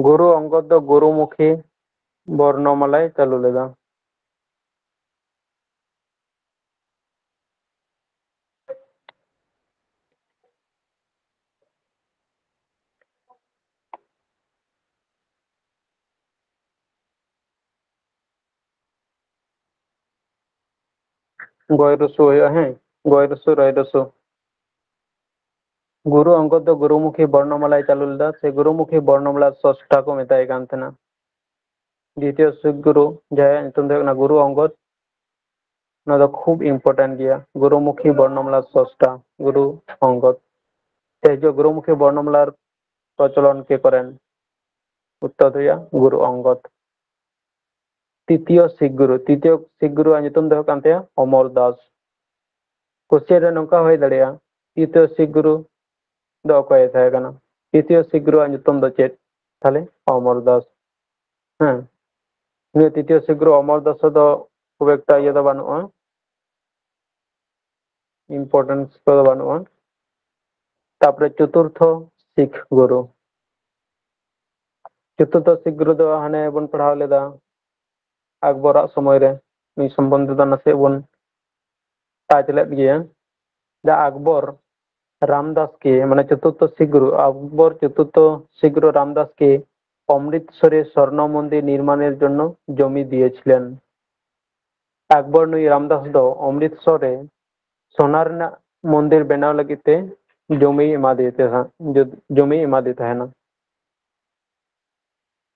ᱜᱩᱨᱩ ᱚᱝᱜᱚᱫ ᱫᱚ ᱜᱩᱨᱩᱢᱩᱠᱷᱤ ᱵᱚᱨᱱᱚᱢᱟᱞᱟᱭ ᱪᱟᱹᱞᱩ ᱞᱮᱫᱟ᱾ ᱜᱚᱭ ᱨᱩᱥᱩ ᱦᱩᱭᱩᱜᱼᱟ, ᱦᱮᱸ, ᱜᱚᱭ ᱨᱩᱥᱩ, ᱨᱚᱭ ᱨᱩᱥᱩ᱾ ᱜᱩᱨᱩ ᱚᱝᱜᱚᱫ ᱫᱚ ᱜᱩᱨᱩᱢᱩᱠᱷᱤ ᱵᱚᱨᱱᱚᱢᱟᱞᱟᱭ ᱪᱟᱹᱞᱩ ᱞᱮᱫᱟ, ᱥᱮ ᱜᱩᱨᱩᱢᱩᱠᱷᱤ ᱵᱚᱨᱱᱚᱢᱟᱞᱟ ᱥᱨᱚᱥᱴᱟ ᱠᱚ ᱢᱮᱛᱟᱭ ᱠᱟᱱ ᱛᱟᱦᱮᱱᱟ᱾ ᱫᱤᱛᱤᱭᱚ ᱥᱤᱠᱷ ᱜᱩᱨᱩ, ᱡᱟᱦᱟᱸᱭᱟᱜ ᱧᱩᱛᱩᱢ ᱫᱚ ᱦᱩᱭᱩᱜ ᱠᱟᱱᱟ ᱜᱩᱨᱩ ᱚᱝᱜᱚᱫ, ᱱᱚᱣᱟ ᱫᱚ ᱠᱷᱩᱵ important ᱜᱮᱭᱟ᱾ ᱜᱩᱨᱩᱢᱩᱠᱷᱤ ᱵᱚᱨᱱᱚᱢᱟᱞᱟ ᱥᱨᱚᱥᱴᱟ, ᱜᱩᱨᱩ ᱚᱝᱜᱚᱫ᱾ ᱛᱮ ᱦᱤᱡᱩᱜ ᱜᱩᱨᱩᱢᱩᱠᱷᱤ ᱵᱚᱨᱱᱚᱢᱟᱞᱟ ᱯᱨᱚᱪᱚᱞᱚᱱ ᱠᱮ ᱠᱚᱨᱮᱱ᱾ ᱩᱛᱛᱚᱨ ᱫᱚ ᱦᱩᱭᱩᱜᱼᱟ ᱜᱩᱨᱩ ᱚᱝᱜᱚᱫ᱾ ᱛᱤᱛᱤᱭᱚ ᱥᱤᱠᱷ ᱜᱩᱨᱩ, ᱛᱤᱛᱤᱭᱚ ᱥᱤᱠᱷ ᱜᱩᱨᱩᱣᱟᱜ ᱧᱩᱛᱩᱢ ᱫᱚ ᱦᱩᱭᱩᱜ ᱠᱟᱱ ᱛᱟᱭᱟ ᱚᱢᱚᱨ ᱫᱟᱥ᱾ ᱠᱚᱥᱪᱮᱱ ᱨᱮ ᱱᱚᱝᱠᱟ ᱦᱩᱭ ᱫᱟᱲᱮᱭᱟᱜᱼᱟ, ᱛᱤᱛᱤᱭᱚ ᱥᱤᱠᱷ ᱜᱩᱨᱩ ᱫᱚ ᱚᱠᱚᱭᱮ ᱛᱟᱦᱮᱸ ᱠᱟᱱᱟ? ᱛᱤᱛᱤᱭᱚ ᱥᱤᱠᱷ ᱜᱩᱨᱩᱣᱟᱜ ᱧᱩᱛᱩᱢ ᱫᱚ ᱪᱮᱫ? ᱛᱟᱦᱞᱮ ᱚᱢᱚᱨ ᱫᱟᱥ᱾ ᱦᱮᱸ, ᱱᱤᱭᱟᱹ ᱛᱤᱛᱤᱭᱚ ᱥᱤᱠᱷ ᱜᱩᱨᱩ ᱚᱢᱚᱨ ᱫᱟᱥ ᱫᱚ ᱠᱷᱩᱵ ᱮᱠᱴᱟ ᱤᱭᱟᱹ ᱫᱚ ᱵᱟᱹᱱᱩᱜᱼᱟ, importance ᱠᱚᱫᱚ ᱵᱟᱹᱱᱩᱜᱼᱟ᱾ ᱛᱟᱯᱚᱨᱮ ᱪᱚᱛᱩᱨᱛᱷᱚ ᱥᱤᱠᱷ ᱜᱩᱨᱩ, ᱪᱚᱛᱩᱨᱛᱷᱚ ᱥᱤᱠᱷ ᱜᱩᱨᱩ ᱫᱚ ᱦᱟᱱᱮ ᱵᱚᱱ ᱯᱟᱲᱦᱟᱣ ᱞᱮᱫᱟ ᱟᱠᱵᱚᱨᱟᱜ ᱥᱚᱢᱚᱭ ᱨᱮ, ᱱᱩᱭ ᱥᱚᱢᱵᱚᱱᱫᱷᱮ ᱫᱚ ᱱᱟᱥᱮ ᱵᱚᱱ touch ᱞᱮᱫ ᱜᱮᱭᱟ᱾ ᱡᱟ ᱟᱠᱵᱚᱨ ᱨᱟᱢᱫᱟᱥ ᱠᱮ, ᱢᱟᱱᱮ ᱪᱚᱛᱩᱨᱛᱷᱚ ᱥᱤᱠᱷ ᱜᱩᱨᱩ, ᱟᱠᱵᱚᱨ ᱪᱚᱛᱩᱨᱛᱷᱚ ᱥᱤᱠᱷ ᱜᱩᱨᱩ ᱨᱟᱢᱫᱟᱥ ᱠᱮ ᱚᱢᱨᱤᱛᱥᱚᱨᱮ ᱥᱚᱨᱱᱚ ᱢᱚᱱᱫᱤᱨ ᱱᱤᱨᱢᱟᱱᱮᱨ ᱡᱚᱱᱱᱚ ᱡᱚᱢᱤ ᱫᱤᱭᱮᱪᱷᱤᱞᱮᱱ᱾ ᱟᱠᱵᱚᱨ ᱱᱩᱭ ᱨᱟᱢᱫᱟᱥ ᱫᱚ ᱚᱢᱨᱤᱛᱥᱚᱨ ᱨᱮ ᱥᱚᱱᱟ ᱨᱮᱱᱟᱜ ᱢᱚᱱᱫᱤᱨ ᱵᱮᱱᱟᱣ ᱞᱟᱹᱜᱤᱫ ᱛᱮ ᱡᱚᱢᱤᱭ ᱮᱢᱟᱫᱮ ᱛᱟᱦᱮᱸᱫ, ᱡᱚᱢᱤᱭ ᱮᱢᱟᱫᱮ ᱛᱟᱦᱮᱱᱟ᱾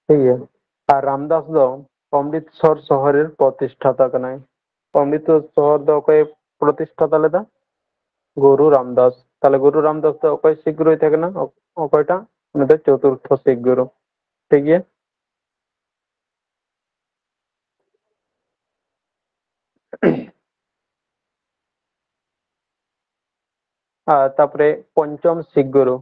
ᱴᱷᱤᱠ ᱜᱮᱭᱟ᱾ ᱟᱨ ᱨᱟᱢᱫᱟᱥ ᱫᱚ ᱚᱢᱨᱤᱛᱥᱚᱨ ᱥᱚᱦᱚᱨ ᱨᱮᱱ ᱯᱨᱚᱛᱤᱥᱴᱷᱟᱛᱟ ᱠᱟᱱᱟᱭ᱾ ᱚᱢᱨᱤᱛᱥᱚᱨ ᱥᱚᱦᱚᱨ ᱫᱚ ᱚᱠᱚᱭ ᱯᱨᱚᱛᱤᱥᱴᱷᱟᱛᱟ ᱞᱮᱫᱟ? ᱜᱩᱨᱩ ᱨᱟᱢᱫᱟᱥ᱾ ᱛᱟᱦᱞᱮ ᱜᱩᱨᱩ ᱨᱟᱢᱫᱟᱥ ᱫᱚ ᱚᱠᱚᱭ ᱥᱤᱠᱷ ᱜᱩᱨᱩᱭ ᱛᱟᱦᱮᱸ ᱠᱟᱱᱟ? ᱚ-, ᱚᱠᱚᱭᱴᱟᱜ? ᱩᱱᱤ ᱫᱚ ᱪᱚᱛᱩᱨᱛᱷᱚ ᱥᱤᱠᱷ ᱜᱩᱨᱩ᱾ ᱴᱷᱤᱠ ᱜᱮᱭᱟ᱾ ᱟᱨ ᱛᱟᱯᱚᱨᱮ ᱯᱚᱧᱪᱚᱢ ᱥᱤᱠᱷ ᱜᱩᱨᱩ,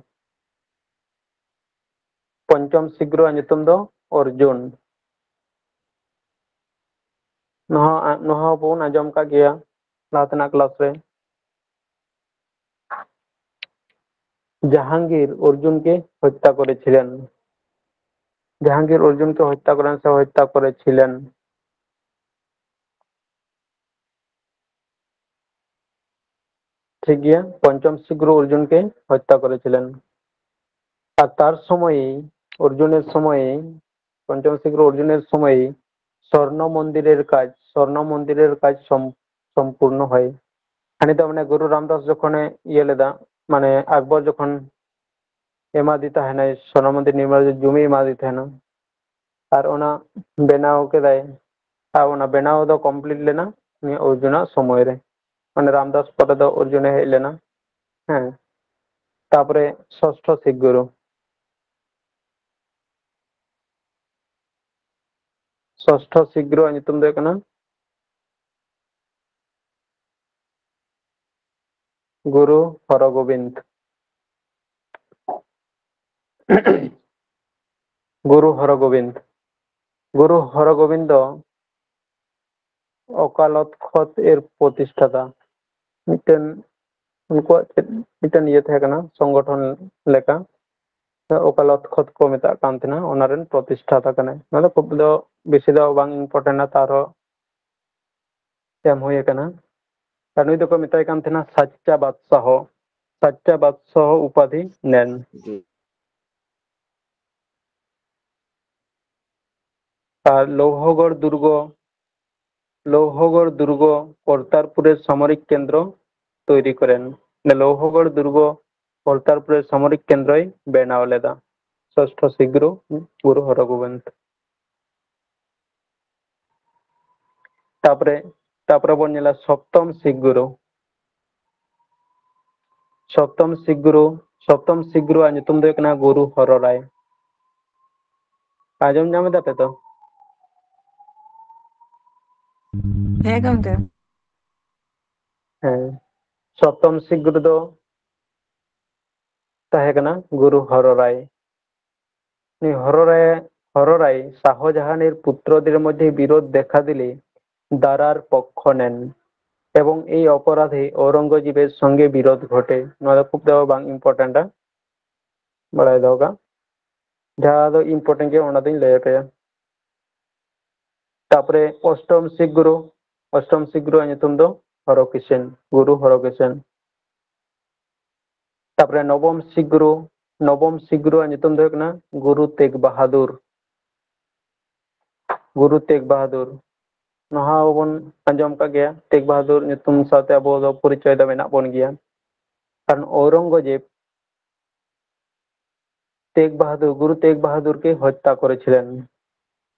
ᱯᱚᱧᱪᱚᱢ ᱥᱤᱠᱷ ᱜᱩᱨᱩᱣᱟᱜ ᱧᱩᱛᱩᱢ ᱫᱚ ᱚᱨᱡᱩᱱ᱾ ᱱᱚᱣᱟ, ᱱᱚᱣᱟ ᱦᱚᱸ ᱵᱚᱱ ᱟᱸᱡᱚᱢ ᱠᱟᱜ ᱜᱮᱭᱟ ᱞᱟᱦᱟ ᱛᱮᱱᱟᱜ class ᱨᱮ᱾ ᱡᱟᱦᱟᱝᱜᱤᱨ ᱚᱨᱡᱩᱱ ᱠᱮ ᱦᱚᱛᱛᱟ ᱠᱚᱨᱮᱪᱷᱤᱞᱮᱱ, ᱡᱟᱦᱟᱝᱜᱤᱨ ᱚᱨᱡᱩᱱ ᱠᱮ ᱦᱚᱛᱛᱟ ᱠᱚᱨᱮᱱ ᱥᱮ ᱦᱚᱛᱛᱟ ᱠᱚᱨᱮᱪᱷᱤᱞᱮᱱ᱾ ᱴᱷᱤᱠ ᱜᱮᱭᱟ, ᱯᱚᱧᱪᱚᱢ ᱥᱤᱠᱷ ᱜᱩᱨᱩ ᱚᱨᱡᱩᱱ ᱠᱮ ᱦᱚᱛᱛᱟ ᱠᱚᱨᱮᱪᱷᱤᱞᱮᱱ᱾ ᱟᱨ ᱛᱟᱨ ᱥᱚᱢᱚᱭ, ᱚᱨᱡᱩᱱᱮᱨ ᱥᱚᱢᱚᱭ, ᱯᱚᱧᱪᱚᱢ ᱥᱤᱠᱷ ᱜᱩᱨᱩ ᱚᱨᱡᱩᱱᱮᱨ ᱥᱚᱢᱚᱭ ᱥᱚᱨᱱᱚ ᱢᱚᱱᱫᱤᱨᱮᱨ ᱠᱟᱡᱽ, ᱥᱚᱨᱱᱚ ᱢᱚᱱᱫᱤᱨᱮᱨ ᱠᱟᱡᱽ ᱥᱚᱢ-, ᱥᱚᱢᱯᱩᱨᱱᱚ ᱦᱚᱭ᱾ ᱦᱟᱹᱱᱤ ᱫᱚ ᱢᱟᱱᱮ ᱜᱩᱨᱩ ᱨᱟᱢᱫᱟᱥ ᱡᱚᱠᱷᱚᱱᱮ ᱤᱭᱟᱹ ᱞᱮᱫᱟ, ᱢᱟᱱᱮ ᱟᱠᱵᱚᱨ ᱡᱚᱠᱷᱚᱱ ᱮᱢᱟᱫᱮ ᱛᱟᱦᱮᱱᱟᱭ, ᱥᱚᱱᱟ ᱢᱚᱱᱫᱤᱨ ᱱᱤᱨᱢᱟᱬ ᱞᱟᱹᱜᱤᱫ ᱡᱩᱢᱤ ᱮᱢᱟᱫᱮ ᱛᱟᱦᱮᱱᱟ, ᱟᱨ ᱚᱱᱟ ᱵᱮᱱᱟᱣ ᱠᱮᱫᱟᱭ, ᱟᱨ ᱚᱱᱟ ᱵᱮᱱᱟᱣ ᱫᱚ complete ᱞᱮᱱᱟ ᱱᱤᱭᱟᱹ ᱚᱨᱡᱩᱱᱟᱜ ᱥᱚᱢᱚᱭ ᱨᱮ, ᱢᱟᱱᱮ ᱨᱟᱢᱫᱟᱥ ᱯᱚᱨᱮ ᱫᱚ ᱚᱨᱡᱩᱱᱮ ᱦᱮᱡ ᱞᱮᱱᱟ᱾ ᱦᱮᱸ, ᱛᱟᱯᱚᱨᱮ ᱥᱚᱥᱴᱷᱚ ᱥᱤᱠᱷ ᱜᱩᱨᱩ, ᱥᱚᱥᱴᱷᱚ ᱥᱤᱠᱷ ᱜᱩᱨᱩᱣᱟᱜ ᱧᱩᱛᱩᱢ ᱫᱚ ᱦᱩᱭᱩᱜ ᱠᱟᱱᱟ ᱜᱩᱨᱩ ᱦᱚᱨᱚᱜᱳᱵᱤᱱᱫ᱾ ᱜᱩᱨᱩ ᱦᱚᱨᱚᱜᱳᱵᱤᱱᱫ, ᱜᱩᱨᱩ ᱦᱚᱨᱚᱜᱳᱵᱤᱱᱫ ᱫᱚ ᱚᱠᱟᱞᱚᱛ ᱠᱷᱚᱛ ᱮᱨ ᱯᱨᱚᱛᱤᱥᱴᱷᱟᱛᱟ, ᱢᱤᱫᱴᱮᱱ ᱩᱱᱠᱩᱣᱟᱜ ᱪᱮᱫ ᱢᱤᱫᱴᱮᱱ ᱤᱭᱟᱹ ᱛᱟᱦᱮᱸ ᱠᱟᱱᱟ, ᱥᱚᱝᱜᱚᱴᱷᱚᱱ ᱞᱮᱠᱟ, ᱚᱠᱟᱞᱚᱛ ᱠᱷᱚᱛ ᱠᱚ ᱢᱮᱛᱟᱜ ᱠᱟᱱ ᱛᱟᱦᱮᱱᱟ, ᱚᱱᱟ ᱨᱮᱱ ᱯᱨᱚᱛᱤᱥᱴᱷᱟᱛᱟ ᱠᱟᱱᱟᱭ᱾ ᱱᱚᱣᱟ ᱫᱚ ᱠᱷᱩᱵ ᱫᱚ ᱵᱮᱥᱤ ᱫᱚ ᱵᱟᱝ important ᱟ, ᱛᱟᱨ ᱨᱮᱦᱚᱸ ᱮᱢ ᱦᱩᱭ ᱟᱠᱟᱱᱟ᱾ ᱟᱨ ᱱᱩᱭ ᱫᱚᱠᱚ ᱢᱮᱛᱟᱭ ᱠᱟᱱ ᱛᱟᱦᱮᱱᱟ ᱥᱟᱪᱪᱟ ᱵᱟᱫᱥᱟᱦᱚ, ᱥᱟᱪᱪᱟ ᱵᱟᱫᱥᱟᱦᱚ ᱩᱯᱟᱫᱷᱤ ᱱᱮᱱ᱾ ᱡᱤ᱾ ᱟᱨ ᱞᱳᱦᱚᱜᱚᱲ ᱫᱩᱨᱜᱚ, ᱞᱳᱦᱚᱜᱚᱲ ᱫᱩᱨᱜᱚ ᱠᱚᱨᱛᱟᱨᱯᱩᱨᱮ ᱥᱟᱢᱚᱨᱤᱠ ᱠᱮᱱᱫᱨᱚ ᱛᱚᱭᱨᱤ ᱠᱚᱨᱮᱱ᱾ ᱞᱳᱦᱚᱜᱚᱲ ᱫᱩᱨᱜᱚ ᱠᱚᱨᱛᱟᱨᱯᱩᱨᱮ ᱥᱟᱢᱚᱨᱤᱠ ᱠᱮᱱᱫᱨᱚᱭ ᱵᱮᱱᱟᱣ ᱞᱮᱫᱟ᱾ ᱥᱚᱥᱴᱷᱚ ᱥᱤᱠᱷ ᱜᱩᱨᱩ ᱜᱩᱨᱩ ᱦᱚᱨᱚᱜᱳᱵᱤᱱᱫ᱾ ᱛᱟᱯᱚᱨᱮ, ᱛᱟᱯᱚᱨᱮ ᱵᱚᱱ ᱧᱮᱞᱟ ᱥᱚᱯᱛᱚᱢ ᱥᱤᱠᱷ ᱜᱩᱨᱩ᱾ ᱥᱚᱯᱛᱚᱢ ᱥᱤᱠᱷ ᱜᱩᱨᱩ, ᱥᱚᱯᱛᱚᱢ ᱥᱤᱠᱷ ᱜᱩᱨᱩᱣᱟᱜ ᱧᱩᱛᱩᱢ ᱫᱚ ᱦᱩᱭᱩᱜ ᱠᱟᱱᱟ ᱜᱩᱨᱩ ᱦᱚᱨᱚ ᱨᱟᱭ᱾ ᱟᱸᱡᱚᱢ ᱧᱟᱢ ᱮᱫᱟ ᱯᱮ ᱛᱚ? ᱦᱮᱸ ᱜᱚᱝᱠᱮ᱾ ᱦᱮᱸ, ᱥᱚᱯᱛᱚᱢ ᱥᱤᱠᱷ ᱜᱩᱨᱩ ᱫᱚ ᱛᱟᱦᱮᱸ ᱠᱟᱱᱟ ᱜᱩᱨᱩ ᱦᱚᱨᱚ ᱨᱟᱭ᱾ ᱱᱩᱭ ᱦᱚᱨᱚ ᱨᱟᱭ, ᱦᱚᱨᱚ ᱨᱟᱭ ᱥᱟᱦᱚ ᱡᱟᱦᱟᱱᱤᱨ ᱯᱩᱛᱨᱚᱫᱤᱨ ᱢᱚᱫᱽᱫᱷᱮ ᱵᱤᱨᱳᱫᱷ ᱫᱮᱠᱷᱟ ᱫᱤᱞᱮ ᱫᱟᱨᱟᱨ ᱯᱚᱠᱠᱷᱚ ᱱᱮᱱ ᱮᱵᱚᱝ ᱮᱭ ᱚᱯᱚᱨᱟᱫᱷᱮ ᱚᱣᱨᱚᱝᱜᱚᱡᱤᱵᱮᱨ ᱥᱚᱝᱜᱮ ᱵᱤᱨᱳᱫᱷ ᱜᱷᱚᱴᱮ᱾ ᱱᱚᱣᱟ ᱫᱚ ᱠᱷᱩᱵ ᱫᱚ ᱵᱟᱝ important ᱟ, ᱵᱟᱲᱟᱭ ᱫᱚᱦᱚ ᱠᱟᱜ᱾ ᱡᱟᱦᱟᱸ ᱫᱚ important ᱜᱮ, ᱚᱱᱟ ᱫᱚᱧ ᱞᱟᱹᱭ ᱟᱯᱮᱭᱟ᱾ ᱛᱟᱯᱚᱨᱮ ᱚᱥᱴᱚᱢ ᱥᱤᱠᱷ ᱜᱩᱨᱩ, ᱚᱥᱴᱚᱢ ᱥᱤᱠᱷ ᱜᱩᱨᱩᱣᱟᱜ ᱧᱩᱛᱩᱢ ᱫᱚ ᱦᱚᱨᱚᱠᱤᱥᱮᱱ, ᱜᱩᱨᱩ ᱦᱚᱨᱚᱠᱤᱥᱮᱱ᱾ ᱛᱟᱯᱚᱨᱮ ᱱᱚᱵᱚᱢ ᱥᱤᱠᱷ ᱜᱩᱨᱩ, ᱱᱚᱵᱚᱢ ᱥᱤᱠᱷ ᱜᱩᱨᱩᱣᱟᱜ ᱧᱩᱛᱩᱢ ᱫᱚ ᱦᱩᱭᱩᱜ ᱠᱟᱱᱟ ᱜᱩᱨᱩ ᱛᱮᱜᱽ ᱵᱟᱦᱟᱫᱩᱨ᱾ ᱜᱩᱨᱩ ᱛᱮᱜᱽ ᱵᱟᱦᱟᱫᱩᱨ᱾ ᱱᱚᱣᱟ ᱦᱚᱸᱵᱚᱱ ᱟᱸᱡᱚᱢ ᱠᱟᱜ ᱜᱮᱭᱟ, ᱛᱮᱜᱽ ᱵᱟᱦᱟᱫᱩᱨ ᱧᱩᱛᱩᱢ ᱥᱟᱶᱛᱮ ᱟᱵᱚ ᱫᱚ ᱯᱚᱨᱤᱪᱚᱭ ᱫᱚ ᱢᱮᱱᱟᱜ ᱵᱚᱱ ᱜᱮᱭᱟ᱾ ᱠᱟᱨᱚᱱ ᱚᱣᱨᱚᱝᱜᱚᱡᱮᱵ ᱛᱮᱜᱽ ᱵᱟᱦᱟᱫᱩᱨ, ᱜᱩᱨᱩ ᱛᱮᱜᱽ ᱵᱟᱦᱟᱫᱩᱨ ᱠᱮ ᱦᱚᱛᱛᱟ ᱠᱚᱨᱮ ᱪᱷᱤᱞᱮᱱ᱾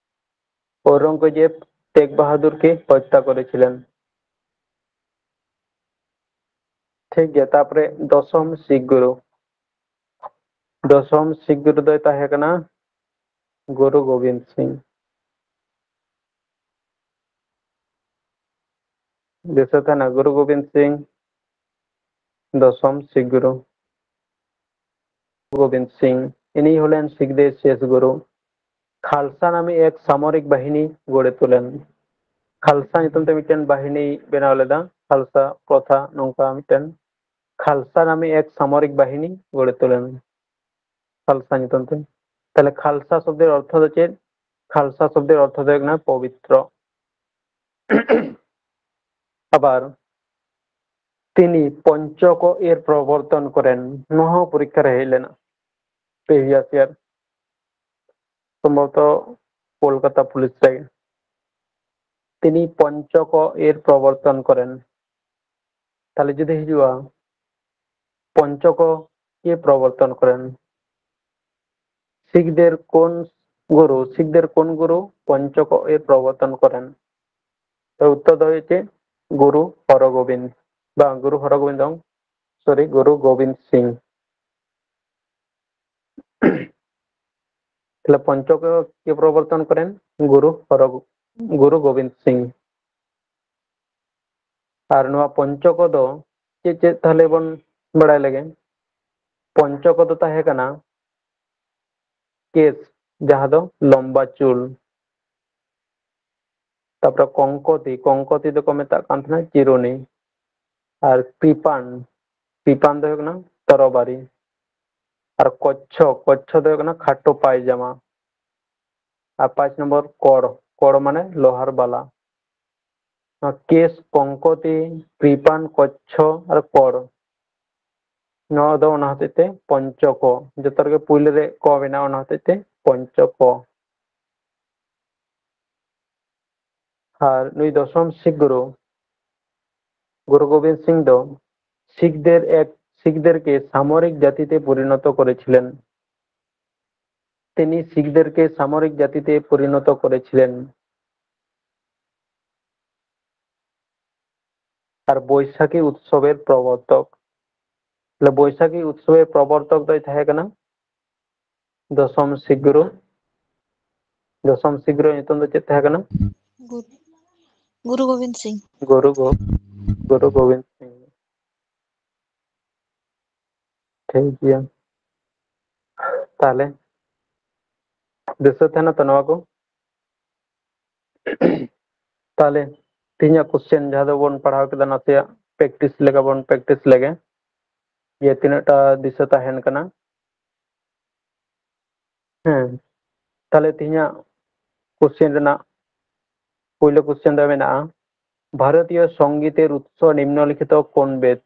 ᱚᱣᱨᱚᱝᱜᱚᱡᱮᱵ ᱛᱮᱜᱽ ᱵᱟᱦᱟᱫᱩᱨ ᱠᱮ ᱦᱚᱛᱛᱟ ᱠᱚᱨᱮ ᱪᱷᱤᱞᱮᱱ᱾ ᱴᱷᱤᱠ ᱜᱮᱭᱟ, ᱛᱟᱯᱚᱨᱮ ᱫᱚᱥᱚᱢ ᱥᱤᱠᱷ ᱜᱩᱨᱩ, ᱫᱚᱥᱚᱢ ᱥᱤᱠᱷ ᱜᱩᱨᱩ ᱫᱚᱭ ᱛᱟᱦᱮᱸ ᱠᱟᱱᱟ ᱜᱩᱨᱩ ᱜᱳᱵᱤᱱᱫ ᱥᱤᱝ᱾ ᱫᱤᱥᱟᱹ ᱛᱟᱦᱮᱱᱟ, ᱜᱩᱨᱩ ᱜᱳᱵᱤᱱᱫ ᱥᱤᱝ ᱫᱚᱥᱚᱢ ᱥᱤᱠᱷ ᱜᱩᱨᱩ᱾ ᱜᱳᱵᱤᱱᱫ ᱥᱤᱝ, ᱤᱱᱤ ᱦᱚᱞᱮᱱ ᱥᱤᱠᱷ ᱫᱮ ᱥᱮᱥ ᱜᱩᱨᱩ᱾ ᱠᱷᱟᱞᱥᱟ ᱱᱟᱢᱮ ᱮᱠ ᱥᱟᱢᱚᱨᱤᱠ ᱵᱟᱦᱤᱱᱤ ᱜᱚᱲᱮ ᱛᱩᱞᱮᱱ᱾ ᱠᱷᱟᱞᱥᱟ ᱧᱩᱛᱩᱢ ᱛᱮ ᱢᱤᱫᱴᱮᱱ ᱵᱟᱦᱤᱱᱤ ᱵᱮᱱᱟᱣ ᱞᱮᱫᱟ, ᱠᱷᱟᱞᱥᱟ ᱯᱨᱚᱛᱷᱟ, ᱱᱚᱝᱠᱟ ᱢᱤᱫᱴᱮᱱ ᱠᱷᱟᱞᱥᱟ ᱱᱟᱢᱮ ᱮᱠ ᱥᱟᱢᱚᱨᱤᱠ ᱵᱟᱦᱤᱱᱤ ᱜᱚᱲᱮ ᱛᱩᱞᱮᱱ᱾ ᱠᱷᱟᱞᱥᱟ ᱧᱩᱛᱩᱢ ᱛᱮ᱾ ᱛᱟᱦᱞᱮ ᱠᱷᱟᱞᱥᱟ ᱥᱚᱵᱫᱮᱨ ᱚᱨᱛᱷᱚ ᱫᱚ ᱪᱮᱫ? ᱠᱷᱟᱞᱥᱟ ᱥᱚᱵᱫᱮᱨ ᱚᱨᱛᱷᱚ ᱫᱚ ᱦᱩᱭᱩᱜ ᱠᱟᱱᱟ ᱯᱚᱵᱤᱛᱨᱚ᱾ ᱟᱵᱟᱨ ᱛᱤᱱᱤ ᱯᱚᱧᱪᱚᱠᱚ ᱮᱨ ᱯᱨᱚᱵᱚᱨᱛᱚᱱ ᱠᱚᱨᱮᱱ, ᱱᱚᱣᱟ ᱦᱚᱸ ᱯᱚᱨᱤᱠᱠᱷᱟ ᱨᱮ ᱦᱮᱡ ᱞᱮᱱᱟ previous year, ᱥᱚᱢᱵᱷᱚᱵᱚᱛᱚ ᱠᱳᱞᱠᱟᱛᱟ ᱯᱩᱞᱤᱥ ᱨᱮ᱾ ᱛᱤᱱᱤ ᱯᱚᱧᱪᱚᱠᱚ ᱮᱨ ᱯᱨᱚᱵᱚᱨᱛᱚᱱ ᱠᱚᱨᱮᱱ, ᱛᱟᱦᱞᱮ ᱡᱩᱫᱤ ᱦᱤᱡᱩᱜᱼᱟ, ᱯᱚᱧᱪᱚᱠᱚ ᱮ ᱯᱨᱚᱵᱚᱨᱛᱚᱱ ᱠᱚᱨᱮᱱ ᱥᱤᱠᱷᱫᱮᱨ ᱠᱳᱱ ᱜᱩᱨᱩ, ᱥᱤᱠᱷᱫᱮᱨ ᱠᱳᱱ ᱜᱩᱨᱩ ᱯᱚᱧᱪᱚᱠᱚ ᱮ ᱯᱨᱚᱵᱚᱨᱛᱚᱱ ᱠᱚᱨᱮᱱ? ᱛᱚ ᱩᱛᱛᱚᱨ ᱫᱚ ᱦᱩᱭᱩᱜ ᱪᱮᱫ? ᱜᱩᱨᱩ ᱦᱚᱨᱚᱜᱳᱵᱤᱱᱫ, ᱵᱟᱝ, ᱜᱩᱨᱩ ᱦᱚᱨᱚᱜᱳᱵᱤᱱᱫ ᱫᱚ ᱵᱟᱝ, sorry, ᱜᱩᱨᱩ ᱜᱳᱵᱤᱱᱫ ᱥᱤᱝ᱾ ᱛᱟᱦᱞᱮ ᱯᱚᱧᱪᱚᱠᱚ ᱮ ᱯᱨᱚᱵᱚᱨᱛᱚᱱ ᱠᱚᱨᱮᱱ ᱜᱩᱨᱩ ᱦᱚᱨᱚ-, ᱜᱩᱨᱩ ᱜᱳᱵᱤᱱᱫ ᱥᱤᱝ᱾ ᱟᱨ ᱱᱚᱣᱟ ᱯᱚᱧᱪᱚᱠᱚ ᱫᱚ ᱪᱮᱫ ᱪᱮᱫ ᱛᱟᱦᱞᱮ ᱵᱚᱱ ᱵᱟᱲᱟᱭ ᱞᱮᱜᱮ? ᱯᱚᱧᱪᱚᱠᱚ ᱫᱚ ᱛᱟᱦᱮᱸ ᱠᱟᱱᱟ ᱠᱮᱥ, ᱡᱟᱦᱟᱸ ᱫᱚ ᱞᱚᱢᱵᱟ ᱪᱩᱞ᱾ ᱛᱟᱯᱚᱨᱮ ᱠᱚᱝᱠᱚᱛᱤ, ᱠᱚᱝᱠᱚᱛᱤ ᱫᱚᱠᱚ ᱢᱮᱛᱟᱜ ᱠᱟᱱ ᱛᱟᱦᱮᱱᱟ ᱪᱤᱨᱩᱱᱤ᱾ ᱟᱨ ᱠᱨᱤᱯᱟᱱ, ᱠᱨᱤᱯᱟᱱ ᱫᱚ ᱦᱩᱭᱩᱜ ᱠᱟᱱᱟ ᱛᱚᱨᱚᱵᱟᱨᱤ᱾ ᱟᱨ ᱠᱚᱪᱪᱷᱚ, ᱠᱚᱪᱪᱷᱚ ᱫᱚ ᱦᱩᱭᱩᱜ ᱠᱟᱱᱟ ᱠᱷᱟᱴᱚ ᱯᱟᱭᱡᱟᱢᱟ᱾ ᱟᱨ ᱯᱟᱸᱪ ᱱᱚᱢᱵᱚᱨ ᱠᱚᱲ, ᱠᱚᱲ ᱢᱟᱱᱮ ᱞᱳᱦᱟᱨ ᱵᱟᱞᱟ᱾ ᱱᱚᱣᱟ ᱠᱮᱥ, ᱠᱚᱝᱠᱚᱛᱤ, ᱠᱨᱤᱯᱟᱱ, ᱠᱚᱪᱪᱷᱚ ᱟᱨ ᱠᱚᱲ, ᱱᱚᱣᱟ ᱫᱚ ᱚᱱᱟ ᱦᱚᱛᱮᱡ ᱛᱮ ᱯᱚᱧᱪᱚᱠᱚ, ᱡᱚᱛᱚ ᱨᱮᱜᱮ ᱯᱩᱭᱞᱩ ᱨᱮ ᱠᱚ ᱢᱮᱱᱟᱜᱼᱟ, ᱚᱱᱟ ᱦᱚᱛᱮᱡ ᱛᱮ ᱯᱚᱧᱪᱚᱠᱚ᱾ ᱟᱨ ᱱᱩᱭ ᱫᱚᱥᱚᱢ ᱥᱤᱠᱷ ᱜᱩᱨᱩ ᱜᱩᱨᱩ ᱜᱳᱵᱤᱱᱫ ᱥᱤᱝ ᱫᱚ ᱥᱤᱠᱷᱫᱮᱨ ᱮᱠ ᱥᱤᱠᱷᱫᱮᱨ ᱠᱮ ᱥᱟᱢᱚᱨᱤᱠ ᱡᱟᱹᱛᱤ ᱛᱮ ᱯᱚᱨᱤᱱᱚᱛᱚ ᱠᱚᱨᱮ ᱪᱷᱤᱞᱮᱱ᱾ তিনি শিখদেরকে সামরিক জাতিতে পরিণত করেছিলেন। আর বৈশাখী উৎসবের প্রবর্তক, ᱛᱟᱦᱞᱮ ᱵᱳᱭᱥᱟᱠᱷᱤ ᱩᱛᱥᱚᱵᱮᱨ ᱯᱨᱚᱵᱚᱨᱛᱚᱠ ᱫᱚᱭ ᱛᱟᱦᱮᱸ ᱠᱟᱱᱟ ᱫᱚᱥᱚᱢ ᱥᱤᱠᱷ ᱜᱩᱨᱩ᱾ ᱫᱚᱥᱚᱢ ᱥᱤᱠᱷ ᱜᱩᱨᱩ ᱧᱩᱛᱩᱢ ᱫᱚ ᱪᱮᱫ ᱛᱟᱦᱮᱸ ᱠᱟᱱᱟ? ᱜᱩᱨᱩ ᱜᱳᱵᱤᱱᱫ ᱥᱤᱝ᱾ ᱜᱩᱨᱩ ᱜᱳ- ᱜᱩᱨᱩ ᱜᱳᱵᱤᱱᱫ ᱥᱤᱝ᱾ ᱴᱷᱤᱠ ᱜᱮᱭᱟ᱾ ᱛᱟᱦᱞᱮ ᱫᱤᱥᱟᱹ ᱛᱟᱦᱮᱱᱟ ᱛᱚ ᱱᱚᱣᱟ ᱠᱚ? ᱛᱟᱦᱞᱮ ᱛᱮᱦᱮᱧᱟᱜ ᱠᱚᱥᱪᱮᱱ ᱡᱟᱦᱟᱸ ᱫᱚᱵᱚᱱ ᱯᱟᱲᱦᱟᱣ ᱠᱮᱫᱟ, ᱱᱟᱥᱮᱭᱟᱜ ᱯᱨᱮᱠᱴᱤᱥ ᱞᱮᱠᱟ ᱵᱚᱱ ᱯᱨᱮᱠᱴᱤᱥ ᱞᱮᱜᱮ, ᱡᱮ ᱛᱤᱱᱟᱹᱜ ᱴᱟ ᱫᱤᱥᱟᱹ ᱛᱟᱦᱮᱱ ᱠᱟᱱᱟ᱾ ᱦᱮᱸ, ᱛᱟᱦᱞᱮ ᱛᱮᱦᱮᱧᱟᱜ ᱠᱚᱥᱪᱮᱱ ᱨᱮᱱᱟᱜ ᱯᱳᱭᱞᱳ ᱠᱚᱥᱪᱮᱱ ᱫᱚ ᱢᱮᱱᱟᱜᱼᱟ, ᱵᱷᱟᱨᱚᱛᱤᱭᱚ ᱥᱚᱝᱜᱤᱛᱮᱨ ᱩᱛᱥᱚ ᱱᱤᱢᱱᱚᱞᱤᱠᱷᱤᱛᱚ ᱠᱳᱱ ᱵᱮᱫ?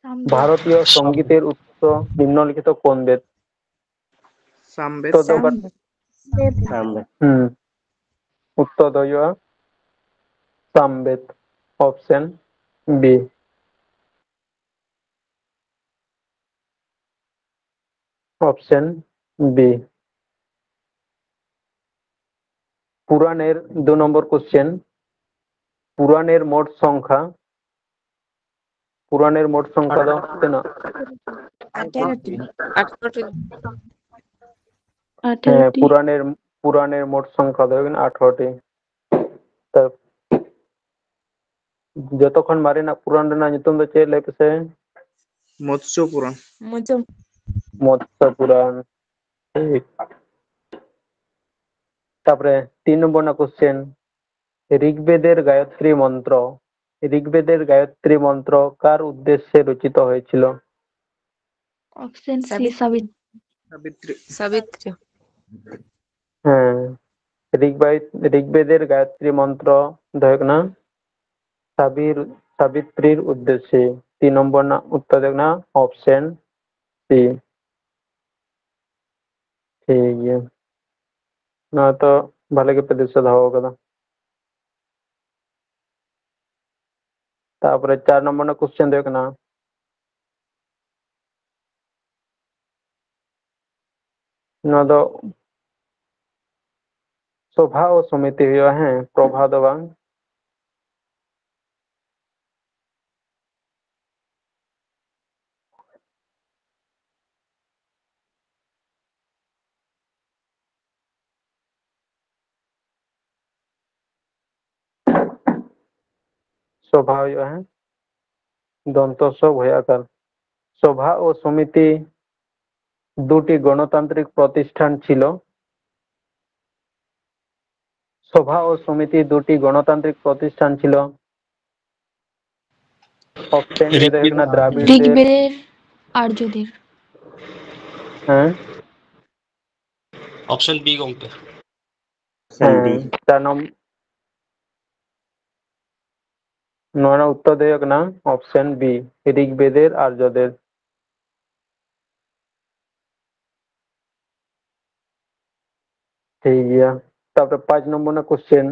ᱥᱟᱢᱵᱮᱫ᱾ ᱵᱷᱟᱨᱚᱛᱤᱭᱚ ᱥᱚᱝᱜᱤᱛᱮᱨ ᱩᱛᱥᱚ ᱱᱤᱢᱱᱚᱞᱤᱠᱷᱤᱛᱚ ᱠᱳᱱ ᱵᱮᱫ? ᱥᱟᱢᱵᱮᱫ᱾ ᱛᱚ ᱫᱚ ᱵᱟᱴ- ᱥᱟᱢᱵᱮᱫ᱾ ᱦᱩᱸ, ᱩᱛᱛᱚᱨ ᱫᱚ ᱦᱩᱭᱩᱜᱼᱟ ᱥᱟᱢᱵᱮᱫ, ᱚᱯᱥᱮᱱ ᱵᱤ᱾ Option B. পুরাণের দু নম্বর কোশ্চেন, পুরাণের মোট সংখ্যা, পুরাণের মোট সংখ্যা ᱫᱚ ᱛᱤᱱᱟᱹᱜ? ᱟᱴᱷᱮᱨᱚᱴᱤ᱾ ᱟᱴᱷᱨᱚᱴᱤ᱾ ᱦᱮᱸ, ᱟᱴᱷᱮᱨᱚᱴᱤ᱾ ᱯᱩᱨᱟᱱᱮᱨ ᱯᱩᱨᱟᱱᱮᱨ ᱢᱳᱴ ᱥᱚᱝᱠᱷᱟ ᱫᱚ ᱦᱩᱭᱩᱜ ᱠᱟᱱᱟ ᱟᱴᱷᱨᱚᱴᱤ᱾ ᱛᱚ, ᱡᱚᱛᱚ ᱠᱷᱚᱱ ᱢᱟᱨᱮᱱᱟᱜ ᱯᱩᱨᱟᱱ ᱨᱮᱱᱟᱜ ᱧᱩᱛᱩᱢ ᱫᱚ ᱪᱮᱫ, ᱞᱟᱹᱭ ᱯᱮᱥᱮ? ᱢᱚᱛᱥᱚ ᱯᱩᱨᱟᱱ᱾ ᱢᱚᱡᱚ᱾ ᱢᱚᱛᱥᱚ ᱯᱩᱨᱟᱱ᱾ ᱴᱷᱤᱠ᱾ ᱛᱟᱯᱚᱨᱮ ᱛᱤᱱ ᱱᱚᱢᱵᱚᱨ ᱨᱮᱱᱟᱜ ᱠᱚᱥᱪᱮᱱ, ঋগ্বেদের গায়ত্রী মন্ত্র, ঋগ্বেদের গায়ত্রী মন্ত্র কার উদ্দেশ্যে রচিত হয়েছিল? অপশন সি, সাবিত- সাবিত। ᱥᱟᱵᱤᱛᱨᱤ᱾ ᱥᱟᱵᱤᱛᱨᱤ᱾ ᱦᱮᱸ, ঋগ্বেদ ঋগ্বেদের গায়ত্রী মন্ত্র ᱫᱚ ᱦᱩᱭᱩᱜ ᱠᱟᱱᱟ ᱥᱟᱵᱤᱨ ᱥᱟᱵᱤᱛᱨᱤᱨ ᱩᱫᱽᱫᱮᱥᱥᱮ᱾ ᱛᱤᱱ ᱱᱚᱢᱵᱚᱨ ᱨᱮᱱᱟᱜ ᱩᱛᱛᱚᱨ ᱫᱚ ᱦᱩᱭᱩᱜ ᱠᱟᱱᱟ ᱚᱯᱥᱮᱱ ᱥᱤ᱾ ᱴᱷᱤᱠ ᱜᱮᱭᱟ, ᱱᱚᱣᱟ ᱛᱚ ᱵᱷᱟᱞᱮ ᱜᱮᱯᱮ ᱫᱤᱥᱟᱹ ᱫᱚᱦᱚ ᱟᱠᱟᱫᱟ᱾ ᱛᱟᱯᱚᱨᱮ ᱪᱟᱨ ᱱᱚᱢᱵᱚᱨ ᱨᱮᱱᱟᱜ ᱠᱚᱥᱪᱮᱱ ᱫᱚ ᱦᱩᱭᱩᱜ ᱠᱟᱱᱟ, ᱱᱚᱣᱟ ᱫᱚ ᱥᱚᱵᱷᱟ ᱳ ᱥᱚᱢᱤᱛᱤ ᱦᱩᱭᱩᱜᱼᱟ, ᱦᱮᱸ, ᱯᱨᱚᱵᱷᱟ ᱫᱚ ᱵᱟᱝ᱾ ᱥᱚᱵᱷᱟ ᱦᱩᱭᱩᱜᱼᱟ, ᱦᱮᱸ, ᱫᱚᱱᱛᱚ ᱥᱚ ᱵᱷᱚᱭ ᱟᱠᱟᱨ᱾ সভা ও সমিতি দুটি গণতান্ত্রিক প্রতিষ্ঠান ছিল। সভা ও সমিতি দুটি গণতান্ত্রিক প্রতিষ্ঠান ছিল। অপশন এ ᱫᱚ ᱦᱩᱭᱩᱜ ᱠᱟᱱᱟ ᱫᱨᱟᱵᱤᱲ ᱛᱮ᱾ ঋগ্বেদের, আর্যদের। ᱦᱮᱸ, ᱚᱯᱥᱮᱱ ᱵᱤ ᱜᱚᱢᱠᱮ᱾ ᱦᱮᱸ, ᱪᱟᱨ ᱱᱚᱢ-, ᱱᱚᱣᱟ ᱨᱮᱱᱟᱜ ᱩᱛᱛᱚᱨ ᱫᱚ ᱦᱩᱭᱩᱜ ᱠᱟᱱᱟ ᱚᱯᱥᱮᱱ ᱵᱤ, ᱨᱤᱜᱽᱵᱮᱫᱮᱨ ᱟᱨᱡᱚᱫᱮᱨ᱾ ᱴᱷᱤᱠ ᱜᱮᱭᱟ᱾ ᱛᱟᱯᱚᱨᱮ ᱯᱟᱸᱪ ᱱᱚᱢᱵᱚᱨ ᱨᱮᱱᱟᱜ ᱠᱚᱥᱪᱮᱱ,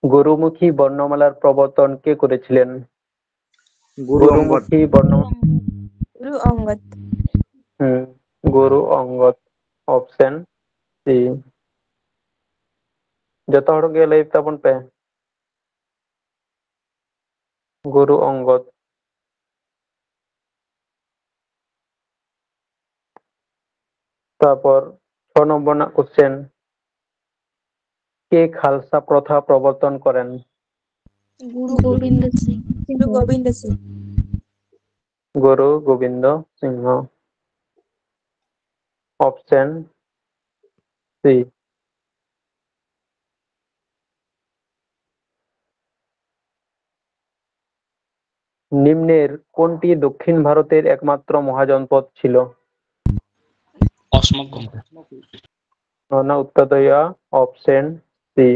ᱜᱩᱨᱩᱢᱩᱠᱷᱤ ᱵᱚᱨণᱢᱟᱞᱟর প্রবর্তন কে করেছিলেন? গুরু অঙ্গদ। গুরুমুখী বর্ণ গুরু অঙ্গদ। হুম, গুরু অঙ্গদ, অপশন সি। ᱡᱚᱛᱚ ᱦᱚᱲ ᱜᱮ ᱞᱟᱹᱭ ᱛᱟᱵᱚᱱ ᱯᱮ᱾ ᱜᱩᱨᱩ ᱚᱝᱜᱚᱫ᱾ ᱛᱟᱯᱚᱨ ᱪᱷᱚ ᱱᱚᱢᱵᱚᱨ ᱨᱮᱱᱟᱜ ᱠᱚᱥᱪᱮᱱ, কে খালসা প্রথা প্রবর্তন করেন? গুরু গোবিন্দ সিং। গুরু গোবিন্দ সিং। গুরু গোবিন্দ সিংহ। Option C. নিম্নের কোনটি দক্ষিণ ভারতের একমাত্র মহাজনপদ ছিল? অসমক গমক। ᱚᱱᱟ ᱩᱛᱛᱚᱨ ᱫᱚ ᱦᱩᱭᱩᱜᱼᱟ ᱚᱯᱥᱮᱱ ᱥᱤ᱾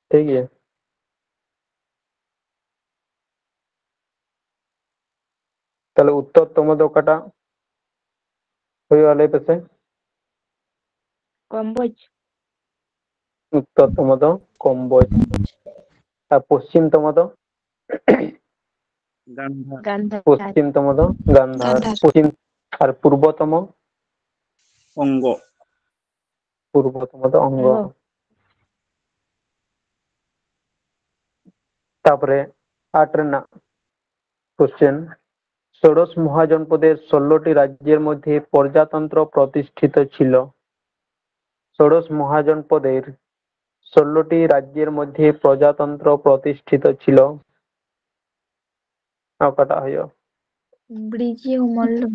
ᱴᱷᱤᱠ ᱜᱮᱭᱟ᱾ ᱛᱟᱦᱞᱮ ᱩᱛᱛᱚᱨ ᱛᱚᱢᱚ ᱫᱚ ᱚᱠᱟᱴᱟᱜ ᱦᱩᱭᱩᱜᱼᱟ, ᱞᱟᱹᱭ ᱯᱮᱥᱮ? ᱠᱚᱢᱵᱚᱡᱽ᱾ ᱩᱛᱛᱚᱨ ᱛᱚᱢᱚ ᱫᱚ ᱠᱚᱢᱵᱚᱡᱽ᱾ ᱟᱨ ᱯᱚᱥᱪᱤᱢ ᱛᱚᱢᱚ ᱫᱚ? ᱜᱟᱱᱫᱷᱟᱨ᱾ ᱜᱟᱱᱫᱷᱟᱨ᱾ ᱯᱚᱥᱪᱤᱢ ᱛᱚᱢᱚ ᱫᱚ ᱜᱟᱱᱫᱷᱟᱨ᱾ ᱜᱟᱱᱫᱷᱟᱨ᱾ ᱯᱚᱥᱪᱤᱢ ᱟᱨ ᱯᱩᱨᱵᱚ ᱛᱚᱢᱚ? ᱚᱝᱜᱚ᱾ ᱯᱩᱨᱵᱚ ᱛᱚᱢᱚ ᱫᱚ ᱚᱝᱜᱚ᱾ ᱚᱝᱜᱚ᱾ ᱛᱟᱯᱚᱨᱮ ᱟᱴ ᱨᱮᱱᱟᱜ ᱠᱚᱥᱪᱮᱱ, ষোড়শ মহাজনপদের ষোলোটি রাজ্যের মধ্যে প্রজাতন্ত্র প্রতিষ্ঠিত ছিল। ষোড়শ মহাজনপদের ষোলোটি রাজ্যের মধ্যে প্রজাতন্ত্র প্রতিষ্ঠিত ছিল। ᱚᱠᱟᱴᱟᱜ ᱦᱩᱭᱩᱜᱼᱟ? ᱵᱨᱤᱡᱤ ᱚᱢᱚᱞᱞᱚ᱾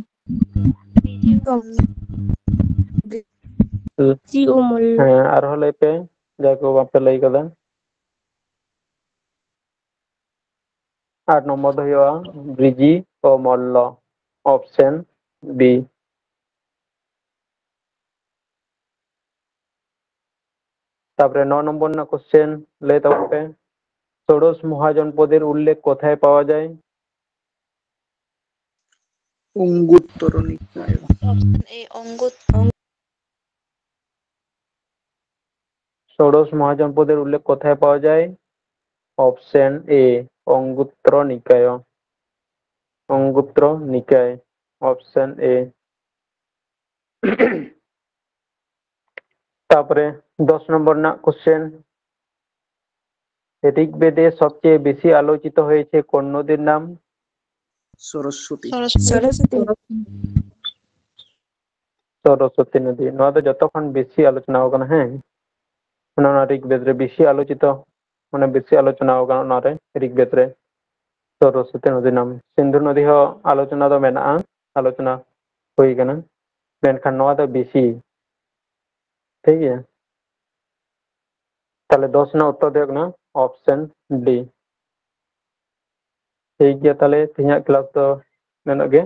ᱪᱤ ᱩᱢᱩᱞ᱾ ᱦᱮᱸ, ᱟᱨᱦᱚᱸ ᱞᱟᱹᱭ ᱯᱮ, ᱡᱟᱦᱟᱸᱭ ᱠᱚ ᱵᱟᱯᱮ ᱞᱟᱹᱭ ᱠᱟᱫᱟ᱾ ᱟᱴ ᱱᱚᱢᱵᱚᱨ ᱫᱚ ᱦᱩᱭᱩᱜᱼᱟ ᱵᱨᱤᱡᱤ ᱚ ᱢᱚᱞᱞᱚ, option B᱾ ᱛᱟᱯᱚᱨᱮ ᱱᱚ ᱱᱚᱢᱵᱚᱨ ᱨᱮᱱᱟᱜ ᱠᱚᱥᱪᱮᱱ ᱞᱟᱹᱭ ᱛᱟᱵᱚᱱ ᱯᱮ, ষোড়শ মহাজনপদের উল্লেখ কোথায় পাওয়া যায়? অঙ্গুত্তর নিকায়। Option A, অঙ্গুত- ষোড়শ মহাজনপদের উল্লেখ কোথায় পাওয়া যায়? Option A, অঙ্গুত্র নিকায়। অঙ্গুত্র নিকায়, option A। তারপরে দশ নম্বর না কোশ্চেন, ঋগ্বেদে সবচেয়ে বেশি আলোচিত হয়েছে কোন নদীর নাম? সরস্বতী। সরস্বতী। ᱥᱚᱨᱚᱥᱚᱛᱤ ᱱᱚᱫᱤ, ᱱᱚᱣᱟ ᱫᱚ ᱡᱚᱛᱚ ᱠᱷᱚᱱ ᱵᱮᱥᱤ ᱟᱞᱳᱪᱚᱱᱟ ᱟᱠᱟᱱᱟ᱾ ᱦᱮᱸ, ᱚᱱᱟ ᱚᱱᱟ ᱨᱤᱜᱽᱵᱮᱫ ᱨᱮ ᱵᱮᱥᱤ ᱟᱞᱳᱪᱤᱛᱚ, ᱢᱟᱱᱮ ᱵᱮᱥᱤ ᱟᱞᱳᱪᱚᱱᱟ ᱟᱠᱟᱱᱟ ᱚᱱᱟᱨᱮ, ᱨᱤᱜᱽᱵᱮᱫ ᱨᱮ ᱥᱚᱨᱚᱥᱚᱛᱤ ᱱᱚᱫᱤ ᱱᱟᱢ᱾ ᱥᱤᱱᱫᱷᱩ ᱱᱚᱫᱤ ᱦᱚᱸ ᱟᱞᱳᱪᱚᱱᱟ ᱫᱚ ᱢᱮᱱᱟᱜᱼᱟ, ᱟᱞᱳᱪᱚᱱᱟ ᱦᱩᱭ ᱟᱠᱟᱱᱟ, ᱢᱮᱱᱠᱷᱟᱱ ᱱᱚᱣᱟ ᱫᱚ ᱵᱮᱥᱤ᱾ ᱴᱷᱤᱠ ᱜᱮᱭᱟ, ᱛᱟᱦᱞᱮ ᱫᱚᱥ ᱨᱮᱱᱟᱜ ᱩᱛᱛᱚᱨ ᱫᱚ ᱦᱩᱭᱩᱜ ᱠᱟᱱᱟ option D᱾ ᱴᱷᱤᱠ ᱜᱮᱭᱟ, ᱛᱟᱦᱞᱮ ᱛᱮᱦᱮᱧᱟᱜ ᱠᱞᱟᱥ ᱫᱚ ᱱᱤᱱᱟᱹᱜ ᱜᱮ᱾